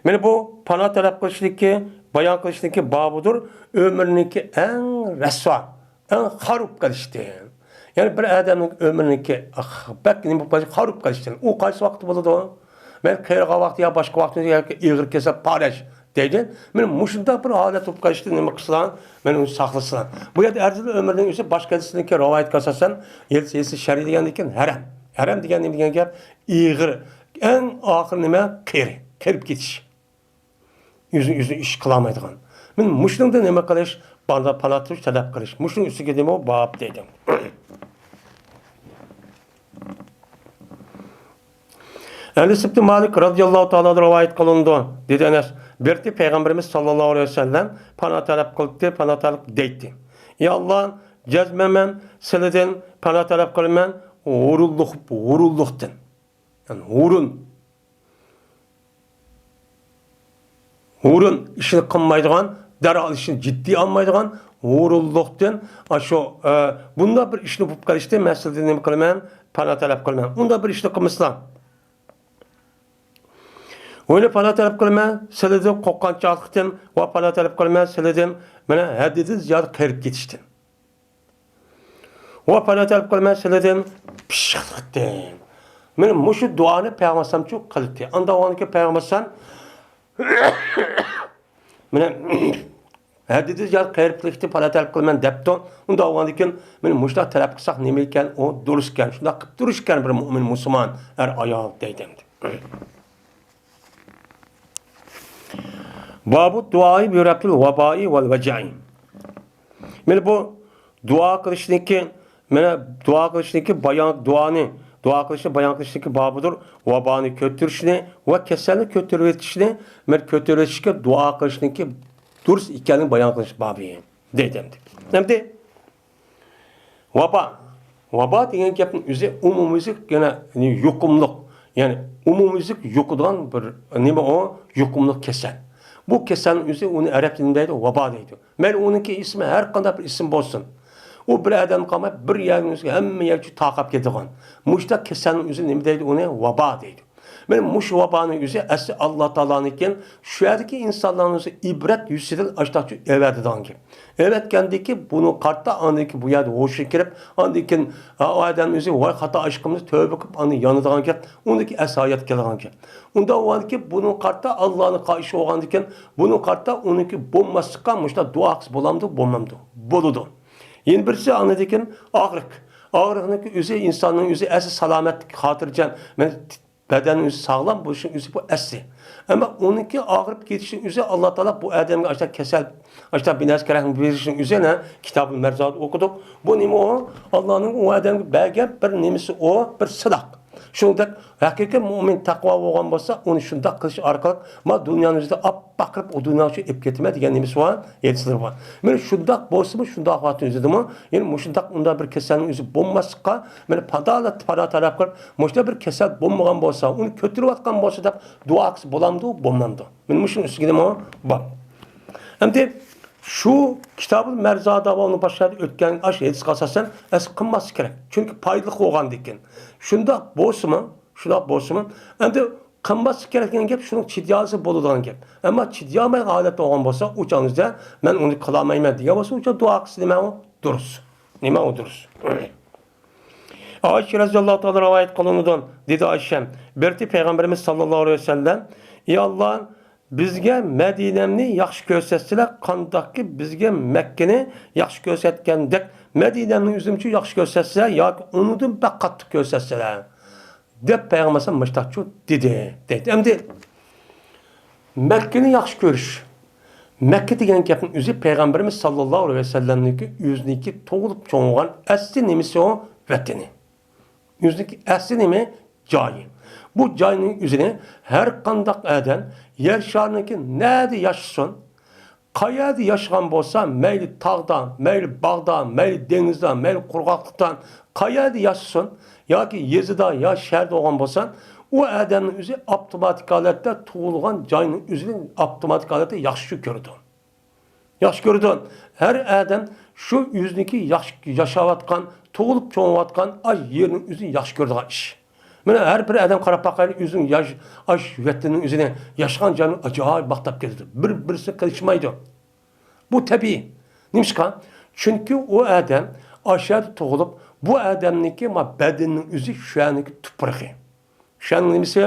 مانا بۇ پانا تەلەپ قىلىشنىڭكى، بايان قىلىشنىڭكى بابىدۇر، ئۆمۈرنىڭكى ئەڭ رەسۋا، ئەڭ خار بولۇپ قېلىشتىن. يەنى بىر ئادەمنىڭ ئۆمرىنىڭكى، ئاھ، بەك نېمە بولۇپ قېلىشتىن، خار بولۇپ قېلىشتىن. ئۇ قايسى ۋاقىتتا بولىدۇ؟ مەن قېرىغان ۋاقتى يا باشقا ۋاقتى ياكى ئېغىر كېسەل، پارەش دەيدۇ. مانا مۇشۇنداق بىر ھالەت بولۇپ قېلىشتىن نېمە قىلسىلا، مانا ئۇنى ساقلىسىلا. بۇ يەردە ئەرزىل ئۆمۈرنىڭ ئۆزى باشقا ھەدىسنىڭكى رىۋايەتكە ئاساسەن، ھەدىس، ھەدىس شەرئىي دېگەندىن كېيىن ھەرەم. ھەرەم دېگەن نېمە دېگەن گەپ؟ ئېغىر، ئەڭ ئاخىرى نېمە؟ قېرى، قېرىپ كېتىش. ئۆزى، ئۆزى ئىش قىلالمايدىغان. مانا مۇشۇنىڭدا نېمە قىلىش؟ باردا پانا تۇتۇش، تەلەپ قىلىش. مۇشۇنىڭ ئۈستىگە نېمە باب دەيدۇ. ئەنەس ئىبن مالىك رازىياللاھۇ تائالا رىۋايەت قىلىنىدۇ. دېدى ئەنەس، بىر رېتى پەيغەمبىرىمىز ساللاللاھۇ ئەلەيھى ۋەسەللەم پانا تەلەپ قىلدى، پانا تەلەپ دەيتتى. يا ئاللا، جەزمەن مەن سىلىدىن پانا تەلەپ قىلىمەن، غۇرۇرلۇق، غۇرۇرلۇقتىن. يەنى ھۇرۇن. ھۇرۇن ئىشنى قىلمايدىغان، دەرھال ئىشنى جىددىي ئالمايدىغان، ھۇرۇنلۇقتىن، ئاشۇ، ئە، بۇنداق بىر ئىشنى بولۇپ قېلىشتى، مەن سىلىدىن نېمە قىلىمەن؟ پانا تەلەپ قىلىمەن. ئۇنداق بىر ئىشنى قىلمىسىلا. ۋە پانا تەلەپ قىلىمەن سىلىدىن قورقۇنچاقلىقتىن، ۋە پانا تەلەپ قىلىمەن سىلىدىن، مانا، ھەددىدىن زىيادە قېرىپ كېتىشتىن. ۋە پانا تەلەپ قىلىمەن سىلىدىن پىششىقلىقتىن. مانا مۇشۇ دۇئانى پەيغەمبەر ئەلەيھىسسالامچۇ قىلدى. ئاندا ئۇنىڭكى پەيغەمبەر ئەلەيھىسسالام مانا ھەددىدىن زىيادە قېرىپلىقتىن پانا تەلەپ قىلىمەن دەپتۇ. ئۇنداق بولغاندىكىن مانا مۇشۇنداق تەلەپ قىلساق نېمە ئىكەن؟ ئۇ دۇرۇس ئىكەن. شۇنداق قىلىپ تۇرۇش ئىكەن بىر مۇئمىن مۇسۇلمان ئەر ئايال دەيدۇ ئەمدى. بابۇ دۇئائى بىرەپىل ۋابائى ۋەل ۋەجەئى. مانا بۇ دۇئا قىلىشنىڭكى، مانا دۇئا قىلىشنىڭكى بايان، دۇئانى، دۇئا قىلىشنى بايان قىلىشنىڭكى بابىدۇر. ۋابانى كۆتۈرۈشنى ۋە كېسەلنى كۆتۈرۈۋېتىشنى، مانا كۆتۈرۈۋېتىشكە دۇئا قىلىشنىڭكى دۇرۇس ئىكەنلىكىنى بايان قىلىش بابى دەيدۇ ئەمدى. ئەمدى ۋابا. ۋابا دېگەن گەپنىڭ ئۆزى ئومۇميۈزلۈك، يەنە يۇقۇملۇق، يەنى ئومۇميۈزلۈك يۇقىدىغان بىر نېمە ئۇ؟ يۇقۇملۇق كېسەل. بۇ كېسەلنىڭ ئۆزى ئۇنى ئەرەبچە نېمە دەيدۇ؟ ۋابا دەيدۇ. مەيلى ئۇنىڭكى ئىسمى ھەر قانداق بىر ئىسىم بولسۇن. ئۇ بىر ئادەمگە قالماي، بىر يەرنىڭ ئۆزىگە ھەممە يەر چۈ تارقاپ كېتىدىغان. مۇشۇنداق كېسەلنىڭ ئۆزى نېمە دەيدۇ؟ ئۇنى ۋابا دەيدۇ. مانا مۇشۇ ۋابانىڭ ئۆزى ئەسلى ئاللا تائالانىڭكى، شۇ يەردىكى ئىنسانلارنىڭ ئۆزى ئىبرەت يۈزىسىدىن ئاشتاقچۇ ئەۋەتىدىغانكەن. ئەۋەتكەندىكى بۇنىڭ قارىتا ئاندىكى بۇ يەردە ھوشىغا كىرىپ، ئاندىكى ئۇ ئادەم ئۆزى ۋاي خاتا ئىش قىلمىدى، تۆۋبە قىلىپ ئاندىن يانىدىغانكەن، ئۇنىڭكى ئەس ھايات كېلىدىغانكەن. ئۇنداق بولغاندىكىن بۇنىڭ قارىتا ئاللانىڭ قارشى بولغاندىكىن، بۇنىڭ قارىتا ئۇنىڭكى بولماسلىققا مۇشۇنداق دۇئا قىلسا بولامدۇ؟ بولمامدۇ؟ بولىدۇ. يەنە بىرسى ئاندىكىن ئاغرىق. ئاغرىقنىڭكى ئۆزى ئىنساننىڭ ئۆزى ئەسلى سالامەتلىك خاتىرجەم. مەن بەدەننىڭ ئۆزى ساغلام بولۇشنىڭ ئۆزى بۇ ئەسلى. ئەمما ئۇنىڭكى ئاغرىپ كېتىشىنىڭ ئۆزى ئاللا تائالا بۇ ئادەمگە ئاشۇنداق كېسەل، ئاشۇنداق بىر نەرسە كېرەكلىك بېرىشىنىڭ ئۆزى، يەنە كىتابۇل مەرزادا ئوقۇدۇق. بۇ نېمە ئۇ؟ ئاللانىڭ ئۇ ئادەمگە بەرگەن بىر نېمىسى ئۇ، بىر سىناق. شۇنىڭدەك ھەقىقىي مۇئمىن تەقۋا بولغان بولسا، ئۇنى شۇنداق قىلىش ئارقىلىق، ما دۇنيانىڭ ئۆزىدە ئاپئاق قىلىپ ئۇ دۇنيانىڭ ئىچىگە ئېلىپ كېتىمەن دېگەن نېمىسى بار، ھەدىسلىرى بار. مانا شۇنداق بولسىمۇ، شۇنداق ۋاقىتنىڭ ئۆزىدىمۇ، يەنە مۇشۇنداق ئۇنداق بىر كېسەلنىڭ ئۆزى بولماسلىققا، مانا پادالىق پادا تەلەپ قىلىپ، مۇشۇنداق بىر كېسەل بولمىغان بولسا، ئۇنى كۆتۈرۈۋاتقان بولسا دەپ دۇئا قىلسا بولامدۇ، بولمامدۇ؟ مانا مۇشۇنىڭ ئۈستىگىمۇ بار. ئەمدى شۇ كىتابۇل مەرزادا ۋە ئۇنىڭ باشقا يەردە ئۆتكەن ئاشۇ ھەدىسكە ئاساسەن ئەسلى قىلماسلىق كېرەك. چۈنكى پايدىلىق بولغاندىكىن. شۇنداق بولسىمۇ، شۇنداق بولسىمۇ، ئەمدى قىلماسلىق كېرەك دېگەن گەپ شۇنىڭ چىدىيالىسا بولىدىغان گەپ. ئەمما چىدىيالمايدىغان ھالەتتە بولغان بولسا، ئۇ چاغنىڭدا مەن ئۇنى قىلالمايمەن دېگەن بولسا، ئۇ چاغ دۇئا قىلسا نېمە ئۇ؟ دۇرۇس. نېمە ئۇ دۇرۇس؟ ئائىشە رەزىياللاھۇ تائالا رىۋايەت قىلىنىدۇ. دېدى ئائىشە، بىر رېتى پەيغەمبىرىمىز ساللاللاھۇ ئەلەيھى ۋەسەللەم، ئى ئاللا، بىزگە مەدىنەمنى ياخشى كۆرسەتسىلە، قانداقكى بىزگە مەككىنى ياخشى كۆرسەتكەندەك، مەدىنەمنى ئۆزۈمچە ياخشى كۆرسەتسىلە ياكى ئۇنىڭدىن بەك قاتتىق كۆرسەتسىلە، دەپ پەيغەمبەر ئەلەيھىسسالام مۇشتاقچۇ دېدى، دەيدۇ. ئەمدى مەككىنى ياخشى كۆرۈش. مەككە دېگەن گەپنىڭ ئۆزى پەيغەمبىرىمىز ساللاللاھۇ ئەلەيھى ۋەسەللەمنىڭكى ئۆزىنىڭكى تۇغۇلۇپ چوڭ بولغان ئەسلى نېمىسى ئۇ؟ ۋەتىنى. ئۆزىنىڭكى ئەسلى نېمە؟ جايى. بۇ جاينىڭ ئۆزىنى ھەر قانداق ئادەم يەر شارىنىڭكى نەدە ياشىسۇن، قەيەردە ياشىغان بولسا، مەيلى تاغدا، مەيلى باغدا، مەيلى دېڭىزدا، مەيلى قۇرغاقلىقتا، قەيەردە ياشىسۇن، ياكى يېزىدا يا شەھەردە بولغان بولسا، ئۇ ئادەمنىڭ ئۆزى ئاپتوماتىك ھالەتتە تۇغۇلغان جاينىڭ ئۆزىنى ئاپتوماتىك ھالەتتە ياخشى كۆرىدۇ. ياخشى كۆرىدۇ. ھەر ئادەم شۇ ئۆزىنىڭكى ياخشى ياشاۋاتقان، تۇغۇلۇپ چوڭىيىۋاتقان ئاش يېرىنىڭ ئۆزىنى ياخشى كۆرىدىغان ئىش. مانا ھەر بىر ئادەم قاراپ باقايلى، ئۆزىنىڭ ياش-، ئاش ۋەتىنىنىڭ ئۆزىنى، ياشىغان جايىنى ئاجايىپ ماختاپ كېتىدۇ. بىر-، بىرسى قىلىشمايدۇ. بۇ تەبىئىي. نېمىشقا؟ چۈنكى ئۇ ئادەم ئاشۇ يەردە تۇغۇلۇپ، بۇ ئادەمنىڭكى ما بەدىنىنىڭ ئۆزى شۇ يەرنىڭكى تۇپرىقى. شۇنىڭ نېمىسى؟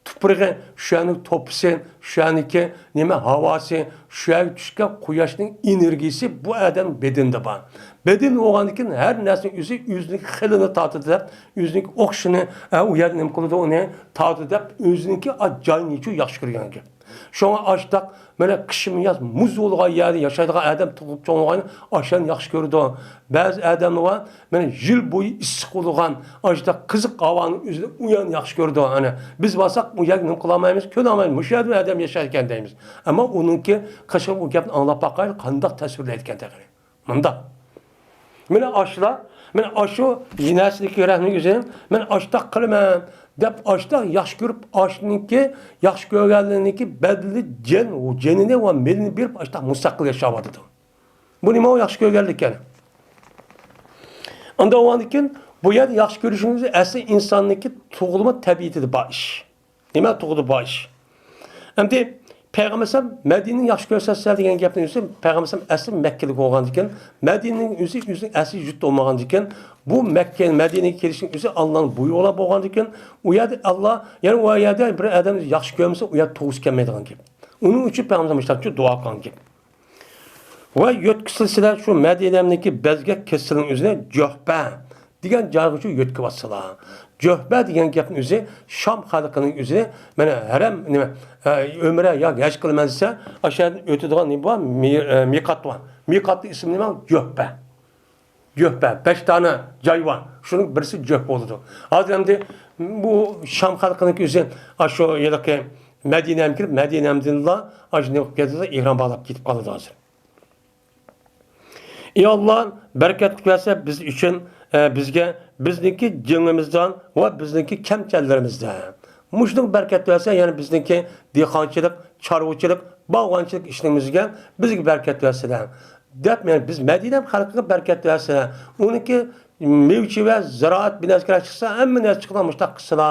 تۇپرىقى، شۇنىڭ توپىسى، شۇنىڭكى نېمە ھاۋاسى، شۇ يەرگە چۈشكەن قۇياشنىڭ ئېنېرگىيىسى بۇ ئادەم بەدىنىدە بار. بەدىن بولغاندىن كېيىن ھەر نەرسىنىڭ ئۆزى ئۆزىنىڭكى خىلىنى تارتىدۇ دەپ، ئۆزىنىڭكى ئوخشىشىنى، ئە، ئۇ يەردە نېمە قىلىدۇ، ئۇنى تارتىدۇ دەپ، ئۆزىنىڭكى ئا-، جايىنى ياخشى كۆرگەن گەپ. شۇڭا ئاشتاق مانا قىشمۇ ياز مۇز بولغان يەردە ياشايدىغان ئادەم تۇغۇپ چوڭ بولغان ئاشۇنى ياخشى كۆرىدۇ. بەزى ئادەملەر بار، مانا يىل بويى ئىسسىق بولغان ئاشۇنداق قىزىق ھاۋانىڭ ئۆزىنى ئۇ يەرنى ياخشى كۆرىدۇ. ئەنە بىز بارساق ئۇ يەرگە نېمە قىلالمايمىز، كۆرەلمەيمىز، مۇشۇ يەردە ئادەم ياشايدىكەن دەيمىز. ئەمما ئۇنىڭكى قىشقا ئۇ گەپنى ئاڭلاپ باقايلى، قانداق تەسۋىرلەيدىكەن تېخى. مۇنداق. مانا ئاشۇلار، مانا ئاشۇ نەرسىدىكى رەھنىڭ ئۆزى، مەن ئاشتاق قىلىمەن دەپ ئاشتاق ياخشى كۆرۈپ، ئاشنىڭكى ياخشى كۆرگەنلىرىنىڭكى بەدىلى جېن، جېنىنى ۋە مېلىنى بېرىپ ئاشتاق مۇستەقىل ياشاۋاتىدۇ. بۇ نېمە ئۇ ياخشى كۆرگەنلىك يەنە؟ ئاندىن ئۇنىڭدىن كېيىن بۇ يەردە ياخشى كۆرۈشنىڭ ئۆزى ئەسلى ئىنساننىڭكى تۇغۇلما تەبىئىتىدە بار ئىش. نېمە تۇغدى بار ئىش؟ ئەمدى پەيغەمبەر ئەلەيھىسسالام مەدىنىنى ياخشى كۆرسەتسە دېگەن گەپنىڭ ئۆزى، پەيغەمبەر ئەلەيھىسسالام ئەسلى مەككىلىك بولغاندىكىن، مەدىنىنىڭ ئۆزى ئۆزىنىڭ ئەسلى يۇرتى بولمىغاندىكىن، بۇ مەككە، مەدىنىگە كېلىشنىڭ ئۆزى ئاللانىڭ بۇيرۇقى بولغاندىكىن، ئۇ يەردە ئاللا، يەنى ئۇ يەردە بىر ئادەم ياخشى كۆرمىسە، ئۇ يەردە تۇغۇسى كەلمەيدىغان گەپ. ئۇنىڭ ئۈچۈن پەيغەمبەر مۇشۇنداق دۇئا قىلغان گەپ. ۋە يۆتكىسىلسىلەر شۇ مەدىنەمدىكى بەزگەك كېسىلىنىڭ ئۆزىنى جۆھپە دېگەن جايغىچۇ يۆتكىۋاتسىلا. جۆھپە دېگەن گەپنىڭ ئۆزى شام خەلقىنىڭ ئۆزى، مانا ھەرەم، نېمە، ئە، ئۆمرە ياكى ھەج قىلىمەن دېسە، ئاشۇ يەردىن ئۆتىدىغان نېمە بار؟ مى-، ئە، مىقات بار. مىقاتنىڭ ئىسمى نېمە؟ جۆھپە. جۆھپە، بەش دانە جاي بار. شۇنىڭ بىرسى جۆھپە بولىدۇ. ھازىر ئەمدى بۇ شام خەلقىنىڭكى ئۆزى ئاشۇ ھېلىقى مەدىنەگە كىرىپ، مەدىنەمدىنلا ئاشۇ نېمە قىلىپ كەتسە، ئېھرام باغلاپ كېتىپ قالىدۇ ھازىر. ئى ئاللا، بەرىكەت قىلىۋەرسە بىز ئۈچۈن، ئە، بىزگە، بىزنىڭكى جېڭىمىزدا ۋە بىزنىڭكى كەمچەللىرىمىزدە. مۇشۇنىڭ بەرىكەت بەرسە، يەنە بىزنىڭكى دېھقانچىلىق، چارۋىچىلىق، باغۋەنچىلىك ئىشلىرىمىزگە بىزگە بەرىكەت بەرسىلە، دەپ، يەنە بىز مەدىنە خەلقىگە بەرىكەت بەرسىلە، ئۇنىڭكى مېۋىچى ۋە زىرائەت بىنەسكىرە چىقسا، ھەممە نەرسە چىقىدىغان مۇشۇنداق قىلسىلا،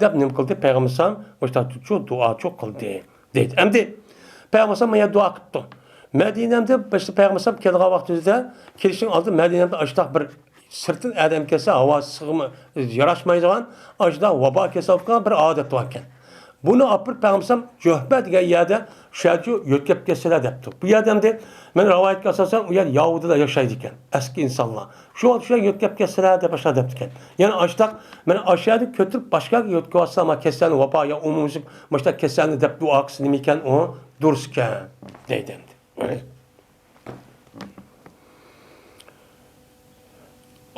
دەپ نېمە قىلدى؟ پەيغەمبەر ئەلەيھىسسالام مۇشۇنداق چۇ دۇئا چۇ قىلدى، دەيدۇ. ئەمدى پەيغەمبەر ئەلەيھىسسالام يەنە دۇئا قىپتۇ. مەدىنەمدە باشتا پەيغەمبەر ئەلەيھىسسالام كېلىدىغان ۋاقتىمىزدا، كېلىشنىڭ ئالدىدا مەدىنەمدە ئاشۇنداق بىر سىرتتىن ئادەم كەلسە، ھاۋاسى سىغما-، ياراشمايدىغان، ئاشۇنداق ۋابا كېسەل بولغان بىر ئادەت باركەن. بۇنى ئاپىرىپ پەيغەمبەر ئەلەيھىسسالام جۆھپە دېگەن يەردە شۇ يەرگە يۆتكەپ كەتسىلە دەپتۇ. بۇ يەردە ئەمدى مەن رىۋايەتكە ئاساسەن ئۇ يەردە يەھۇدىيلار ياشايدىكەن، ئەسكى ئىنسانلار. شۇ ۋاقىت شۇ يەرگە يۆتكەپ كەتسىلە دەپ ئاشۇنداق دەپتىكەن. يەنى ئاشۇنداق، مانا ئاشۇ يەردىن كۆتۈرۈپ باشقا يەرگە يۆتكىۋاتسا، ما كېسەلنى ۋابا يا ئومۇميۈزلۈك مۇشۇنداق كېسەلنى دەپ دۇئا قىلسا نېمە ئىكەن ئۇ؟ دۇرۇس ئىكەن، دەيدۇ ئەمدى.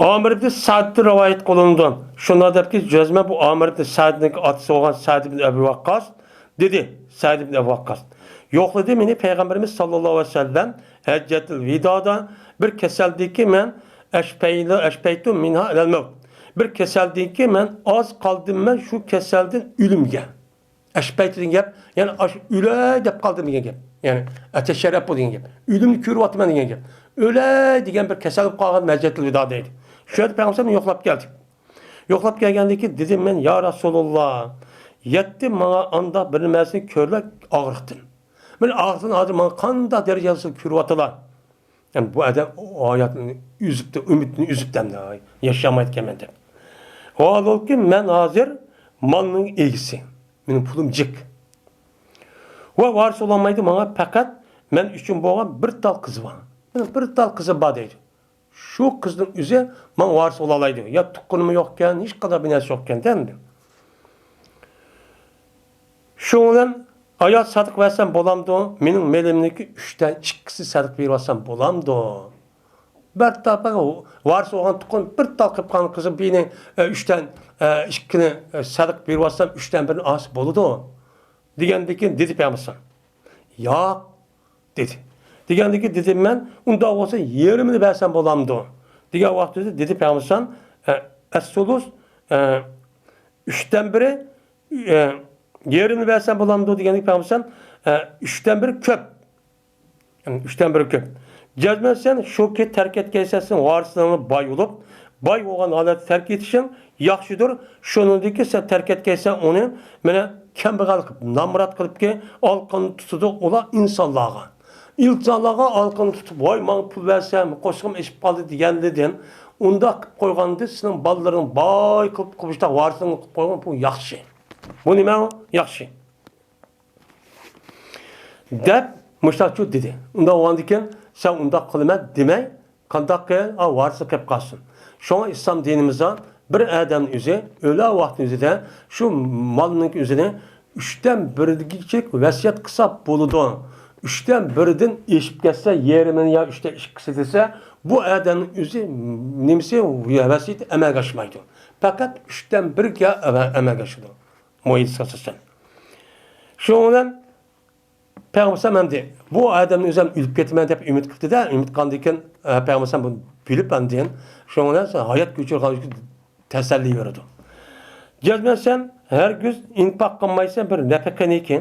ئامىر ئىبن سەئدتىن رىۋايەت قىلىنىدۇ. شۇنداق دەپكى، جەزمەن بۇ ئامىر ئىبن سەئدنىڭ ئاتىسى بولغان سەئد ئىبن ئەبى ۋەققاس دېدى. سەئد ئىبن ئەبى ۋەققاس يوقلىدى مېنى پەيغەمبىرىمىز ساللاللاھۇ ئەلەيھى ۋەسەللەم ھەججەتۇل ۋىدادا بىر كېسەلدىكى مەن ئەشپەيلۇ، ئەشپەيتۇ مىنھا ئەلەل مەۋت. بىر كېسەلدىكى مەن ئاز قالدىم مەن شۇ كېسەلدىن ئۆلۈمگە. ئەشپەيتۇ دېگەن گەپ، يەنى ئاشۇ ئۆلەي دەپ قالدىم دېگەن گەپ. يەنى، ئەتەشەررەپۇ دېگەن گەپ. ئۆلۈمنى كۆرۈۋاتىمەن دېگەن گەپ. ئۆلەي دېگەن بىر كەسەل بولۇپ قالغان ھەجرەتۇل ۋىدا دەيدۇ. شۇ يەردە پەيغەمبەر يوقلاپ كەلدى. يوقلاپ كەلگەندىن كېيىن دېدىم مەن، يا رەسۇلۇللا، يەتتى ماڭا ئانداق بىر نېمەسىنى كۆرلەر ئاغرىقتىن. مەن ئاغرىقتىن ھازىر ماڭا قانداق دەرىجىدە كۆرۈۋاتىلا. يەنى بۇ ئادەم ھاياتىنى ئۈزۈپتۇ، ئۈمىدىنى ئۈزۈپتۇ ئەمدى، ياشىيالمايدىكەنمەن دەپ. ھالبۇكى، مەن ھازىر مالنىڭ ئىگىسى. مېنىڭ پۇلۇم جىق. ۋە ۋارىس بولالمايدۇ ماڭا، پەقەت مەن ئۈچۈن بولغان بىر تال قىزى بار. مېنىڭ بىر تال قىزىم بار دەيدۇ. شۇ قىزنىڭ ئۆزى ماڭا ۋارىس بولالايدۇ. يا تۇغقىنىمۇ يوقكەن، ھېچقانداق بىر نەرسە يوقكەن دەمدى. شۇنىڭ بىلەن ئايال سەدىقە بەرسەم بولامدۇ؟ مېنىڭ مېلىمنىڭكى ئۈچتىن ئىككىسى سەدىقە بېرىۋالسام بولامدۇ؟ بىر تال، ۋارىس بولغان تۇغقىن بىر تال قىلىپ قالغان قىزىم بىرنى، ئە، ئۈچتىن، ئە، ئىككىنى، ئە، سەدىقە بېرىۋالسام، ئۈچتىن بىرنى ئالسا بولىدۇ، دېگەندىن كېيىن دېدى پەيغەمبەر، ياق، دېدى. دېگەندىن كېيىن دېدىم مەن، ئۇنداق بولسا يېرىمىنى بەرسەم بولامدۇ؟ دېگەن ۋاقىتتا دېدى پەيغەمبەر، ئە، ئەسسۇلۇس، ئە، ئۈچتىن بىرى، ئە، يېرىمىنى بەرسەم بولامدۇ؟ دېگەندىن كېيىن پەيغەمبەر، ئە، ئۈچتىن بىرى كۆپ. يەنى ئۈچتىن بىرى كۆپ. جەزمەن سەن شۇكى تەرك ئەتكەيسەن، سېنىڭ ۋارىسلىرىڭنى باي بولۇپ، باي بولغان ھالەتتە تەرك ئېتىشىڭ ياخشىدۇر. شۇنىڭدىن كېيىن سەن تەرك ئەتكەيسەن ئۇنى، مانا، كەمبەغەل قىلىپ، نامرات قىلىپكى، ئالىقىنى تۇتىدۇ، ئۇلار ئىنسانلارغا. ئىنسانلارغا ئالىقىنى تۇتۇپ، ۋاي، ماڭا پۇل بەرسەن، قورسىقىم ئېچىپ قالدى دېگەنلىدىن، ئۇنداق قىلىپ قويغاندىن سېنىڭ بالىلىرىڭ باي قىلىپ، قوپۇشتا ۋارىسلىرىڭنى قىلىپ قويغان، بۇ ياخشى. بۇ نېمە؟ ياخشى. دەپ مۇشتاقچۇ دېدى. ئۇنداق بولغاندىكىن، سەن ئۇنداق قىلىمەن دېمەي، قانداق قىل؟ ئا، ۋارىسى قېلىپ قالسۇن. شۇڭا ئىسلام دىنىمىزدا بىر ئادەمنىڭ ئۆزى ئۆلە ۋاقتىنىڭ ئۆزىدە شۇ مالنىڭ ئۆزىنى ئۈچتىن بىرگىچە ۋەسىيەت قىلسا بولىدۇ. ئۈچتىن بىردىن ئېشىپ كەتسە، يېرىمىنى يا ئۈچتە ئىككىسى دېسە، بۇ ئادەمنىڭ ئۆزى نېمىسى، ۋەسىيىتى ئەمەلگە ئاشمايدۇ. پەقەت ئۈچتىن بىرگە ئەمەلگە ئاشىدۇ. مۇ ھەدىسكە ئاساسەن. شۇنىڭ بىلەن پەيغەمبەر ئەمدى بۇ ئادەمنى ئۆزۈم ئۆلۈپ كېتىمەن دەپ ئۈمىد قىپتىدا، ئۈمىد قىلغاندىن كېيىن، ئە، پەيغەمبەر بۇنى بىلىپ ئاندىن، شۇنىڭ بىلەن ھايات كۆچۈرگەن تەسەللى بېرىدۇ. جەزمەن سەن ھەرگىز ئىنفاق قىلمايسەن بىر نەپىقىنىكى،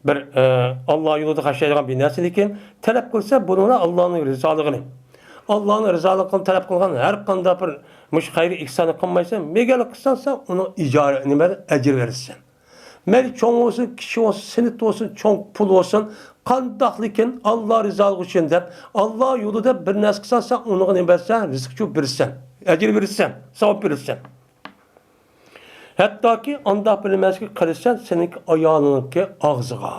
بىر، ئە، ئاللا يولىدا خەجلەيدىغان بىر نەرسىنىكى تەلەپ قىلسا، بۇنىڭ بىلەن ئاللانىڭ رىزالىقىنى، ئاللانىڭ رىزالىقىنى تەلەپ قىلغان ھەر قانداق بىر مۇشۇ خەير ئېھساننى قىلمايسەن، مەگەر قىلساڭ سەن ئۇنىڭ ئىجارە، نېمە، ئەجىر بېرىسەن. مەيلى چوڭ بولسۇن، كىچىك بولسۇن، سىنىت بولسۇن، چوڭ پۇل بولسۇن، قانداقلىكىن ئاللا رىزالىقى ئۈچۈن دەپ، ئاللا يولىدا بىر نەرسە قىلساڭ، سەن ئۇنىڭغا نېمە بېرىسەن؟ رىزىقچۇ بېرىسەن، ئەجىر بېرىسەن، ساۋاب بېرىسەن. ھەتتاكى ئانداق بىر نەرسە قىلىسەن، سېنىڭكى ئايالىڭنىڭكى ئاغزىغا.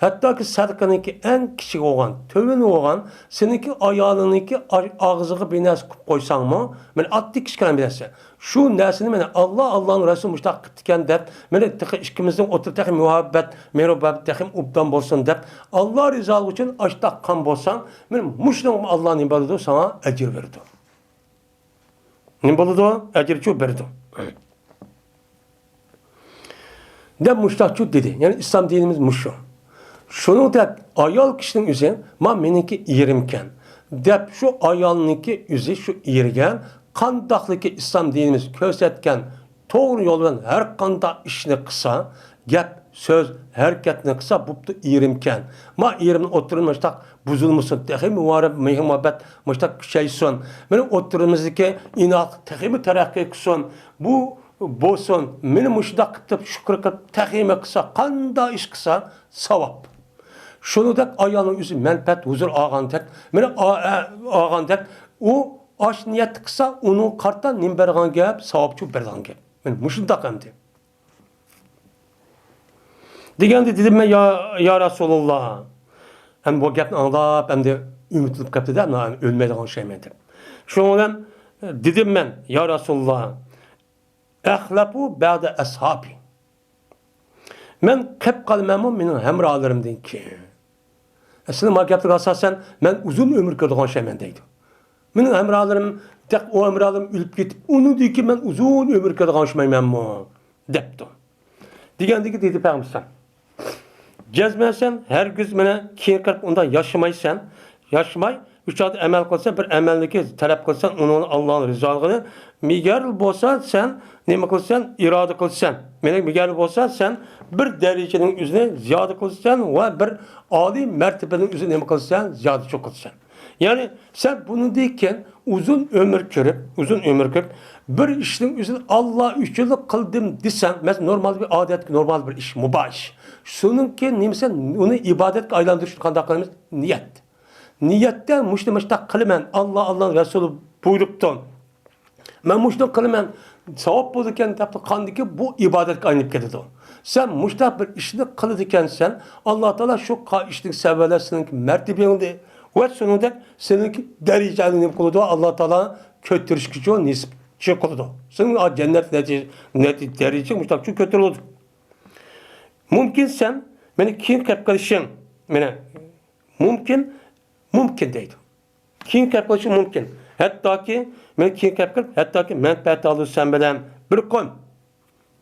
ھەتتاكى سەدىقىنىڭكى ئەڭ كىچىك بولغان، تۆۋىنى بولغان، سېنىڭكى ئايالىڭنىڭكى ئا-، ئاغزىغا بىر نەرسە قىلىپ قويساڭمۇ، مانا ئاددىي كىچىككىنە بىر نەرسە. شۇ نەرسىنى مانا ئاللا، ئاللانىڭ رەسۇلى مۇشۇنداق قىپتىكەن دەپ، مانا تېخى ئىككىمىزنىڭ ئوتتۇرىدا تېخى مۇھەببەت، مېھرىبابەت تېخىمۇ ئوبدان بولسۇن دەپ، ئاللا رىزالىقى ئۈچۈن ئاشۇنداق قىلغان بولساڭ، مانا مۇشۇنىڭغا ئاللا نېمە بېرىدۇ؟ ساڭا ئەجىر بېرىدۇ. نېمە بولىدۇ؟ ئەجىرچۇ بېرىدۇ. دەپ مۇشتاقچۇ دېدى. يەنى ئىسلام دىنىمىز مۇشۇ. شۇنىڭدەك ئايال كىشىنىڭ ئۆزى، ما مېنىڭكى ئېرىمكەن، دەپ شۇ ئايالنىڭكى ئۆزى شۇ ئېرىگە قانداقلىكى ئىسلام دىنىمىز كۆرسەتكەن توغرا يول بىلەن ھەر قانداق ئىشنى قىلسا، گەپ، سۆز، ھەرىكەتنى قىلسا، بوپتۇ، ئېرىمكەن. ما ئېرىمنىڭ ئوتتۇرىدا مۇشتاق بۇزۇلمىسۇن، تېخىمۇ مۇبارەك مېھىر-مۇھەببەت مۇشتاق كۈچەيسۇن. مېنىڭ ئوتتۇرىمىزدىكى ئىناقلىق تېخىمۇ تەرەققىي قىلسۇن. بۇ بولسۇن، مېنى مۇشۇنداق قىلىپ، شۈكۈر قىلىپ، تېخىمۇ قىلسا، قانداق ئىش قىلسا، ساۋاب. شۇنىڭدەك ئايالنىڭ ئۆزى مەنپەئەت، ھۇزۇر ئالغاندەك، مېنى ئا-، ئا-، ئالغاندەك، ئۇ ئاش نىيەتتە قىلسا، ئۇنىڭغا قارىتا نېمە بەرغان گەپ، ساۋابچۇ بەرغان گەپ. مانا مۇشۇنداق ئەمدى. دېگەندە دېدىم مەن، يا، يا رەسۇلاللا. ئەمدى بۇ گەپنى ئاڭلاپ، ئەمدى ئۈمىدلىنىپ قاپتۇ-دە، مانا ئۆلمەيدىغان ئوخشايمەن دەپ. شۇنىڭ بىلەن دېدىم مەن، يا رەسۇلاللا، ئەخلەپۇ بەدە ئەسھابى. مەن قېپ قالىمەنمۇ مېنىڭ ھەمراھلىرىمدىن كېيىن؟ ئەسلى ما گەپلەرگە ئاساسەن، مەن ئۇزۇن ئۆمۈر كۆرىدىغان ئوخشايمەن دەيدۇ. مېنىڭ ھەمراھلىرىم، دەق-، ئۇ ھەمراھلىرىم ئۆلۈپ كېتىپ، ئۇنىڭدىن كېيىن مەن ئۇزۇن ئۆمۈر كۆرىدىغان ئوخشىمايمەنمۇ؟ دەپتۇ. دېگەندىكى دېدى پەيغەمبەر، جەزمەن سەن ھەرگىز مانا كېيىن قېرىپ ئۇنداق ياشىمايسەن، ياشىماي، ئۈچ ئادەت ئەمەل قىلسا، بىر ئەمەلنىكى تەلەپ قىلسا، ئۇنىڭ ئاللانىڭ رىزالىقىنى، مىگەر بولسا سەن نېمە قىلسەن، ئىرادە قىلسەن. مېنىڭ مىگەر بولسا سەن بىر دەرىجىنىڭ ئۆزىنى زىيادە قىلسەن ۋە بىر ئالىي مەرتىبىنىڭ ئۆزىنى نېمە قىلسەن، زىيادە چوڭ قىلسەن. يەنى سەن بۇنىڭدىن كېيىن ئۇزۇن ئۆمۈر كۆرۈپ، ئۇزۇن ئۆمۈر كۆرۈپ، بىر ئىشنىڭ ئۆزىنى ئاللا ئۈچۈنلا قىلدىم دېسەڭ، مەسىلەن، نورمال بىر ئادەتتىكى نورمال بىر ئىش، مۇباھ ئىش. شۇنىڭكى نېمىسى، ئۇنى ئىبادەتكە ئايلاندۇرۇشنى قانداق قىلىمىز؟ نىيەت. نىيەتتە مۇشۇنى مۇشۇنداق قىلىمەن، ئاللا، ئاللا رەسۇلى بۇيرۇپتۇ. مەن مۇشۇنى قىلىمەن، ساۋاب بولىدىكەن دەپ قىلغاندىكى بۇ ئىبادەتكە ئايلىنىپ كېتىدۇ. سەن مۇشۇنداق بىر ئىشنى قىلىدىكەنسەن، ئاللا تائالا شۇ قا-، ئىشنىڭ سەۋەبىدە سېنىڭ مەرتىبەڭنى ۋە شۇنىڭدەك سېنىڭ دەرىجەڭنى نېمە قىلىدۇ؟ ئاللا تائالا كۆتۈرۈشكە نېسىپ قىلىدۇ. سېنىڭ جەننەت نەتىجە، نەتىجە دەرىجىڭ مۇشۇنداق كۆتۈرۈلىدۇ. مۇمكىن سەن مېنى كېيىن قېلىپ قېلىشىڭ، مېنى مۇمكىن، مۇمكىن دەيدۇ. كېيىن كەپ قېلىشى مۇمكىن. ھەتتاكى، مەن كېيىن كەپ قېلىپ، ھەتتاكى مەنپەئەت ئالىدۇ سەن بىلەن بىر قوم.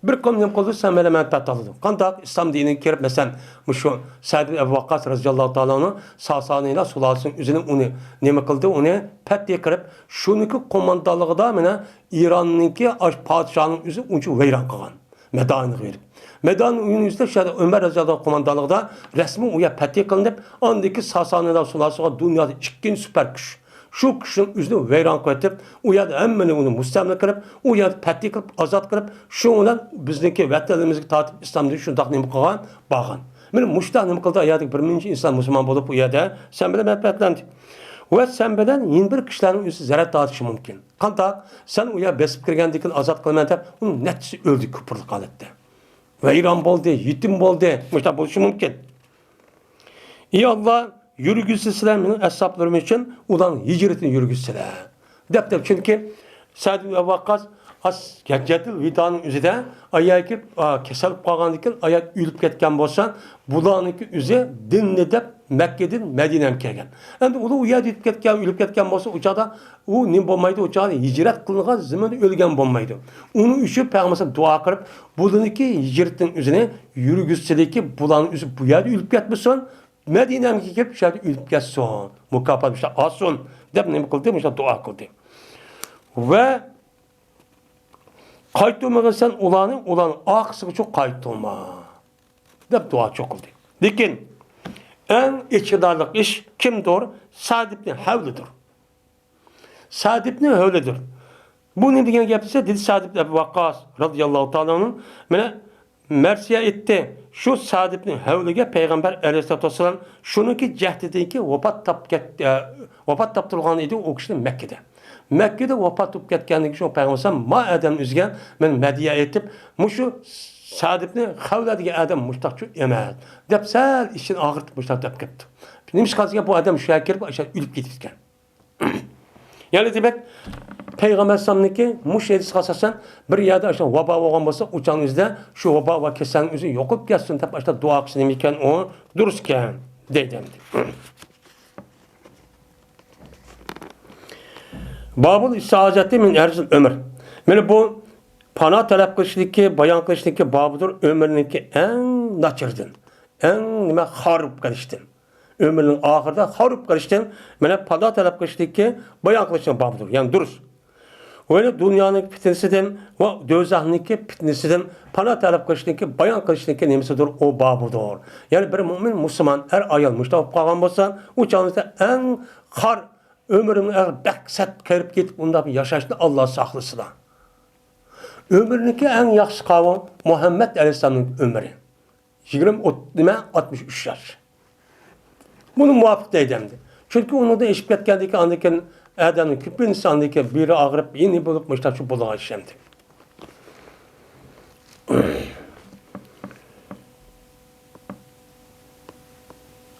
بىر قوم نېمە قىلىدۇ؟ سەن بىلەن مەنپەئەت ئالىدۇ. قانداق؟ ئىسلام دىنىگە كىرىپ، مەسىلەن، مۇشۇ سەئد ئىبن ئەبۇ ۋەققاس رەزىياللاھۇ تائالا ئەنھۇ ساسانىيلار سۇلالىسىنىڭ ئۆزىنى ئۇنى نېمە قىلدى؟ ئۇنى پەتھى قىلىپ، شۇنىڭكى قوماندانلىقىدا مانا ئىراننىڭكى ئاشۇ پادىشاھىنىڭ ئۆزى ئۇنچە ۋەيران قىلغان. مەدانىغا بېرىپ. مەدانە ئۆيىنى ئۈستىدە شۇ يەردە ئۆمەر رەزىياللاھۇ قوماندانلىقىدا رەسمىي ئۇ يەر پەتھى قىلىنىپ، ئاندىن كېيىن ساسانىيلار سۇلالىسىغا دۇنيادا ئىككىنچى سۈپەر كۈچ. شۇ كۈچنىڭ ئۆزىنى ۋەيران قىلىۋېتىپ، ئۇ يەردە ھەممىنى ئۇنى مۇستەملىكە قىلىپ، ئۇ يەردە پەتھى قىلىپ، ئازاد قىلىپ، شۇنىڭ بىلەن بىزنىڭكى ۋەتەنلىرىمىزگە تارتىپ ئىسلام دىنى شۇنداق نېمە قىلغان، بارغان. مانا مۇشۇنداق نېمە قىلدى، ئۇ يەردىكى بىر مۇنچە ئىنسان مۇسۇلمان بولۇپ، ئۇ يەردە سەن بىلەن مەنپەئەتلەندى. ۋە سەن بىلەن يەنە بىر كىشىلەرنىڭ ئۆزى زەرەر تارتىشى مۇمكىن. قانداق؟ سەن ئۇ يەر بېسىپ كىرگەندىن كېيىن ئازاد قىلىمەن دەپ، ئۇنىڭ نەچچىسى ئۆلدى كۇپۇرلۇق ھالەتتە. ۋەيران بولدى، يېتىم بولدى. مۇشۇنداق بولۇشى مۇمكىن. ئى ئاللا، يۈرگۈزسىلە مېنىڭ ئەسھابلىرىم ئۈچۈن ئۇلارنىڭ ھىجرىتىنى يۈرگۈزسىلە. دەپتۇ. چۈنكى سەئد ئىبن ۋەققاس ئاس-، ھەججەتۇل ۋىدانىڭ ئۆزىدە ئاياكى، ئا، كېسەل بولۇپ قالغاندىن كېيىن، ئاياك ئۆلۈپ كەتكەن بولسا، بۇلارنىڭكى ئۆزى دىننى دەپ مەككىدىن مەدىنەگە كەلگەن. ئەمدى ئۇلار ئۇ يەردە ئۆلۈپ كەتكەن، ئۆلۈپ كەتكەن بولسا، ئۇ چاغدا ئۇ نېمە بولمايدۇ، ئۇ چاغدا ھىجرەت قىلىنغان زېمىندا ئۆلگەن بولمايدۇ. ئۇنىڭ ئۈچۈن پەيغەمبەر دۇئا قىلىپ، بۇلىنىكى ھىجرىتىنىڭ ئۆزىنى يۈرگۈزسىلىكى، بۇلارنىڭ ئۆزى بۇ يەردە ئۆلۈپ كەتمىسۇن، مەدىنەگە كېلىپ شۇ يەردە ئۆلۈپ كەتسۇن، مۇكاپات مۇشۇنداق ئالسۇن، دەپ نېمە قىلدى؟ مۇشۇنداق دۇئا قىلدى. ۋە قايتۇرمىغىن سەن ئۇلارنى، ئۇلارنىڭ ئارقىسىغىچۇ قايتۇرما، دەپ دۇئا چوقۇلدى. لېكىن ئەڭ ئېچىنارلىق ئىش كىمدۇر؟ سەئد ئىبنى ھەۋلىدۇر. سەئد ئىبنى ھەۋلىدۇر. بۇ نېمە دېگەن گەپ دېسە، دېدى سەئد ئىبنى ئەبۇ ۋەققاس رەزىياللاھۇ تائالا ئەنھۇ، مانا مەرسىيە ئېيتتى، شۇ سەئد ئىبنى ھەۋلىگە پەيغەمبەر ئەلەيھىسسالاتۇ ۋەسسالام شۇنىڭكى جەھدىدىن كېيىن ۋاپات تاپ كەت-، ئە، ۋاپات تاپتۇرغان ئىدى ئۇ كىشىنى مەككىدە. مەككىدە ۋاپات بولۇپ كەتكەندىن كېيىن شۇ پەيغەمبەر ئەلەيھىسسالام ما ئادەمنى ئۆزىگە مەن مەدھىيە ئېيتىپ، مۇشۇ سەئد ئىبنى خەۋلە دېگەن ئادەم مۇشتاقچۇ ئەمەس، دەپ سەل ئىچىنى ئاغرىتىپ مۇشتاق دەپ كەپتۇ. نېمىشقا دېسە بۇ ئادەم شۇ يەرگە كىرىپ ئاشۇ يەردە ئۆلۈپ كېتىپتىكەن. يەنى دېمەك، پەيغەمبەر ئەلەيھىسسالامنىڭكى مۇشۇ ھەدىسىگە ئاساسەن، بىر يەردە ئاشۇ ۋابا بولغان بولسا، ئۇ چاغنىڭ ئۆزىدە شۇ ۋابا ۋە كېسەلنىڭ ئۆزى يوقىلىپ كەتسۇن دەپ ئاشۇنداق دۇئا قىلىش نېمە ئىكەن، ئۇ دۇرۇس ئىكەن دەيدۇ ئەمدى. بابۇل ئىستىئازەتى مىن ئەرزىل ئۆمۈر. مانا بۇ پانا تەلەپ قىلىشنىڭكى، بايان قىلىشنىڭكى بابىدۇر، ئۆمۈرنىڭكى ئەڭ ناچىرىدىن، ئەڭ نېمە، خار بولۇپ قېلىشتىن. ئۆمرىنىڭ ئاخىرىدا خار بولۇپ قېلىشتىن، مانا پانا تەلەپ قىلىشتىكى بايان قىلىشنىڭ بابىدۇر. يەنى دۇرۇس. ۋە دۇنيانىڭ پىتنىسىدىن ۋە دوزاخنىڭكى پىتنىسىدىن پانا تەلەپ قىلىشنىڭكى، بايان قىلىشنىڭكى نېمىسىدۇر، ئۇ بابىدۇر. يەنى بىر مۆمىن مۇسۇلمان ئەر ئايال مۇشۇنداق بولۇپ قالغان بولسا، ئۇ چاغدا ئەڭ خار، ئۆمرىنىڭ ئەڭ بەك سەت قېرىپ كېتىپ، ئۇنداق بىر ياشاشنى ئاللا ساقلىسىلا. ئۆمرىنىڭكى ئەڭ ياخشى قاۋۇ مۇھەممەد ئەلەيھىسسالامنىڭ ئۆمرى. يىگىرمە، ئوت-، نېمە، ئاتمىش ئۈچ ياش. بۇنى مۇۋاپىق دەيدۇ ئەمدى. چۈنكى ئۇنىڭدىن ئېشىپ كەتكەندىن كېيىن ئادەمنىڭ كۆپىنچىسى ئاندىن كېيىن بىرى ئاغرىپ، يېنى بولۇپ مۇشۇنداق شۇ بولغان ئىش ئەمدى.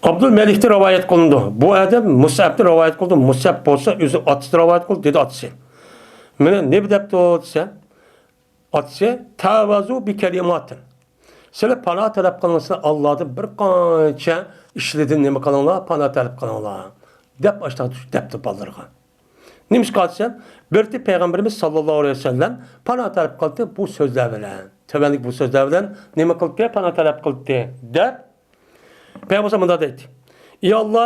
ئابدۇلمەلىكتىن رىۋايەت قىلىنىدۇ. بۇ ئادەم مۇسئەبتىن رىۋايەت قىلىدۇ. مۇسئەب بولسا ئۆزى ئاتىسىدىن رىۋايەت قىلىدۇ، دېدى ئاتىسى. مانا نېمە دەپتۇ دېسە، ئاتىسى، تەۋەزۇ بىكەلىماتىن. سىلەر پانا تەلەپ قىلىڭلار، ئاللادىن بىر قانچە ئىشلاردىن نېمە قىلىڭلار، پانا تەلەپ قىلىڭلار، دەپ ئاشۇنداق دەپتۇ بالىلىرىغا. نېمىشقا دېسە، بىرتى پەيغەمبىرىمىز ساللاللاھۇ ئەلەيھى ۋەسەللەم پانا تەلەپ قىلدى بۇ سۆزلەر بىلەن، تۆۋەندىكى بۇ سۆزلەر بىلەن نېمە قىلدى، پانا تەلەپ قىلدى، دەپ پەيغەمبىر مۇنداق دەيتتى. ئى ئاللا،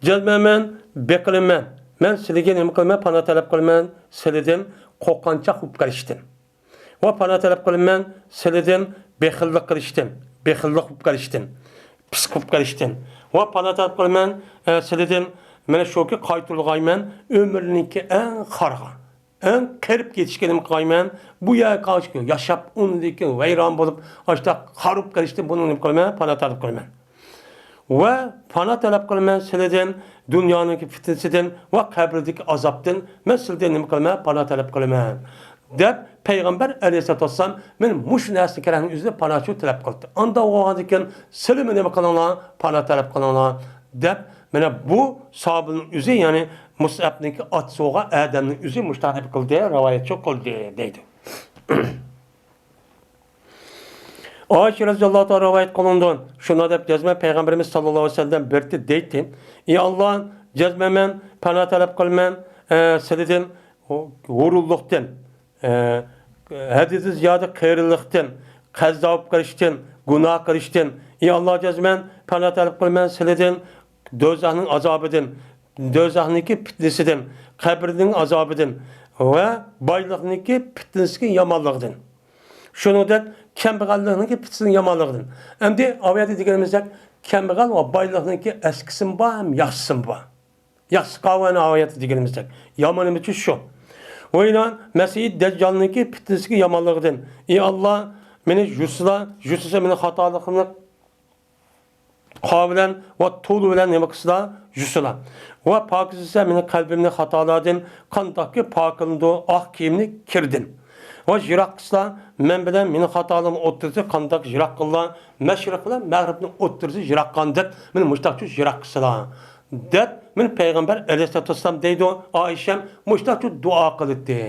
جەزمەن مەن بېقىلىمەن. مەن سىلىگە نېمە قىلىمەن؟ پانا تەلەپ قىلىمەن سىلىدىن قورقۇنچاق بولۇپ قېلىشتىن. ۋە پانا تەلەپ قىلىمەن سىلىدىن بېخىللىق قىلىشتىن، بېخىللىق بولۇپ قېلىشتىن، پىسقا بولۇپ قېلىشتىن. ۋە پانا تەلەپ قىلىمەن، ئە، سىلىدىن مانا شۇكى، قايتۇرغايمەن ئۆمرىنىڭكى ئەڭ قارىغا، ئەڭ قېرىپ كېتىشكە نېمە قىلغايمەن؟ بۇ يەرگە قاچىپ ياشاپ، ئۇنىڭدىن كېيىن ۋەيران بولۇپ، ئاشۇنداق خاراب قېلىشتىن بۇنىڭ نېمە قىلىمەن؟ پانا تەلەپ قىلىمەن. ۋە پانا تەلەپ قىلىمەن سىلىدىن دۇنيانىڭكى پىتنىسىدىن ۋە قەبرىدىكى ئازابتىن مەن سىلىدىن نېمە قىلىمەن؟ پانا تەلەپ قىلىمەن، دەپ پەيغەمبەر ئەلەيھىسسالاتۇ ۋەسسالام مەن مۇشۇ نەرسىنى كېرەكنىڭ ئۆزىدە پاناچۇ تەلەپ قىلدى. ئاندا بولغاندىن كېيىن سىلىمۇ نېمە قىلىڭلار؟ پانا تەلەپ قىلىڭلار، دەپ مانا بۇ ساھابىنىڭ ئۆزى، يەنى مۇسئەبنىڭكى ئاتىسى بولغان ئادەمنىڭ ئۆزى مۇشۇنداق نېمە قىلدى؟ رىۋايەتچى قىلدى دەيدۇ. ئائىشە رەزىياللاھۇ تائالا رىۋايەت قىلىنىدۇ. شۇنداق دەپ جەزمەن پەيغەمبىرىمىز ساللاللاھۇ ئەلەيھى ۋەسەللەم بىرتى دەيتتى: ئى ئاللا، جەزمەن مەن پانا تەلەپ قىلىمەن، ئە، سىلىدىن ھۇرۇنلۇقتىن، ئە، ھەددىدىن زىيادە قېرىلىقتىن، قەززاپ قىلىشتىن، گۇناھ قىلىشتىن. ئى ئاللا، جەزمەن پانا تەلەپ قىلىمەن سىلىدىن دوزاخنىڭ ئازابىدىن، دوزاخنىڭكى پىتنىسىدىن، قەبرىنىڭ ئازابىدىن ۋە بايلىقنىڭكى پىتنىسىدىن، يامانلىقىدىن. شۇنىڭدەك كەمبەغەللىكنىڭكى پىتنىسىدىن، يامانلىقىدىن. ئەمدى ئاۋۇ يەردە دېگىنىمىزدەك، كەمبەغەل ۋە بايلىقنىڭكى ئەسكىسىمۇ بار، ھەم ياخشىسىمۇ بار. ياخشىسى قاۋان ئاۋۇ يەردە دېگىنىمىزدەك. يامىنىمىزچۇ شۇ. ۋە يەنە مەسىھى دەججالنىڭكى پىتنىسىدىن، يامانلىقىدىن. ئى ئاللا، مېنى يۇسىلا، يۇسىسا مېنى خاتالىقىمنى قاۋان بىلەن ۋە تۇل بىلەن نېمە قىلسىلا، يۇسىلا. ۋە پاكىزلىسا مېنىڭ قەلبىمنى خاتالاردىن، قانداقكى پاكىلىنىدۇ ئاق كىيىمنى كىردىن. ۋە يىراق قىلسىلا مەن بىلەن مېنىڭ خاتالىرىمنىڭ ئوتتۇرىسى قانداق يىراق قىلىلا، مەشرىق بىلەن مەغرىبنىڭ ئوتتۇرىسى يىراق قىلغاندەك، مېنى مۇشتاقچۇ يىراق قىلسىلا، دەپ مېنى پەيغەمبەر ئەلەيھىسسالاتۇ ۋەسسالام دەيدۇ، ئائىشەم مۇشتاقچۇ دۇئا قىلاتتى.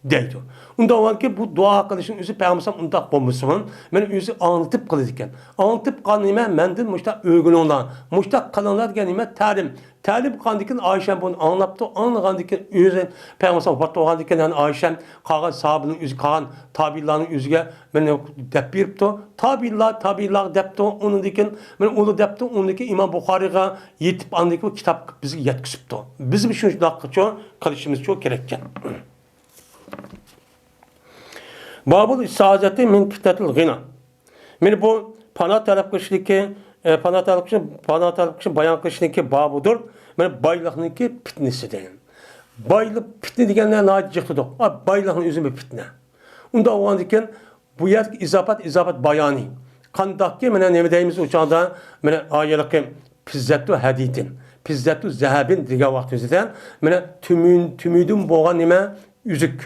دەيدۇ. ئۇنداق بولغاندىكىن بۇ دۇئا قىلىشنىڭ ئۆزى پەيغەمبەر ئۇنداق بولمىسىمۇ، مانا ئۆزى ئاڭلىتىپ قىلىدىكەن. ئاڭلىتىپ قىلغان نېمە؟ مەندىن مۇشتاق ئۆگىنىڭلار، مۇشتاق قىلىڭلار دېگەن نېمە؟ تەلىم. تەلىم قىلغاندىن كېيىن ئائىشەم بۇنى ئاڭلاپتۇ، ئاڭلىغاندىن كېيىن ئۆزى پەيغەمبەر ۋاپات بولغاندىن كېيىن، يەنە ئائىشەم قالغان ساھابىنىڭ ئۆزى، قالغان تابىئىنلارنىڭ ئۆزىگە مانا دەپ بېرىپتۇ. تابىئىنلار، تابىئىنلارغا دەپتۇ، ئۇنىڭدىن كېيىن مانا ئۇلار دەپتۇ، ئۇنىڭدىن كېيىن ئىمام بۇخارىيغا يېتىپ، ئاندىن كېيىن بۇ كىتاب بىزگە يەتكۈزۈپتۇ. بىزمۇ شۇنداق قىلىشىمىزچۇ كېرەككەن. بابۇل ئىستىئازەتى مىن پىتنەتىل غىنا. مانا بۇ پانا تەلەپ قىلىشنىڭكى، ئە، پانا تەلەپ قىلىش، پانا تەلەپ قىلىشنى بايان قىلىشنىڭكى بابىدۇر. مانا بايلىقنىڭكى پىتنىسىدىن. بايلىق، پىتنە دېگەنلەر ناھايىتى جىق تۇدۇق. ئا، بايلىقنىڭ ئۆزى بىر پىتنە. ئۇنداق بولغاندىكىن بۇ يەردىكى ئىزاپەت، ئىزاپەت بايانى. قانداقكى، مانا نېمە دەيمىز ئۇ چاغدا؟ مانا ئايالىقى پىززەتۇ ھەدىدىن. پىززەتۇ زەھەبىن دېگەن ۋاقتىمىزدا، مانا تۈمۈن، تۈمۈدىن بولغان نېمە؟ ئۈزۈك.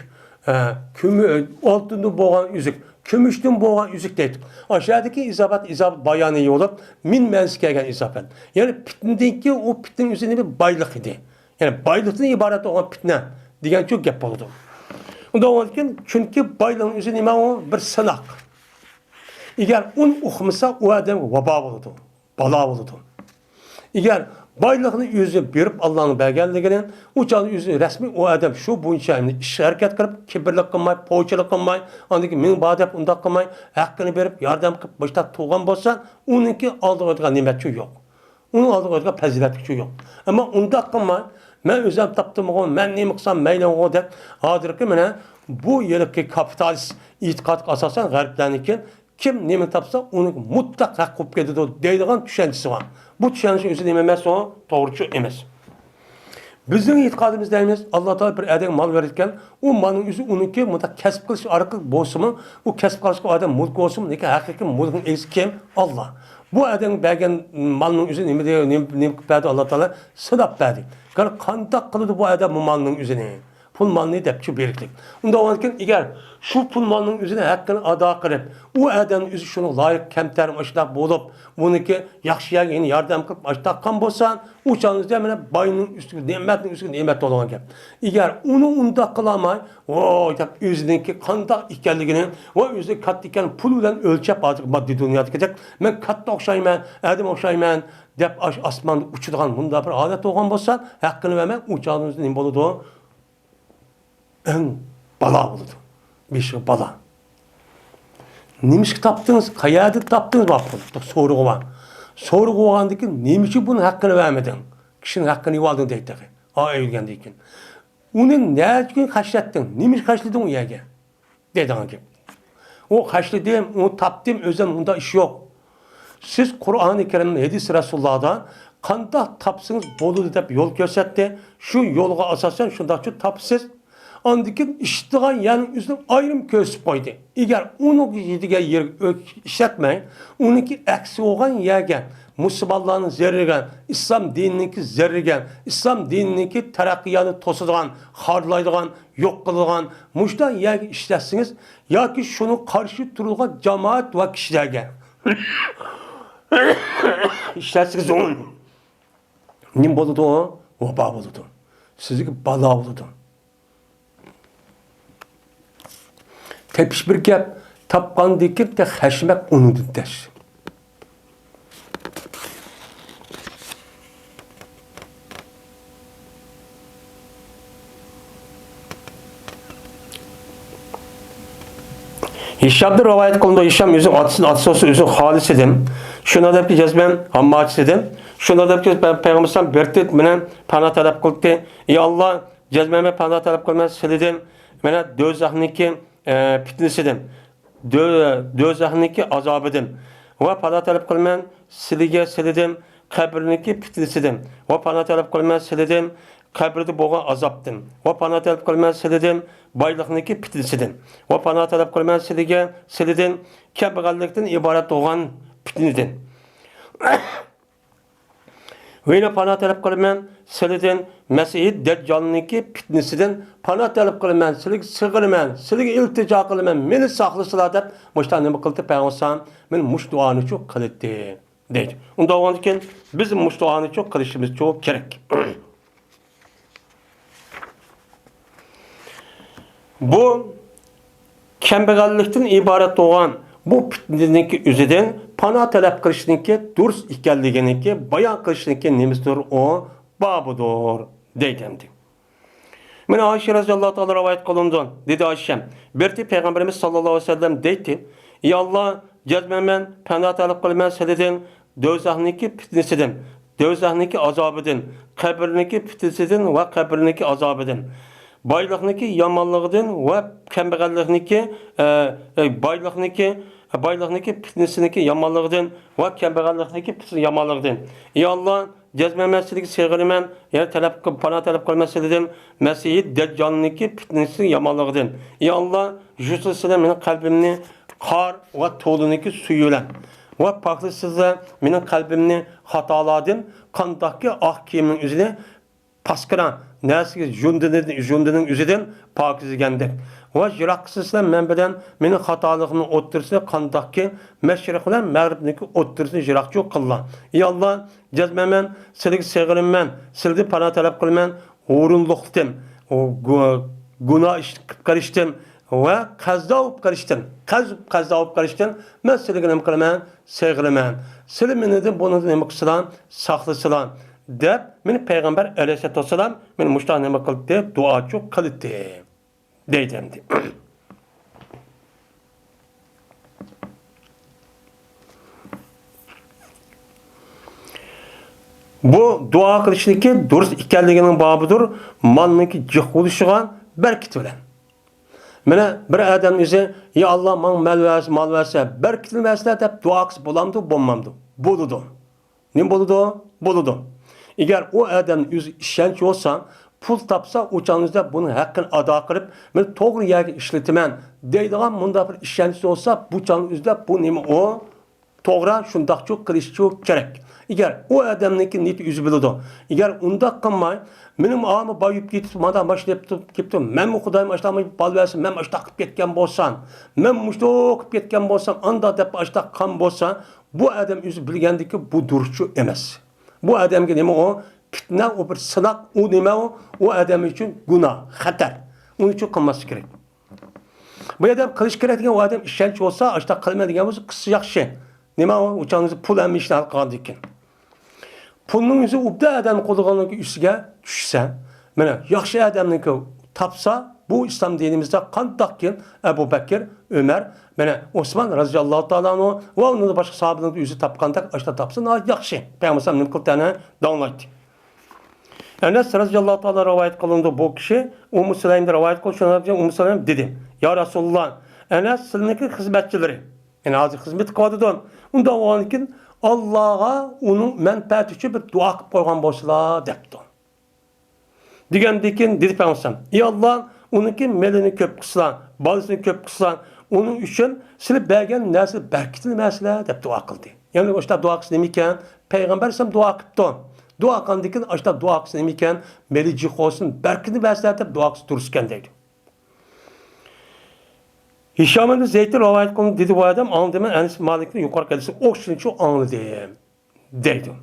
ئە، كۈمۈ-، ئالتۇندىن بولغان ئۈزۈك. كۈمۈشتىن بولغان ئۈزۈك دەيدۇ. ئاشۇ يەردىكى ئىزاپەت، ئىزاپەت بايانى بولۇپ، مىن مەنىسى كەلگەن ئىزاپەت. يەنى پىتنىدىنكى ئۇ پىتنىنىڭ ئۆزى نېمە؟ بايلىق ئىدى. يەنى بايلىقتىن ئىبارەت بولغان پىتنە دېگەنچۇ گەپ بولىدۇ. ئۇنداق بولغاندىكىن، چۈنكى بايلىقنىڭ ئۆزى نېمە ئۇ؟ بىر سىناق. ئەگەر ئۇنى ئۇقمىسا، ئۇ ئادەمگە ۋابا بولىدۇ، بالا بولىدۇ. ئەگەر بايلىقنى ئۆزى بېرىپ، ئاللانىڭ بەرگەنلىكىنى، ئۇ چاغدا ئۆزى رەسمىي ئۇ ئادەم شۇ بويىچە ئىش ھەرىكەت قىلىپ، كىبىرلىك قىلماي، پوچىلىق قىلماي، ئاندىن كېيىن مېنىڭ بار دەپ ئۇنداق قىلماي، ھەققىنى بېرىپ، ياردەم قىلىپ، مۇشۇنداق تۇرغان بولسا، ئۇنىڭكى ئالدىغا قويىدىغان نېمەتچۇ يوق. ئۇنىڭ ئالدىغا قويىدىغان پەزىلەتلىكچۇ يوق. ئەمما ئۇنداق قىلماي، مەن ئۆزۈم تاپتىمغۇ، مەن نېمە قىلسام مەيلىغۇ دەپ، ھازىرقى مانا بۇ يىلقى كاپىتالىست ئېتىقادقا ئاساسەن غەربلەرنىڭكى كىم نېمە تاپسا، ئۇنىڭ مۇتلەق ھەق بولۇپ كېتىدۇ دەيدىغان چۈشەنچىسى بار. بۇ چۈشەنچە ئۆزى نېمە ئەمەس ئۇ؟ توغرىچۇ ئەمەس. بىزنىڭ ئېتىقادىمىز دەيمىز، ئاللا تائالا بىر ئادەمگە مال بېرىدىكەن، ئۇ مالنىڭ ئۆزى ئۇنىڭكى، مۇنداق كەسىپ قىلىش ئارقىلىق بولسىمۇ، ئۇ كەسىپ قىلىشقا ئادەم مۈلكى بولسىمۇ، لېكىن ھەقىقىي مۈلكنىڭ ئىگىسى كىم؟ ئاللا. بۇ ئادەمگە بەرگەن مالنىڭ ئۆزى نېمە دەي-، نېمە، نېمە قىلىپ بەردى؟ ئاللا تائالا سىناپ بەردى. قانداق قىلىدۇ بۇ ئادەم بۇ مالنىڭ ئۆزىنى؟ پۇل مالنى دەپچۇ بېرىكلىك. ئۇنداق بولغاندىكىن، ئەگەر شۇ پۇل مالنىڭ ئۆزىنى ھەققىنى ئادا قىلىپ، ئۇ ئادەمنىڭ ئۆزى شۇنىڭ لايىق كەمتەر ئاشۇنداق بولۇپ، بۇنىڭكى ياخشى يەرگە يەنە ياردەم قىلىپ ئاشۇنداق قىلغان بولسا، ئۇ چاغنىڭدا مانا باينىڭ ئۈستىگە نېمەتنىڭ ئۈستىگە نېمەت بولغان گەپ. ئەگەر ئۇنى ئۇنداق قىلالماي، ۋوي دەپ ئۆزىنىڭكى قانداق ئىكەنلىكىنى ۋە ئۆزىنىڭ كاتتا ئىكەن پۇل بىلەن ئۆلچەپ، ھازىرقى ماددىي دۇنيادىكىدەك، مەن كاتتا ئوخشايمەن، ئادەم ئوخشايمەن دەپ ئاش-، ئاسماندا ئۇچىدىغان مۇنداق بىر ھالەت بولغان بولسا، ھەققىنى بەرمەي، ئۇ چاغدا نېمە بولىدۇ؟ ئەڭ بالا بولىدۇ. بېشىغا بالا. نېمىشقا تاپتىڭىز؟ قەيەردىن تاپتىڭىز؟ بار پۇل. سورىغۇ بار. سورىغۇ بولغاندىن كېيىن، نېمە ئۈچۈن بۇنىڭ ھەققىنى بەرمىدىڭ؟ كىشىنىڭ ھەققىنى يېۋالدىڭ دەيدۇ تېخى. ئا، ئۆلگەندىن كېيىن. ئۇنى نەچۈگۈن خەجلەتتىڭ؟ نېمە ئۈچۈن خەجلىدىڭ ئۇ يەرگە؟ دەيدىغان گەپ. ئۇ خەجلىدىم، ئۇنى تاپتىم، ئۆزۈم ئۇنداق ئىش يوق. سىز قۇرئانى كەرىم، ھەدىس رەسۇلۇللادا قانداق تاپسىڭىز بولىدۇ دەپ يول كۆرسەتتى. شۇ يولغا ئاساسەن شۇنداقچە تاپىسىز. ئاندىن كېيىن ئىشلىتىدىغان يەرنىڭ ئۆزىنى ئايرىم كۆرسىتىپ قويدى. ئەگەر ئۇنىڭ يېتىدىگەن يېرىگە ئۆ-، ئىشلەتمەي، ئۇنىڭكى ئەكسى بولغان يەرگە، مۇسۇلمانلارنىڭ زېرىگە، ئىسلام دىنىنىڭكى زېرىگە، ئىسلام دىنىنىڭكى تەرەققىياتىنى توسىدىغان، خارلايدىغان، يوق قىلىدىغان مۇشۇنداق يەرگە ئىشلەتسىڭىز ياكى شۇنىڭغا قارشى تۇرىدىغان جامائەت ۋە كىشىلەرگە ئىشلەتسىڭىز، نېمە بولىدۇ؟ ۋابا بولىدۇ. سىزگە بالا بولىدۇ. تېپىش بىر گەپ، تاپقاندىن كېيىن تېخى خەجلىمەك ئۇنىڭدىن تەس. ھىشامدىن رىۋايەت قىلىنىدۇ، ھىشام ئۆزىنىڭ ئاتىسىدىن، ئاتىسى بولسا ئۆزىنىڭ خالىسىدىن. شۇنداق دەپكى جەزمەن ھامماچىسىدىن. شۇنداق دەپكى پەيغەمبەر بىر تېت مېنى پانا تەلەپ قىلدى. ئى ئاللا، جەزمەن مەن پانا تەلەپ قىلىمەن سىلىدىن. مانا دوزاخنىڭكى، ئە، پىتنىسىدىن. دۆ-، دوزاخنىڭكى ئازابىدىن ۋە پانا تەلەپ قىلىمەن سىلىگە، سىلىدىن، قەبرىنىڭكى پىتنىسىدىن ۋە پانا تەلەپ قىلىمەن سىلىدىن، قەبرىدە بولغان ئازابتىن ۋە پانا تەلەپ قىلىمەن سىلىدىن، بايلىقنىڭكى پىتنىسىدىن ۋە پانا تەلەپ قىلىمەن سىلىگە، سىلىدىن، كەمبەغەللىكتىن ئىبارەت بولغان پىتنىدىن. ۋە يەنە پانا تەلەپ قىلىمەن سىلىدىن، مەسىھى دەججالنىڭكى پىتنىسىدىن پانا تەلەپ قىلىمەن، سىلىگە سىغىنىمەن، سىلىگە ئىلتىجا قىلىمەن، مېنى ساقلىسىلا دەپ مۇشۇنداق نېمە قىلدى پەيغەمبەر ئەلەيھىسسالام؟ مېنى مۇشۇ دۇئانىچۇ قىلدى دەيدۇ. ئۇنداق بولغاندىكىن بىز مۇشۇ دۇئانىچۇ قىلىشىمىزچۇ كېرەك. بۇ كەمبەغەللىكتىن ئىبارەت بولغان بۇ پىتنىنىڭكى ئۆزىدىن پانا تەلەپ قىلىشنىڭكى دۇرۇس ئىكەنلىكىنىڭكى بايان قىلىشنىڭكى نېمىسىدۇر؟ ئۇ بابىدۇر دەيدۇ ئەمدى. مانا ئائىشە رەزىياللاھۇ تائالا رىۋايەت قىلىنىدۇ. دېدى ئائىشەم، بىر قېتى پەيغەمبىرىمىز ساللاللاھۇ ئەلەيھى ۋەسەللەم دەيتتى، ئى ئاللا، جەزمەن مەن پانا تەلەپ قىلىمەن سىلىدىن، دوزاخنىڭكى پىتنىسىدىن، دوزاخنىڭكى ئازابىدىن، قەبرىنىڭكى پىتنىسىدىن ۋە قەبرىنىڭكى ئازابىدىن، بايلىقنىڭكى يامانلىقىدىن ۋە كەمبەغەللىكنىڭكى، ئە، ئە، بايلىقنىڭكى، بايلىقنىڭكى پىتنىسىنىڭكى يامانلىقىدىن ۋە كەمبەغەللىكنىڭكى پىتنىسى يامانلىقىدىن. ئى ئاللا، جەزمەن مەن سىلىگە سىغىنىمەن، يەنە تەلەپ قىل-، پانا تەلەپ قىلىمەن سىلىدىن، مەسىھى دەججالنىڭكى پىتنىسى يامانلىقىدىن. ئى ئاللا، يۇسۇلسىلە مېنىڭ قەلبىمنى قار ۋە تولىنىڭكى سۈيى بىلەن ۋە پاكلىسىلە مېنىڭ قەلبىمنى خاتالاردىن، قانداقكى ئاق كىيىمنىڭ ئۆزىنى پاسكىنا نەرسىگە ژۇندىنى-، ژۇندىنىڭ ئۆزىدىن پاكىزلىگەندەك. ۋە يىراق قىلسىلە مەن بىلەن مېنىڭ خاتالىقىمنىڭ ئوتتۇرىسىنى قانداقكى مەشرىق بىلەن مەغرىبنىڭكى ئوتتۇرىسىنى يىراقچۇ قىللا. ئى ئاللا، جەزمەن مەن سىلىگە سىغىنىمەن، سىلىدىن پانا تەلەپ قىلىمەن، ھۇرۇنلۇقتىن، گۇ-، گۇناھ ئىش قىلىپ قېلىشتىن ۋە قەززاپ بولۇپ قېلىشتىن، قەز-، قەززاپ بولۇپ قېلىشتىن مەن سىلىگە نېمە قىلىمەن؟ سىغىنىمەن. سىلى مېنى بۇنىڭدىن نېمە قىلسىلا، ساقلىسىلا، دەپ مېنى پەيغەمبەر ئەلەيھىسسالاتۇ ۋەسسالام مېنى مۇشۇنداق نېمە قىلدى؟ دۇئاچۇ قىلدى. دەيدۇ ئەمدى. بۇ دۇئا قىلىشنىڭكى دۇرۇس ئىكەنلىكىنىڭ بابىدۇر، مالنىڭكى جىق بولۇشىغا بەرىكىتى بىلەن. مانا بىر ئادەم ئۆزى، يا ئاللا، ماڭا مال بەرسە، مال بەرسە، بەرىكىتىنى بەرسىلە دەپ دۇئا قىلسا بولامدۇ، بولمامدۇ؟ بولىدۇ. نېمە بولىدۇ؟ بولىدۇ. ئەگەر ئۇ ئادەمنىڭ ئۆزى ئىشەنچى بولسا، پۇل تاپسا، ئۇ چاغنىڭ ئۆزىدە بۇنىڭ ھەققىنى ئادا قىلىپ، مەن توغرا يەرگە ئىشلىتىمەن دەيدىغان مۇنداق بىر ئىشەنچى بولسا، بۇ چاغنىڭ ئۆزىدە بۇ نېمە ئۇ؟ توغرا، شۇنداقچۇ قىلىشچۇ كېرەك. ئەگەر ئۇ ئادەمنىڭكى نىيىتى ئۆزى بىلىدۇ. ئەگەر ئۇنداق قىلماي، مېنىڭ ئاما بايىپ كېتىپتۇ، مانا ماشىنا ئېلىپ كېتىپتۇ، مەنمۇ خۇدايىم ئاشۇنداق بال بەرسە، مەن ئاشۇنداق قىلىپ كەتكەن بولسام، مەن مۇشۇنداق قىلىپ كەتكەن بولسام، ئانداق دەپ ئاشۇنداق قىلغان بولسا، بۇ ئادەم ئۆزى بىلگەندىكى بۇ دۇرۇسچۇ ئەمەس. بۇ ئادەمگە نېمە ئۇ؟ پىتنە، ئۇ بىر سىناق، ئۇ نېمە ئۇ؟ ئۇ ئادەم ئۈچۈن گۇناھ، خەتەر. ئۇنىڭ ئۈچۈن قىلماسلىق كېرەك. بۇ ئادەم قىلىش كېرەك دېگەن، ئۇ ئادەم ئىشەنچ بولسا، ئاشۇنداق قىلىمەن دېگەن بولسا، قىلسا ياخشى. نېمە ئۇ؟ ئۇ چاغدا پۇل ھەممە ئىشنى ھەل قىلغاندىكىن. پۇلنىڭ ئۆزى ئوبدان ئادەمنىڭ قولىغا ئۈستىگە چۈشسە، مانا، ياخشى ئادەمنىڭكى تاپسا، بۇ ئىسلام دىنىمىزدا قانداقكىن ئەبۇ بەكىر، ئۆمەر، مانا، ئوسمان رەزىياللاھۇ تائالا ئەنھۇ ۋە ئۇنىڭدىن باشقا ساھابىلەرنىڭ ئۆزى تاپقاندەك ئاشۇنداق تاپسا ناھايىتى ياخشى. پەيغەمبەر ئەلەيھىسسالام نېمە قىلدى؟ ئەنە داڭلايتتى. ئەنەس رەزىياللاھۇ تائالا رىۋايەت قىلىنىدۇ، بۇ كىشى ئۇممۇ سۇلەيمدىن رىۋايەت قىلىدۇ، شۇنىڭ ئۈچۈن ئۇممۇ سۇلەيم دېدى: يا رەسۇلاللا، ئەنەس سىلىنىڭكى خىزمەتچىلىرى، يەنى ھازىر خىزمەت قىلىۋاتىدۇ. ئۇنداق بولغاندىكىن، ئاللاغا ئۇنىڭ مەنپەئەتى ئۈچۈن بىر دۇئا قىلىپ قويغان بولسىلا، دەپتۇ. دېگەندىكىن دېدى پەيغەمبەر: ئى ئاللا، ئۇنىڭكى مېلىنى كۆپ قىلسىلا، بالىسىنى كۆپ قىلسىلا، ئۇنىڭ ئۈچۈن سىلى بەرگەن نەرسە بەرىكىتىنى بەرسىلە، دەپ دۇئا قىلدى. يەنى ئاشۇنداق دۇئا قىلسا نېمە ئىكەن؟ پەيغەمبەر ئەلەيھىسسالام دۇئا قىپتۇ. دۇئا قىلغاندىكىن ئاشۇنداق دۇئا قىلسا نېمە ئىكەن؟ مېلى جىق بولسۇن، بەرىكىتىنى بەرسىلە، دەپ دۇئا قىلسا دۇرۇس ئىكەن، دەيدۇ. ھىشام ئىبن زەيدتىن رىۋايەت قىلىندى، دېدى، بۇ ئادەم ئاڭلىدىم مەن ئەنەس مالىكنى يۇقىرىقى ھەدىسنى ئوخشىشىچە ئاڭلىدىم، دەيدۇ.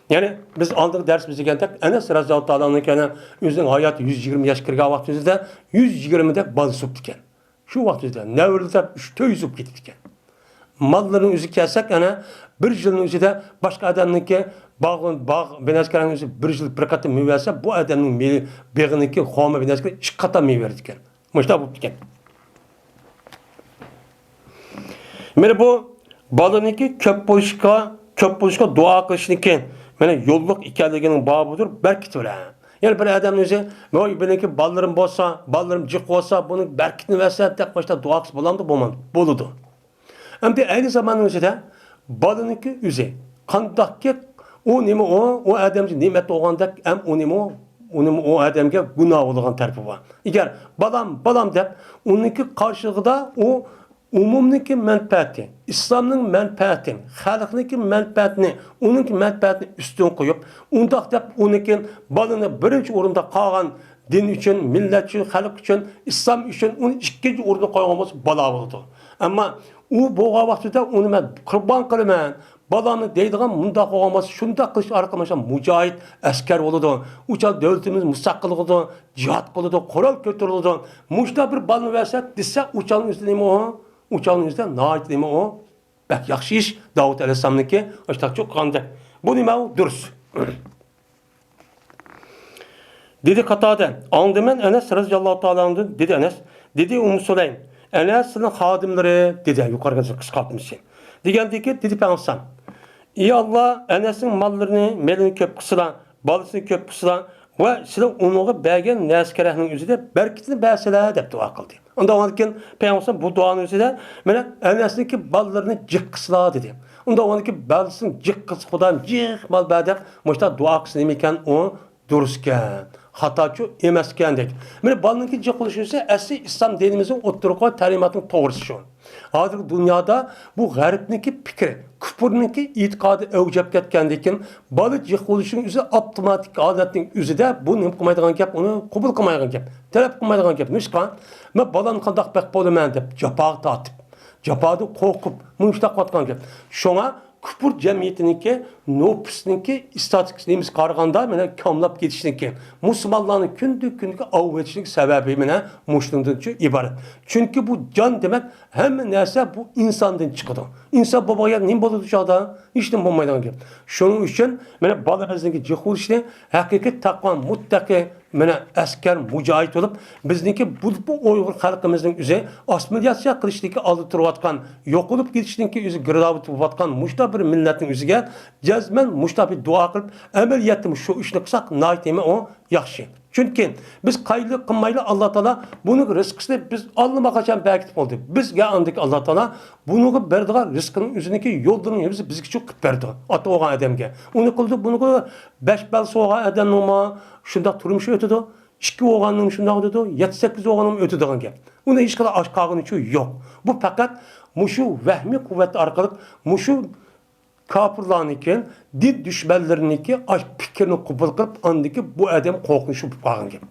يەنى بىز ئالدىنقى دەرس بىز دېگەندەك، ئەنەس رەزىياللاھۇ تائالا ئانھۇ يەنە ئۆزىنىڭ ھاياتى يۈز يىگىرمە ياشقا كىرگەن ۋاقتىمىزدا يۈز يىگىرمىدەك بالا سوپتىكەن. شۇ ۋاقتىمىزدا نەۋرىلەر ئۈچ تۆت يۈز بولۇپ كېتىپتىكەن. ماللىرىنىڭ ئۆزىگە كەلسەك، ئەنە بىر يىلنىڭ ئۆزىدە باشقا ئادەمنىڭكى باغ، باغ بىنەسكەرنىڭ ئۆزى بىر يىل بىر قېتىم مېۋە بەرسە، بۇ ئادەمنىڭ مېۋە، بېغىنىڭكى خورما بىنەسكەر ئىككى قاتار مېۋە بېرىدىكەن. مۇشۇنداق بوپتىكەن. مانا بۇ بالىنىڭكى كۆپ بولۇشقا، كۆپ بولۇشقا دۇئا قىلىشنىڭكى مانا يوللۇق ئىكەنلىكىنىڭ بابىدۇر، بەرىكىتى بىلەن. يەنى بىر ئادەمنىڭ ئۆزى، ۋاي، مېنىڭكى بالىلىرىم بولسا، بالىلىرىم جىق بولسا، بۇنىڭ بەرىكىتىنى بەرسە، دەپ باشلاپ دۇئا قىلسا بولامدۇ؟ بولمامدۇ؟ بولىدۇ. ئەمدى ئەينى زاماننىڭ ئۆزىدە بالىنىڭكى ئۆزى قانداقكى، ئۇ نېمە ئۇ، ئۇ ئادەمگە نېمەت بولغاندەك، ھەم ئۇ نېمە ئۇ، ئۇ نېمە ئۇ ئادەمگە گۇناھ بولىدىغان تەرىپى بار. ئەگەر بالام، بالام دەپ ئۇنىڭكى قارشىلىقىدا ئۇ ئومۇمنىڭكى مەنپەئەتى، ئىسلامنىڭ مەنپەئەتى، خەلقنىڭكى مەنپەئەتىنى، ئۇنىڭكى مەنپەئەتىنى ئۈستۈن قويۇپ، ئۇنداق دەپ ئۇنىڭكى بالىنى بىرىنچى ئورۇندا قالغان دىن ئۈچۈن، مىللەت ئۈچۈن، خەلق ئۈچۈن، ئىسلام ئۈچۈن ئۇنى ئىككىنچى ئورۇنغا قويغان بولسا بالا بولىدۇ. ئەمما ئۇ بولغان ۋاقتىدا ئۇنى مەن قۇربان قىلىمەن، بالامنى دەيدىغان مۇنداق بولغان بولسا، شۇنداق قىلىش ئارقىلىق مۇشۇ مۇجاھىد ئەسكەر بولىدۇ. ئۇ چاغ دۆلىتىمىز مۇستەقىل بولىدۇ، جىھاد قىلىدۇ، قورال كۆتۈرۈلىدۇ. مۇشۇنداق بىر بالىنى بەرسە دېسە، ئۇ چاغنىڭ ئۆزىدە نېمە ئۇ؟ ئۇ چاغنىڭ ئۆزىدە ناھايىتى نېمە ئۇ؟ بەك ياخشى ئىش. داۋۇت ئەلەيھىسسالامنىڭكى ئاشتاق چوققاندەك. بۇ نېمە ئۇ؟ دۇرۇس. دېدى قاتادە، ئاڭلىدىم مەن ئەنەس رەزىياللاھۇ تائالا ئانھۇدىن، دېدى ئەنەس، دېدى ئۇممۇ سۇلەيم، ئەنەس سىلىنىڭ خادىملىرى، دېدى، يۇقىرىقى قىسقارتمىسى. دېگەندىكىن دېدى پەيغەمبەر، ئى ئاللا، ئەنەسنىڭ ماللىرىنى، مېلىنى كۆپ قىلسىلا، بالىسىنى كۆپ قىلسىلا ۋە سىلەر ئۇنىڭغا بەرگەن نەرسە-كېرەكنىڭ ئۆزىدە بەرىكىتىنى بەرسىلە، دەپ دۇئا قىلدى. ئۇنداق بولغاندىكىن پەيغەمبەر بۇ دۇئانىڭ ئۆزىدە، مانا، ئەنەسنىڭكى بالىلىرىنى جىق قىلسىلا، دېدى. ئۇنداق بولغاندىكىن بالىسىنى جىق قىلسا، خۇدايىم جىق مال بەر دەپ مۇشۇنداق دۇئا قىلسا نېمە ئىكەن ئۇ؟ دۇرۇسكەن، خاتاچۇ ئەمەسكەن دەيدۇ. مانا بالىنىڭكى جىق بولۇشى ئەسلى ئىسلام دىنىمىزنىڭ ئوتتۇرىغا قويغان تەلىماتىنىڭ توغرىسى شۇ. ھازىرقى دۇنيادا بۇ غەربنىڭكى پىكرى، كۇپۇرنىڭكى ئېتىقادى ئەۋج ئېلىپ كەتكەندىن كېيىن، بالا جىق بولۇشنىڭ ئۆزى ئاپتوماتىك ھالەتنىڭ ئۆزىدە بۇ نېمە قىلمايدىغان گەپ، ئۇنى قوبۇل قىلمايدىغان گەپ، تەلەپ قىلمايدىغان گەپ. نېمىشقا؟ مەن بالامنى قانداق بەك بولىمەن دەپ جاپاغا تارتىپ، جاپادىن قورقۇپ، مۇشۇنداق قىلىۋاتقان گەپ. شۇڭا كۇپۇر جەمئىيىتىنىڭكى نوپۇسنىڭكى ئىستاتىستىكىسى نېمىسىگە قارىغاندا، مانا، كاملاپ كېتىشنىڭكى، مۇسۇلمانلارنىڭ كۈندىن-كۈنگە ئاۋۇپ كېتىشنىڭ سەۋەبى، مانا، مۇشۇنىڭدىن ئىبارەت. چۈنكى بۇ جان دېمەك، ھەممە نەرسە بۇ ئىنساندىن چىقىدۇ. ئىنسان بولمىغان نېمە بولىدۇ شۇ چاغدا؟ ھېچنېمە بولمايدىغان گەپ. شۇنىڭ ئۈچۈن، مانا، بالىمىزنىڭكى جىق بولۇشىنى ھەقىقىي تەقۋا مۇتتەقى مانا ئەسكەر مۇجاھىد بولۇپ، بىزنىڭكى بۇ، بۇ ئۇيغۇر خەلقىمىزنىڭ ئۆزى ئاسسىمىلياتسىيە قىلىشتىكى ئالدىدا تۇرۇۋاتقان، يوقىلىپ كېتىشتىكى ئۆزى گىردابىدا تۇرۇۋاتقان مۇشۇنداق بىر مىللەتنىڭ ئۆزىگە جەزمەن مۇشۇنداق بىر دۇئا قىلىپ، ئەمەلىيەتتە شۇ ئىشنى قىلساق ناھايىتى نېمە ئۇ ياخشى. چۈنكى بىز قايىللىق قىلمايلا، ئاللا تائالا بۇنىڭ رىزقىسىنى بىز ئاللىماقاچان بەرگۈدەك بولدى. بىزگە ئاندىكى ئاللا تائالا بۇنىڭغا بېرىدىغان رىزقىنىڭ ئۆزىنىڭكى يوللىرىنى بىز، بىزگىچە قىلىپ بەردى. ئاتا بولغان ئادەمگە. ئۇنى قىلدى، بۇنىڭغا بەش بالىسى بولغان ئادەمنىڭمۇ شۇنداق تۇرمۇشى ئۆتىدۇ. ئىككى بولغاننىڭ شۇنداق ئۆتىدۇ، يەتتە، سەككىز بولغاننىڭ ئۆتىدىغان گەپ. ئۇنى ھېچقانداق ئاچ قالغىنى ئۈچۈن يوق. بۇ پەقەت مۇشۇ ۋەھمىي قۇۋۋەت ئارقىلىق مۇشۇ كاپىرلارنىڭكى، دىن دۈشمەنلىرىنىڭكى ئاش پىكرىنى قوبۇل قىلىپ، ئاندىكى بۇ ئادەم قورقۇنچلۇق بولۇپ قالغان گەپ.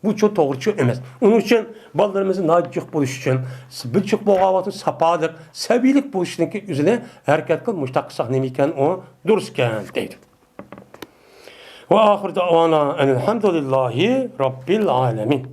بۇ چوڭ توغرا چوڭ ئەمەس. ئۇنىڭ ئۈچۈن بالىلىرىمىزنى ناھايىتى جىق بولۇش ئۈچۈن، بىر جىق بولغان ۋاقىتتا ساپالىق، سەۋىيلىك بولۇشنىڭكى ئۆزىنى ھەرىكەت قىل، مۇشۇنداق قىلساق نېمە ئىكەن، ئۇ دۇرۇس ئىكەن دەيدۇ. ۋە ئاخىر دەئۋانا ئەنىلھەمدۇلىللاھى رەببىل ئالەمىن.